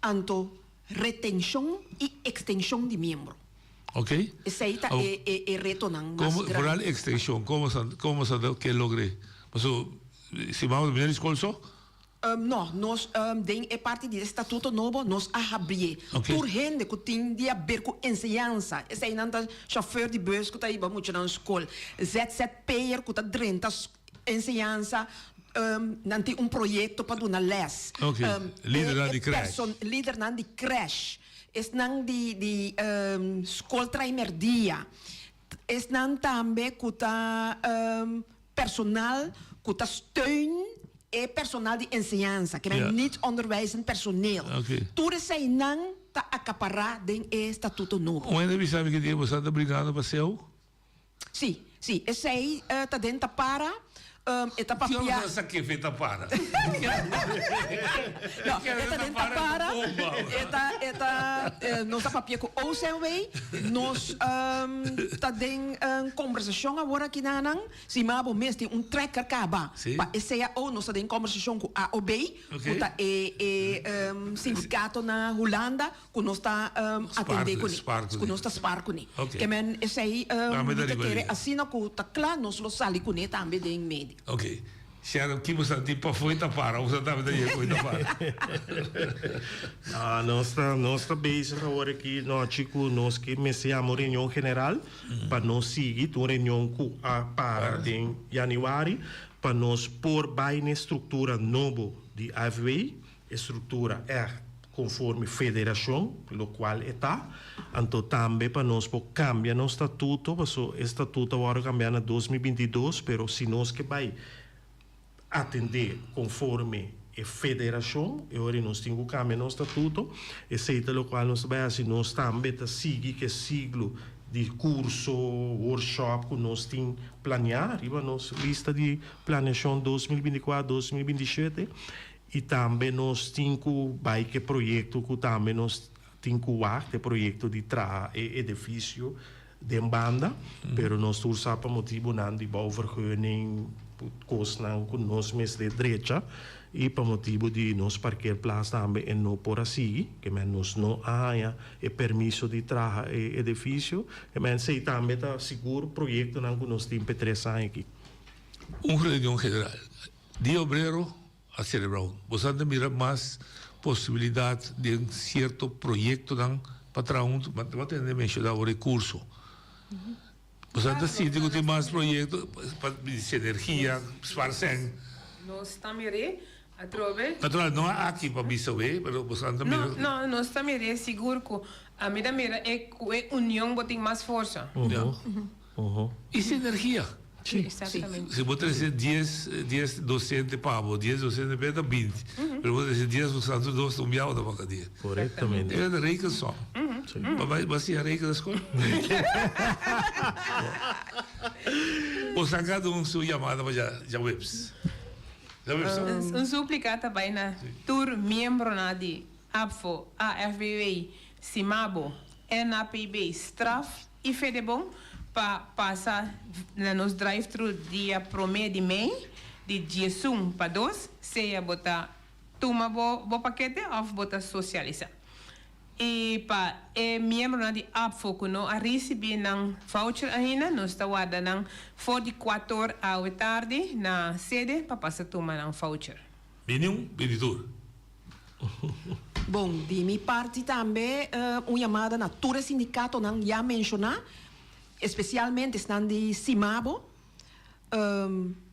anto retenshon i ekstenshon di miembro. Ok. Esei ta e e e retonan mas Como, grandi. vooral extension, como sa, como sa ke logre? Paso, si vamos mira di skol so. No, nos den e parti di e statuto nobo nos a habrié. Ok. Tur hende ku tin di haber ku enseñansa, eseinan ta chauffeur di bus ku ta hiba muchanan skol, ZZP'er ku ta drenta enseñansa, nan tin un proyekto pa duna lès. Ok, lidernan di crèsh. Lidernan di crèsh, esnan di di skol traimerdia, esnan tambe ku ta personal ku ta steun e personal di enseñansa, ke men niet onderwijzend personeel. Tur eseinan ta akapará den e statuto nobo. Un hende bisa mi ki dia boso ta bringando pa seu? Sí, sí, esei ta den tapara, e ta papia. Kion ta sa kefe tapara? No, e ta den tapara, e ta, e ta, nos ta papia ku OCW, nos ta den kombersashon awor aki na nan. Si ma bo mes tin un trekker kaba pa e cao, nos ta den kombersashon ku AOB, ku ta e e sindikato na Hulanda ku nos ta atendé kuné, ku nos ta spar kuné. Ke men esei mi ta kere asina ku ta kla nos lo sali kuné tambe den medio. Oké. Sharon, ki bo sa tin pafó i ta para? Bo sa tambe ta yega ku i ta para? No, nos ta, nos ta bezig awor aki nochi ku nos ke mester yama un reunion general pa nos sigui. Ta un reunion ku a para den yanüari pa nos por bai n'e struktura nobo di AFW. E struktura ègt konforme federashon, lokual e ta. Anto tambe pa nos por kambia nos statuto, paso e statuto a wòrdu kambiá na 2022, pero si nos ke bai atendé konforme e federashon, e ora nos tin ku kambia nos statuto. Esei ta lokual nos ta bai hasi. Nos tambe ta sigui ku e siglo di kurso, workshop ku nos tin planiá riba nos lista di planiashon 2024, 2027. I tambe nos tin ku bai ku e proyekto ku tambe nos tin ku wak, e proyekto di traha e edifisio den banda, pero nos tur sa pa motibunan di bouwvergunning, kosnan ku nos mester drecha i pa motibu di nos parkeerplaats tambe e no por a sigui, ke men nos no a haña e permiso di traha e edifisio, ke men esei tambe ta sigur proyektonan ku nos tin p'e tres aña aki. Un reunion general di obrero a celebra un. Bo sa ta mira mas posibilidad den cierto proyectonan pa traha hunto? Bo a tende menciona awor e curso. Bo sa ta sinti cu tin mas proyecto pa di energia, spaar cen? Nos ta mir'é atrobe. Natural, no aki pa bisa we, pero bo sa ta mira. No, no, nos ta mir'é sigur cu ami ta mira e cu e union bo tin mas forsa. Ya. Y sinergia. Sí, exactamente. Si bo trece dies, dies docente pa bo, dies docente pa e ta binti. Pero bo trece dies bo santo dos ta un biaha bo ta baka dies. Correctamente. E ta rekensom. Bo bai, bo a siña reken na skol? Bo sa kada un su yamada pa dja, djaweps. Djaweps no? Un suplica ta bai na tur miembronan di ABVO, AFBW, Simabo, NAPB, Straf i Fedebon pa pasa na nos drive-thru dia promé di mei di diesun pa dos, sea bo ta tuma bo bo pakete òf bo ta sosialisá. I pa e miembronan di ABVO ku no a risibí nan voucher ainda, nos ta warda nan for di kuator awe tardi na sede pa pasa tuma nan voucher. Bini un, bini tur. Bon, di mi parti tambe un yamada na tur e sindikatonan ya menshoná, espesialmente esnan di Simabo,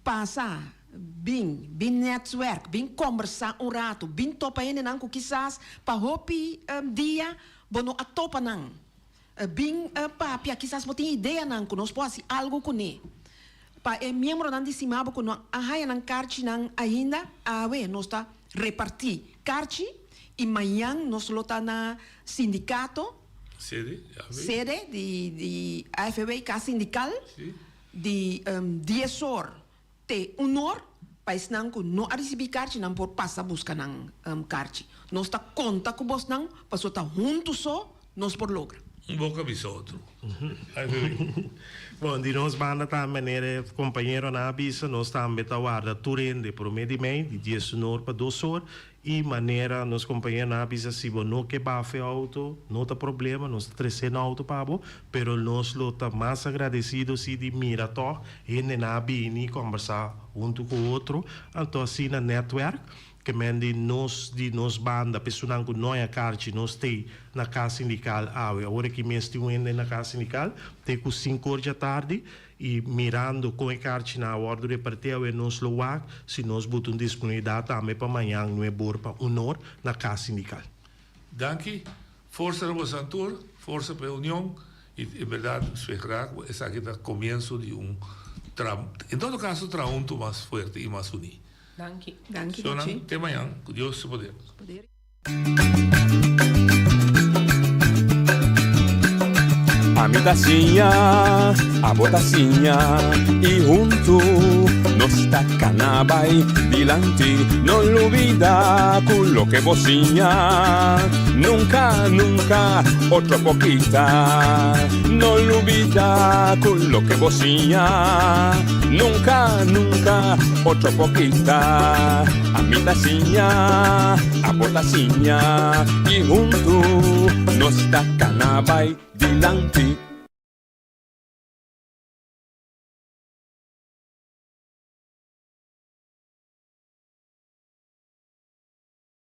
pasa, bin, bin nètwèrk, bin kòmbersá un ratu, bin topa hendenan ku kisas pa hopi dia bo no a topa nan. Bin papia, kisas bo tin ideanan ku nos por hasi algu kuné. Pa e miembronan di Simabo ku no a haña nan karchinan ainda, awe nos ta repartí karchi i mañan nos lo ta na sindikato, Sede, AFW. sede di di AFW, kas sindikal, di dies or te un or pa esnan ku no a risibí karchi nan por pasa buska nan karchi. Nos ta konta ku bosnan pasobra ta huntu so nos por logra. Un boka bisa otro. Bon, di nos banda tambe manera e kompañeronan a bisa, nos tambe ta warda tur hende promé di mei, di dies un or pa dos or, i manera nos kompañeronan a bisa si bo no ke bafa e outo, no ta problema, nos ta trese un outo pa bo, pero nos lo ta mas agradesido si di mira tòg hendenan a bini kòmbersá huntu ku otro, anto asina nètwèrk. Ke men di nos di nos banda, p'esunnan ku no haña karchi, nos t'ei na kas sindikal awe. Awor aki mes tin un hende na kas sindikal te ku sinku or djatardi i mirando kon e karchinan a wòrdu repartí awe nos lo wak si nos buta un disponibilidat tambe pa mañan nueb'or pa un'or na kas sindikal. Danki. Forsa na boso tur, forsa pa e union i en berdad spera ku esaki ta komienso di un tra, en todo kaso traha huntu mas fuerte i mas uní. Danki. Danki Shownan, Duchi. te mañan, ku Dios su poder. Poder. Ami ta siña, abo ta siña, i huntu nos ta kana bai dilanti. No lubida ku loke bo siña, nunka, nunka otro por kita. No lubida ku loke bo siña, nunka, nunka otro por kita. Ami ta siña, abo ta siña, i huntu nos ta kana bai dilanti.